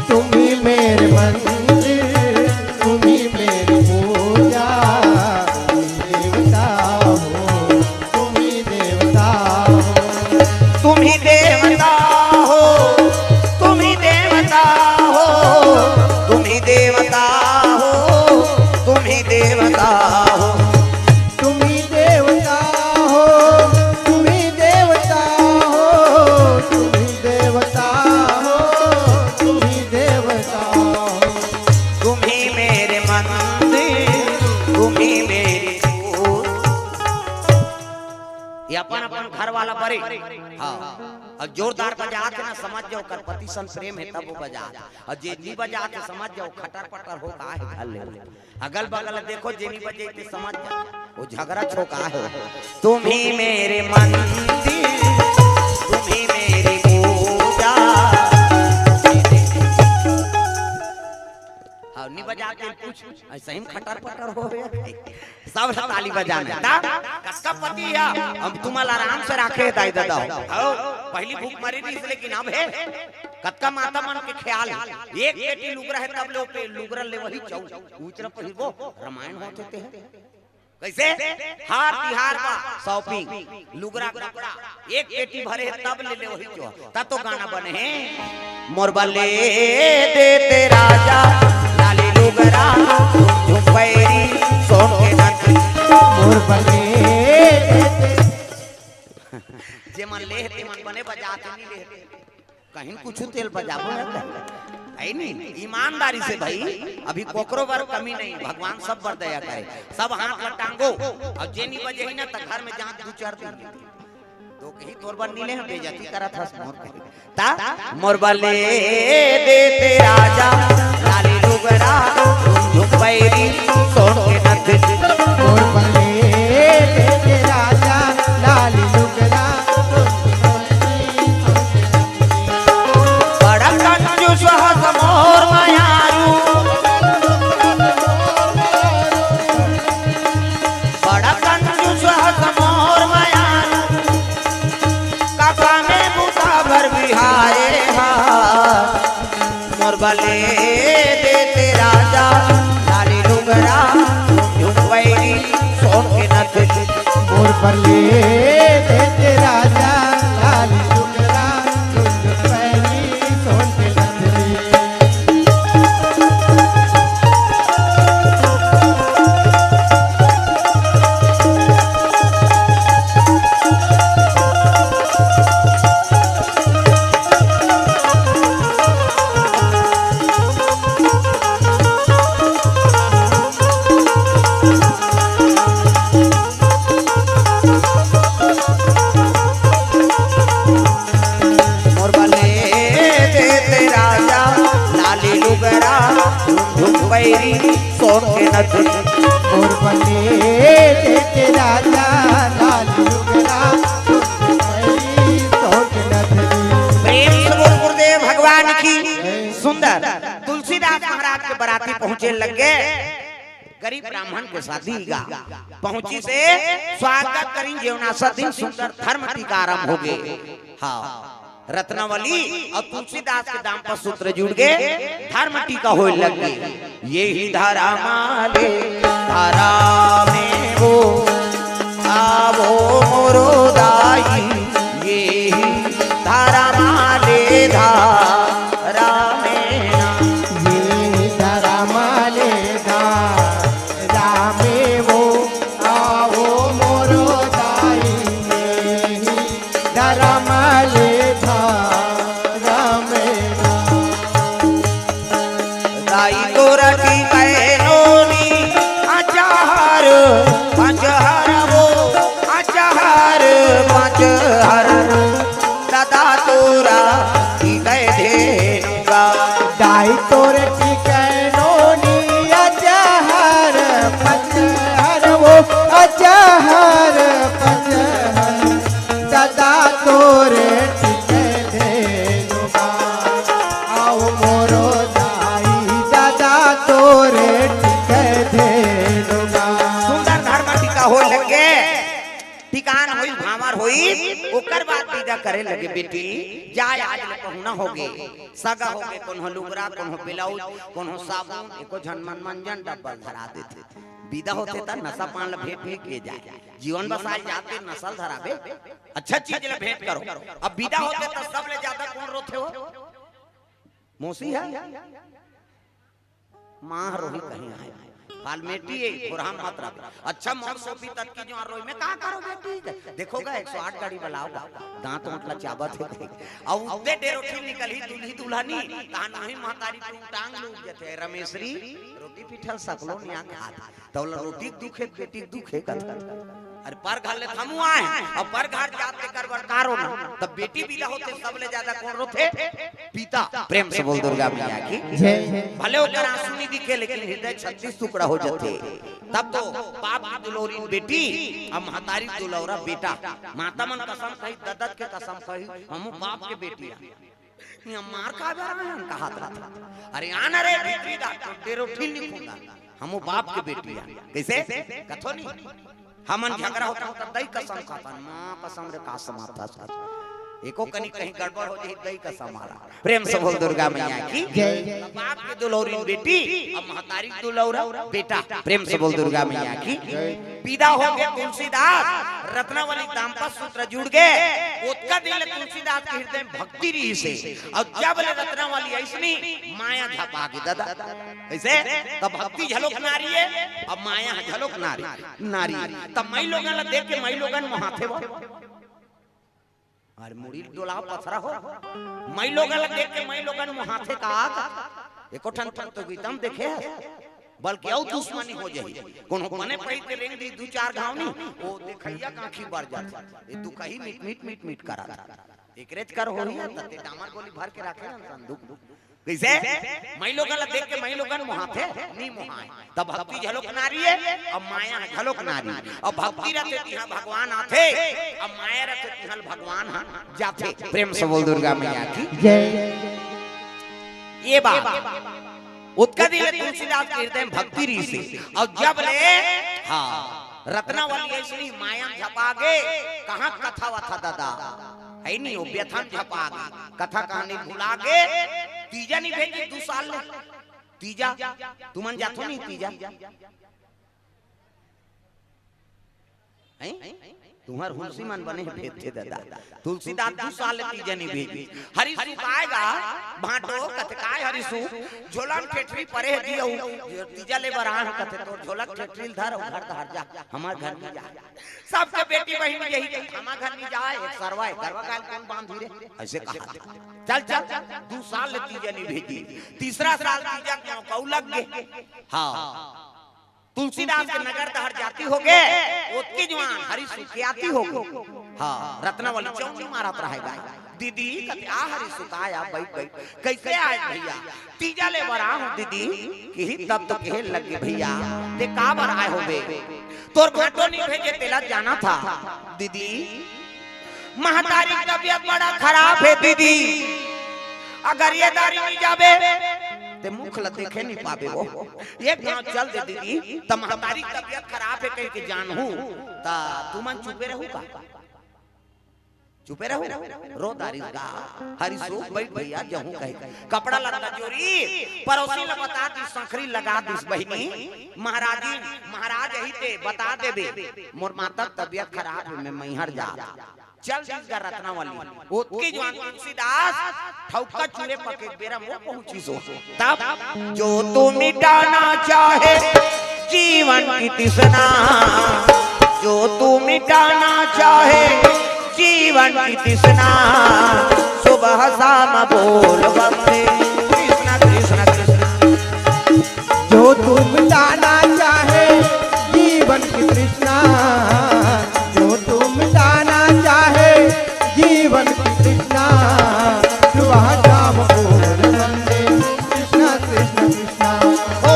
तुम ही मेरे मंदिर, तुम ही मेरी पूजा, तुम ही देवता हो, तुम ही देवता हो। तुम ही देवता हो, तुम ही देवता हो, तुम ही देवता हो, तुम ही देवता हो। तुम ही देवता हो, तुम ही देवता हो, तुम ही देवता हो, तुम ही देवता हो। तुम ही मेरे मंदिर, तुम ही मेरी पूजा। ये अपन अपन घर वाला बरे। हाँ। अउ जोरदार बजात हे ना, समझ जाओ, ओकर पति सन प्रेम हे, तब वो बजात हे। अउ जे नी बजात हे, समझ जाओ, खटर पटर हो का हे घर ले। अगल बगल देखो, जे नी बजे ते समझ जाओ, वो झगरा छोका हे। तुम ही मेरे मंदिर, तुम ही मेरी पूजा। हाँ, नी बजाते कुछ, ऐसे ही खटर पटर हो गया। सब ताली बजाना। ता कतका पति हे, हम तुम्हारा आराम से राखे हे दाई ददा हो। हाँ, पहली भूख मरी रहिस, लेकिन अब हे। कतका माता मन के ख्याल हे, एक पेटी लुगरा हे, तब ले ओ पे लुगरा लेवही चाहू। उचरा पहिरबो, रामायण होत हे ते हे। कैसे? हर तिहार बर shopping, लुगरा कपड़ा, एक पेटी भरे हे, तब ले लेवही चाहू। तब तो गाना बने हे। मोर बर ले देते राजा, लाली लुगरा, झुमझुम पैरी, सोन के नथ। मोर बर ले देते। जे मन ले हे, ते मन बने बजात हे, नी ले हे। कहीं कुछ तेल बजाबो ना कहीं। है नी? ईमानदारी से भाई, अभी कोकरो बर कमी नहीं, भगवान सब बर दया करे। सब हाथ ला टांगो, अउ जे नी बजे ही ना, त घर में जात दू चार दिन। तो कहीं तोर बर नी ले, हम बेइज्जती करत हस मोर कहीं। ता मोर बर ले देते राजा, लाली लुगरा, झुमझुम पैरी, सोन के नथ। मोर बर ले देते राजा, लाली लुगरा, बड़ा कंजूस हस मोर मयारू। बड़ा कंजूस हस मोर मयारू। काका में बूता भर बिहाए हा। मोर बर ले देते राजा लाल लुगरा, झुनझुन पैरी, सोन के नथनी। मोर बर ले देते राजा लाली लुगरा, झुनझुन पैरी, सोन के नथनी। मोर बर ले देते राजा लाली लुगरा, झुनझुन पैरी, सोन के नथनी। प्रेम से बोल गुरुदेव भगवान की। सुंदर तुलसीदास महाराज के बराती पहुंचे लग गे। गरीब ब्राह्मण के शादी गा पहुंचिस हे, स्वागत करिन जेवनासा दिन सुंदर धर्म टीका आरंभ हो गे। हाँ, रत्नावली अउ तुलसीदास के दाम्पत्य सूत्र जुड़ गे, धर्म टीका होय लग गे। ये ही धर्म ले धर्म में वो आवो मोरो दाई, ये ही धर्म ले धर्म में ना। ये धर्म ले धर्म में वो आवो मोरो दाई, ये ही धर्म ले धर्म में ना। दाई तोरा टीकै नोनी, अचाहर पचहर वो, अचाहर पचहर। ददा तोरा टीकै धेनु गा। दाई तोर टीकै नोनी, अचाहर पचहर वो, अचाहर पचहर। ददा तोर टीकै धेनु गा। आओ मोरो दाई, ददा तोर टीकै धेनु गा। सुंदर धर्म टीका होय लग गे। टिकान होई, भांवर होई, ओकर बाद बिदा करे लगे, बेटी, जाय, आज ले पहुना हो गे, सगा हो गे, कोनो लुगरा, कोनो ब्लाउज, कोनो साबुन, एको झन मन मंजन डब्बा धरा देथे। बिदा होथे त नशा पान ल भेंट नइ किए जाय। जीवन बसाए जात के नशा ल धराबे, अच्छा चीज ल भेंट करो। अब बिदा होथे त सबले ज्यादा कोन रोथे हो? मौसी हे? माँ रोही कहीं आए। फालमेटी ए, थोरहा मत रख। अच्छा, मोर सोपी तक की जो रोई में का करो बेटी? देखो गा, एक सौ आठ गाड़ी बुलाओ गा। दांत ओंट ला चाबत हे। अउ उत्ते डेरोठी निकलही दूल्ही दुल्हनी, तहान वही महतारी टूंग टांग लूट जथे। रमेशरी, रोटी पीठल सकलो निया खात। तौला रोटी के दुख हे, बेटी के दुख हे कथा। अरे पर घर ले थमू आए, अउ पर घर जात के गड़बड़ कारो ना। तब बेटी बिदा होथे, सबले ज्यादा कोन रोथे? पिता। प्रेम से बोल दुर्गा मैया की। जय। भले ओकर आंसू नहीं दिखे, लेकिन हृदय छत्तीस टुकड़ा हो जाथे। तब तो बाप की दुलौरी बेटी, अब महतारी दुलौरा बेटा। माता मन कसम खाही, ददत के कसम खाही, हमू बाप के बेटी आ। यहाँ मार का बेरा है, हम कहा था। अरे आना रे भीतरी दा, तो डेरो ठिल नहीं खूंदा। हमू बाप के बेटी आ। कैसे? कथो नहीं। हमन झगड़ा होता होता दई कसम खातन, माँ कसम रे का समाप्त था। एको कनी कहीं गड़बड़ हो जाही, दई कसम आला। प्रेम से बोल दुर्गा मैया की। जय। बाप के दुलौरी बेटी, अब महतारी दुलौरा बेटा। प्रेम से बोल दुर्गा मैया की। जय। बिदा हो गे तुलसीदास, रत्नावली दाम्पत्य सूत्र जुड़ गे। ओतका दिन ले तुलसीदास के हृदय में भक्ति रहिस हे। अउ जब ले रत्नावली अइसनी, माया झपा गे ददा। कइसे? तब भक्ति झलोक नारी हे, अब माया झलोक नारी। नारी। तब माई लोगन ला देख के माई लोगन मोहाथे वो। अरे मुड़ी डोला पथरा हो। माई लोगन ला देख के माई लोगन मोहाथे का आग। एको ठन ठन तो गीतम देखे हे। बल्कि अउ दुश्मनी हो जाही। कोनो बने पहिर के रेंग दी दू चार घाव नी, ओ देखइया कांखी बर जाथे। ए दुखही मिट मिट मिट मिट करत। एकरेच कर होही त ते डामर गोली भर के राखे हन संदूक। कइसे? माई लोगन ला देख के माई लोगन मोहाथे, नी मोहाय। तब भक्ति झलोक नारी हे, अब माया हे झलोक नारी। अब भक्ति रथे तिहां भगवान आथे, अब माया रथे तिहां भगवान ह जाथे। प्रेम से बोल दुर्गा मैया की। जय। ये बात। ओतका दिन ले तुलसीदास के हृदय में भक्ति रहिस हे। अउ जब ले, हाँ, रत्नावली अइसनी माया में झपा गे, कहाँ कथा वथा ददा? हे नी, ओ व्यथा में झपा गे, कथा कहानी भुला गे, तीजा नहीं भेजी दू साल ले। तीजा, तुमन जाथो नहीं तीजा? हैं? तुंहर हुलसी मन बने हे भेजथे ददा। तुलसीदास दू साल ले तीजा नइ भेजिस। हरिसु काय गा, भांटो कथे काय हरिसु, झोला म ठेठरी परे हे दियउ, तीजा ले बर आए हंव कथे, तोर झोला के ठेठरी ल धर अउ घर डहर जा, हमर घर नइ जा। सबके बेटी बहिन यही कही, हमर घर नइ जा, एक सरवा हे, गरवा गाय ल कोन बांधी रे, अइसे कहा। चल, चल, दू साल ले तीजा नइ भेजिस, तीसरा साल तीजा के मौका लग गे। हाँ। तुलसीदास के नगर डहर जाती होगे, ओतकी जुवार हरिसु के आती होगे। हाँ, रत्नावली चौंकी मारत रहे गा। दीदी, कथे आ हरिसु काय आ, बइठ, बइठ। कइसे आए भइया? तीजा ले बर आए हंव दीदी, किहिस तब तो कहे लगे भइया, तें काबर आए होबे? तोर भांटो नइ भेजे, तेला जाना था। दीदी, महतारी के तबियत बड़ा खराब हे दीदी, अगर ये दारी नइ जाबे, तें मुख ल देखे नइ पाबे वो। एक घांव चल दे दीदी, त महतारी के तबियत खराब हे कहिके जानहूं, त तुमन चुपे रहू का? चुपे रहू, रो डारिस गा। हरिसु बइठ भइया, जाहूं कहे। कपड़ा लत्ता जोरिस, परोसी ल बता दिस, संखरी लगा दिस बहिनी, महाराजी, महाराज अही ते बता देबे, मोर माता के तबियत खराब हे, मैं मैहर जात हंव। चल दिस गा रत्नावली। ओतकी जुवार तुलसीदास ठउका चूरे पके के बेरा म पहुंचिस हो। तब जो तू मिटाना चाहे जीवन की तृष्णा, जो तू मिटाना चाहे जीवन की तृष्णा, सुबह शाम बोल वंदे कृष्ण कृष्ण कृष्ण। जो तू मिटाना चाहे जीवन की तृष्णा, जो तू मिटाना चाहे जीवन की तृष्णा, सुबह शाम बोल वंदे कृष्ण कृष्ण कृष्ण। ओ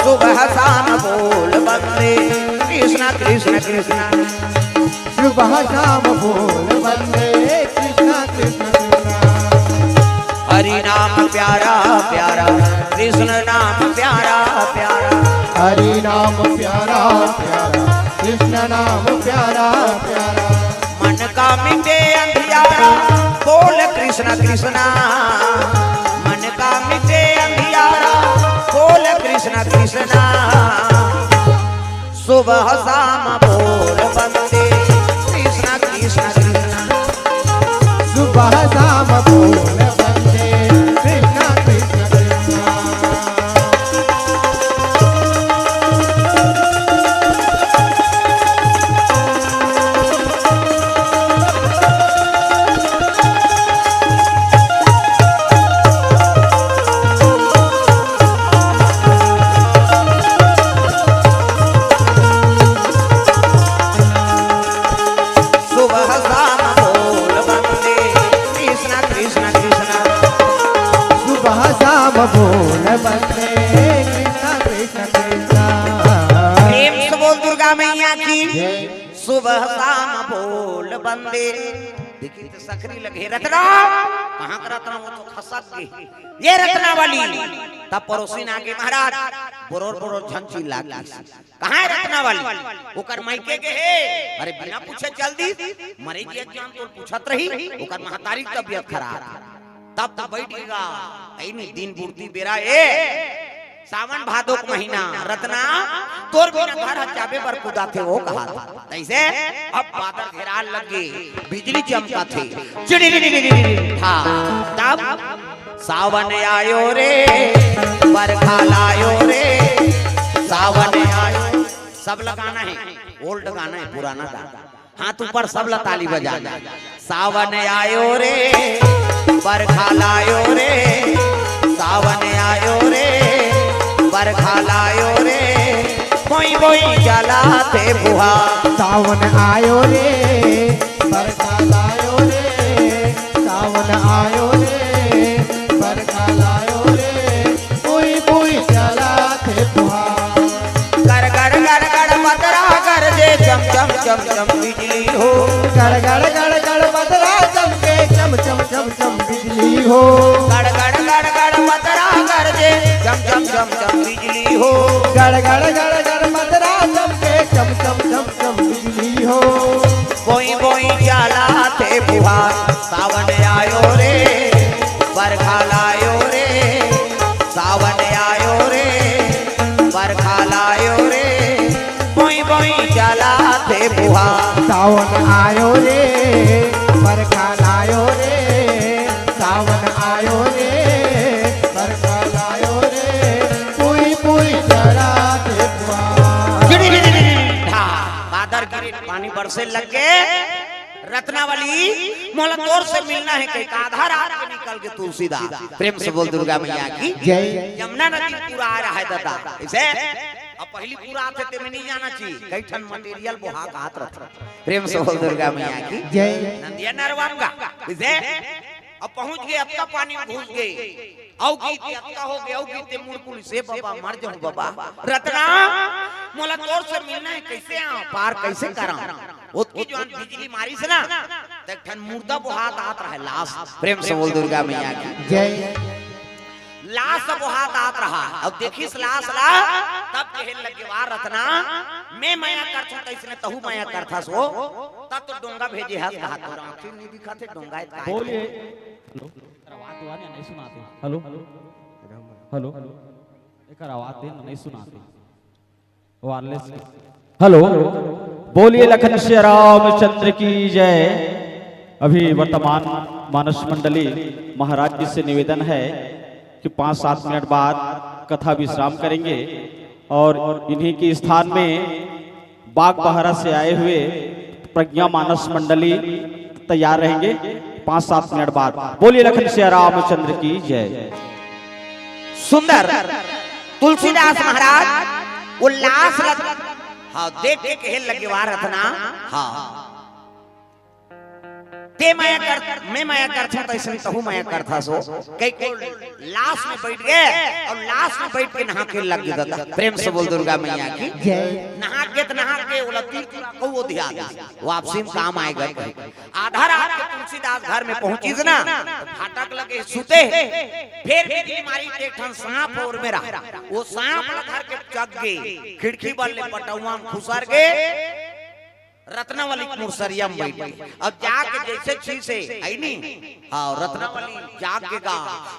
सुबह शाम बोल वंदे कृष्ण कृष्ण कृष्ण। सुबह शाम बोल वंदे कृष्ण कृष्ण कृष्ण। हरि नाम प्यारा प्यारा, कृष्ण नाम प्यारा प्यारा। हरि नाम प्यारा प्यारा, कृष्ण नाम प्यारा प्यारा। मन का मिटे अंधियारा, बोल कृष्ण कृष्णा। मन का मिटे अंधियारा, बोल कृष्ण कृष्णा। सुबह शाम बोल वंदे कृष्ण कृष्ण कृष्ण। सुबह शाम बोल वंदे कृष्ण कृष्ण कृष्ण। सुबह शाम बोल वंदे कृष्ण कृष्ण कृष्ण। सुबह शाम बोल वंदे कृष्ण कृष्ण कृष्ण। प्रेम से बोल दुर्गा मैया की। जय। सुबह शाम बोल वंदे। देखी त संखरी लगे रतरा, कहाँ का रतरा, वो तो खसक गे। ये रत्नावली। तब परोसिन आगे महाराज, बरोर बरोर झन चिल्ला के। कहाँ हे रत्नावली? ओकर मायके गे हे। अरे बिना पूछे चल दिस। मरे जिए के जान तोर पूछत रही। ओकर महतारी के तबियत खराब। तब तो बइठ गे गा। अइनी दिन बुड़ती बेरा ए। सावन भादो के महीना रतना तोर बिना घर ह जाबे बर कुदाथे वो कहा। तइसे अब बादर घेराय लगे, बिजली चमकाथे। चिड़ी हाँ, तब सावन आयो रे, बरखा लायो रे, सावन आयो। सबला गाना हे, old गाना हे, पुराना गाना। हाथ ऊपर, सबला ताली बजाना। सावन आयो रे, बरखा लायो रे, सावन आयो रे, बरखा लायो रे, बोई बोई चलाथे फुहार। सावन आयो रे, बरखा लायो रे, सावन आयो रे, बरखा लायो रे, बोई बोई चलाथे फुहार। गड़ गड़ गड़ गड़ बदरा गरजे, चम चम चम चम बिजली हो। गड़ गड़ गड़ गड़ बदरा चमके, चम चम चम चम बिजली हो। गड़ गड़ गड़ गड़ बदरा गरजे, चम चम चम चम बिजली हो। गड़ गड़ गड़ गड़ बदरा चमके, चम चम चम चम बिजली हो। बोई बोई चलाथे फुहार, सावन आयो रे, बरखा लायो रे, सावन आयो रे, बरखा लायो रे, बोई बोई चलाथे फुहार। सावन आयो रे, बरखा लायो रे, सावन आयो रे, बरखा लायो रे, पुई पुई चरा दे पुआ। गिड़ी, गिड़ी, गिड़ी, गिड़ी, ढा, बादर गिरे, पानी बरसे लग गे। रत्नावली, मोला तोर से मिलना हे कहिके आधा रात के निकल गे तुलसीदास। प्रेम से बोल दुर्गा मैया की जय। यमुना नदी पूरा आ रहा है दादा। इसे अब पहली पूरा आथे ते में नहीं जाना चाहिए, कई ठन material बोहा के आत रथे। प्रेम से बोल दुर्गा मैया की जय। नंदिया नरवांगा, इसे अब पहुंच गे, अतका पानी में घुस गे, अउ गीत अतका हो गे, अउ गीत मुड़ पुलिस, "ए बाबा, मर जाऊं बाबा।" रतना, मोला तोर से मिलना हे, कइसे आंव, पार कइसे करांव? ओतकी जोन बिजली मारिस ना, त एक ठन मुर्दा बोहात आत रहे, लाश। प्रेम से बोल दुर्गा मैया की जय। लाश बोहात आत रहा, अउ देखिस लाश ला, तब कहे लगे, "वाह रतना, मैं मया करथंव, तइसने तहू मया करथस हो।" तब तो डोंगा भेजे हस, कहा तोर आंखी नहीं दिखत हे, डोंगा हे, त काय बोलिए। करे? हेलो, एकर आवाज दे ना, नहीं सुनाते। हेलो, हेलो, एकर आवाज दे ना, नहीं सुनाते। Wireless। हेलो, बोलिए लखन सिया रामचंद्र की जय। अभी वर्तमान मानस मंडली महाराज जी से निवेदन है कि पाँच सात मिनट बाद कथा विश्राम करेंगे और इन्हीं के स्थान में बागबाहरा से आए हुए प्रज्ञा मानस मंडली तैयार रहेंगे पाँच सात मिनट बाद। बोलिए लखन सिया रामचंद्र की जय। सुंदर तुलसीदास महाराज वो लाश लग, हाँ, देख के कहे लगे, "वाह रतना, हाँ, ते मया कर, मैं मया करथंव, तइसने तहू मया करथस हो।" कहिके लाश में बइठ गे अउ लाश में बइठ के नहा के लग गे दादा। प्रेम से बोल दुर्गा मैया की जय। नहा के त नहा के ओला तीर तुरा कहू धिया दे, वापसी में काम आएगा कहिके। आधा रात के तुलसीदास घर में पहुंचिस ना, त फाटक लगे सुते हे। फेर बिजली मारिस त एक ठन सांप ओर में रहा, वो सांप ला धर के चघ गे, खिड़की बल्ले पटउवा में खुसर गे, रत्नावली के मुसरिया में बइठ गे। अब जाके जइसे चीस हे, अइ नी, हाँ, रत्नावली जाग के गा,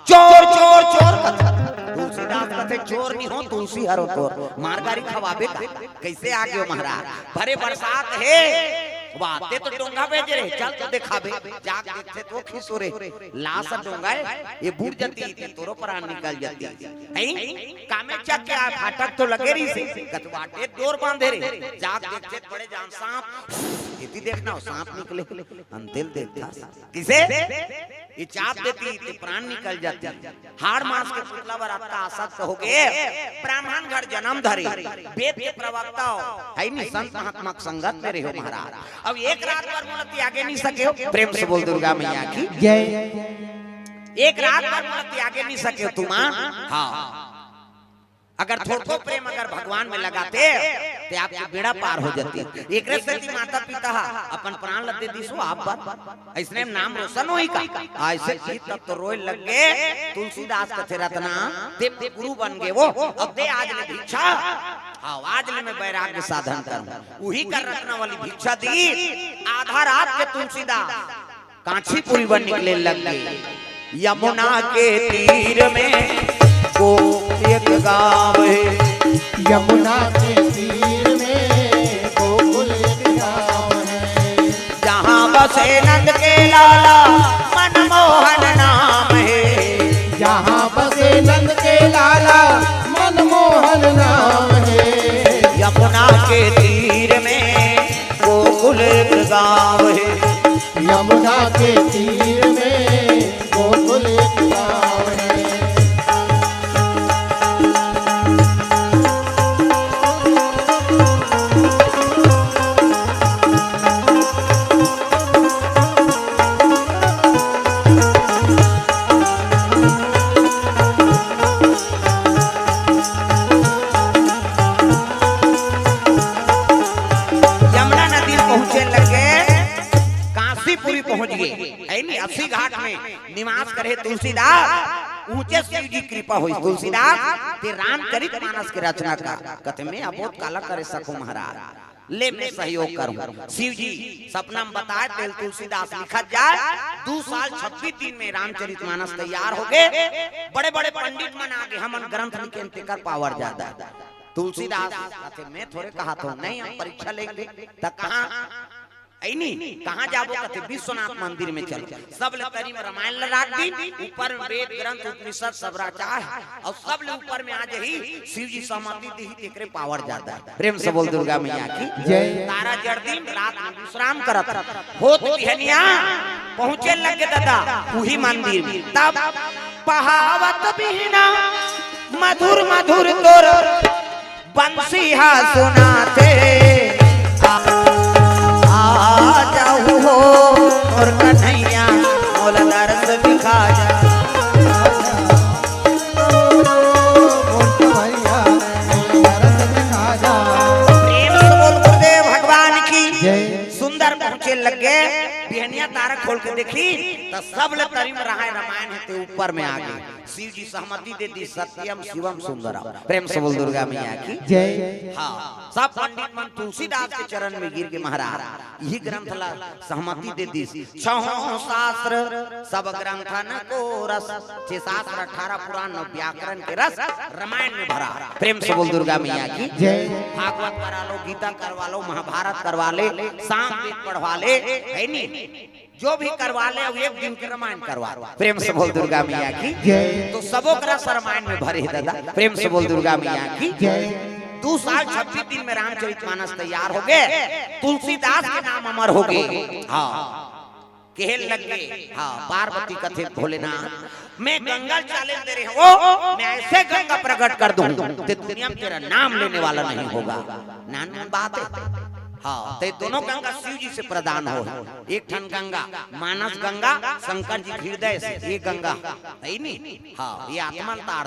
"चोर, चोर, चोर," कथे। तुलसीदास कथे, "चोर नहीं हों, तुलसी हरों तोर, मार गारी खवाबे का?" कइसे आ गे हो महाराज? भरे बरसात हे, वाह, ते तो डोंगा भेजे रहे, चल तो देखाबे। जाके देखथे तो खिसोरे, लाश डोंगा हे, ये बूड़ जाती, ते तोरो प्राण निकल जाती। हैं? कामे चघ के आ, फाटक तो लगे रहिसे, कथवाटे डोर बांधे रहे, जाके देखथे बड़े जान सांप, एती देखना हो, सांप निकले, अंतेल देखथा। किसे? ये चाप देती, ते प्राण निकल जाती। हाड़ मांस के पुतला बर अतका आसक्त हो गे, ब्राह्मण घर जन्म धरे, वेद के प्रवक्ता हो, हइ नी, संत महात्मा के संगत में रहे हो महाराज। अब एक रात बर मोला त्यागे नहीं सके हो, प्रेम से बोल दुर्गा मैया की जय। एक रात बर मोला त्यागे नहीं सके हो तुम, हाँ। अगर थोड़को प्रेम अगर भगवान में लगाते, ते आपके बेड़ा पार हो जाती। एकरे सेती माता पिता हा अपन प्राण ल दे दिस हो आप बर। अइसने नाम रोशन होही का? अइसे की तब तो रोए लग गे। तुलसीदास कथे, "रतना, ते गुरु बन गे वो, अब दे आज ले भिक्षा।" हाँ, आज ले मैं वैराग्य साधन करूं। उही कर रत्नावली भिक्षा दी। आधा रात के तुलसीदास कांचीपुरी बर निकले लग गे। यमुना के तीर में गोकुल एक गाँव हे। यमुना के तीर में गोकुल एक गाँव हे। जहाँ बसे नंद के लाला मनमोहन नाम हे। जहाँ बसे नंद के लाला मनमोहन नाम हे। यमुना के तीर में गोकुल एक गाँव हे। यमुना के तीर में गोकुल एक गाँव हे। यमुना नदी पहुँचे लगे, कांचीपुरी पहुँच गे, हइ नी, अस्सी घाट में निवास करे तुलसीदास, ऊंचे शिव जी कृपा होइस। तुलसीदास ते रामचरित मानस के रचना कर, कथे मैं अबोध काला करे सकूं महाराज, ले मैं सहयोग करूं। शिव जी सपना में बताय तेला तुलसीदास लिखत जाय, दू साल छब्बीस दिन में रामचरित मानस तैयार हो गे। बड़े बड़े पंडित मन आ गे, हमन ग्रंथ लिखेन तेकर power जादा। तुलसीदास कथे मैं थोरे कहत हों, नहीं हम परीक्षा लेंगे, त कहा अइनी, कहाँ जाबो कथे, विश्वनाथ मंदिर में चलो। सब ले तरी में रामायण ल राख दिन, ऊपर में वेद ग्रंथ उपनिषद सब रचा हे, अउ सब ले ऊपर में आ जही शिव जी सहमति दिही, तेकरे पावर जादा हे। प्रेम से बोल दुर्गा मैया की जय। तारा जड़ दिन रात में विश्राम करत होत बिहनिया पहुँचे लगे दादा उही मंदिर में। तब पहावत बिहना मधुर मधुर तोर बंसी हा सुनाथे। आ, आ जाहू हो मोर कन्हैया, मोला दरस दिखा जा। प्रेम से बोल गुरुदेव भगवान की जय। सुंदर पहुँचे लगे, बिहनिया तारा खोल के देखी, त सब ले तरी में रहाय रामायण हे, ते ऊपर में आ गे। शिव जी सहमति दे दिस, सत्यम शिवम सुंदरम। प्रेम से बोल दुर्गा मैया की जय। हाँ, सब पंडित मन तुलसीदास के चरण में गिर के, महाराज, इही ग्रंथ ला सहमति दे दिस। छहों शास्त्र सब ग्रंथन को रस, छह शास्त्र, अठारह पुराण, नौ व्याकरण के रस रामायण में भरा। प्रेम से बोल दुर्गा मैया की जय। भागवत करा लो, गीता करवा लो, महाभारत करवा ले, सामवेद पढ़वा ले, हे नी? जो भी करवा ले, अब एक दिन के रामायण करवा ले। प्रेम से बोल दुर्गा मैया की जय। तो सबो करा रामायण में भरे हे दादा। प्रेम से बोल दुर्गा मैया की जय। दू साल छब्बीस दिन में रामचरित मानस तैयार हो गे, तुलसीदास के नाम अमर हो गे। हाँ, कहे लगे, हाँ, पार्वती कथे भोलेनाथ, मैं गंगा चाले तेरे हो, मैं ऐसे गंगा प्रकट कर दूं, ते दुनिया में तेरा नाम लेने वाला नहीं होगा। नानमुन बात हे। हाँ, ते दोनों गंगा शिव जी से प्रदान हो। एक ठन गंगा, मानस गंगा, शंकर जी के हृदय से, ये गंगा, हे नी? हाँ, ये आत्मा ल तार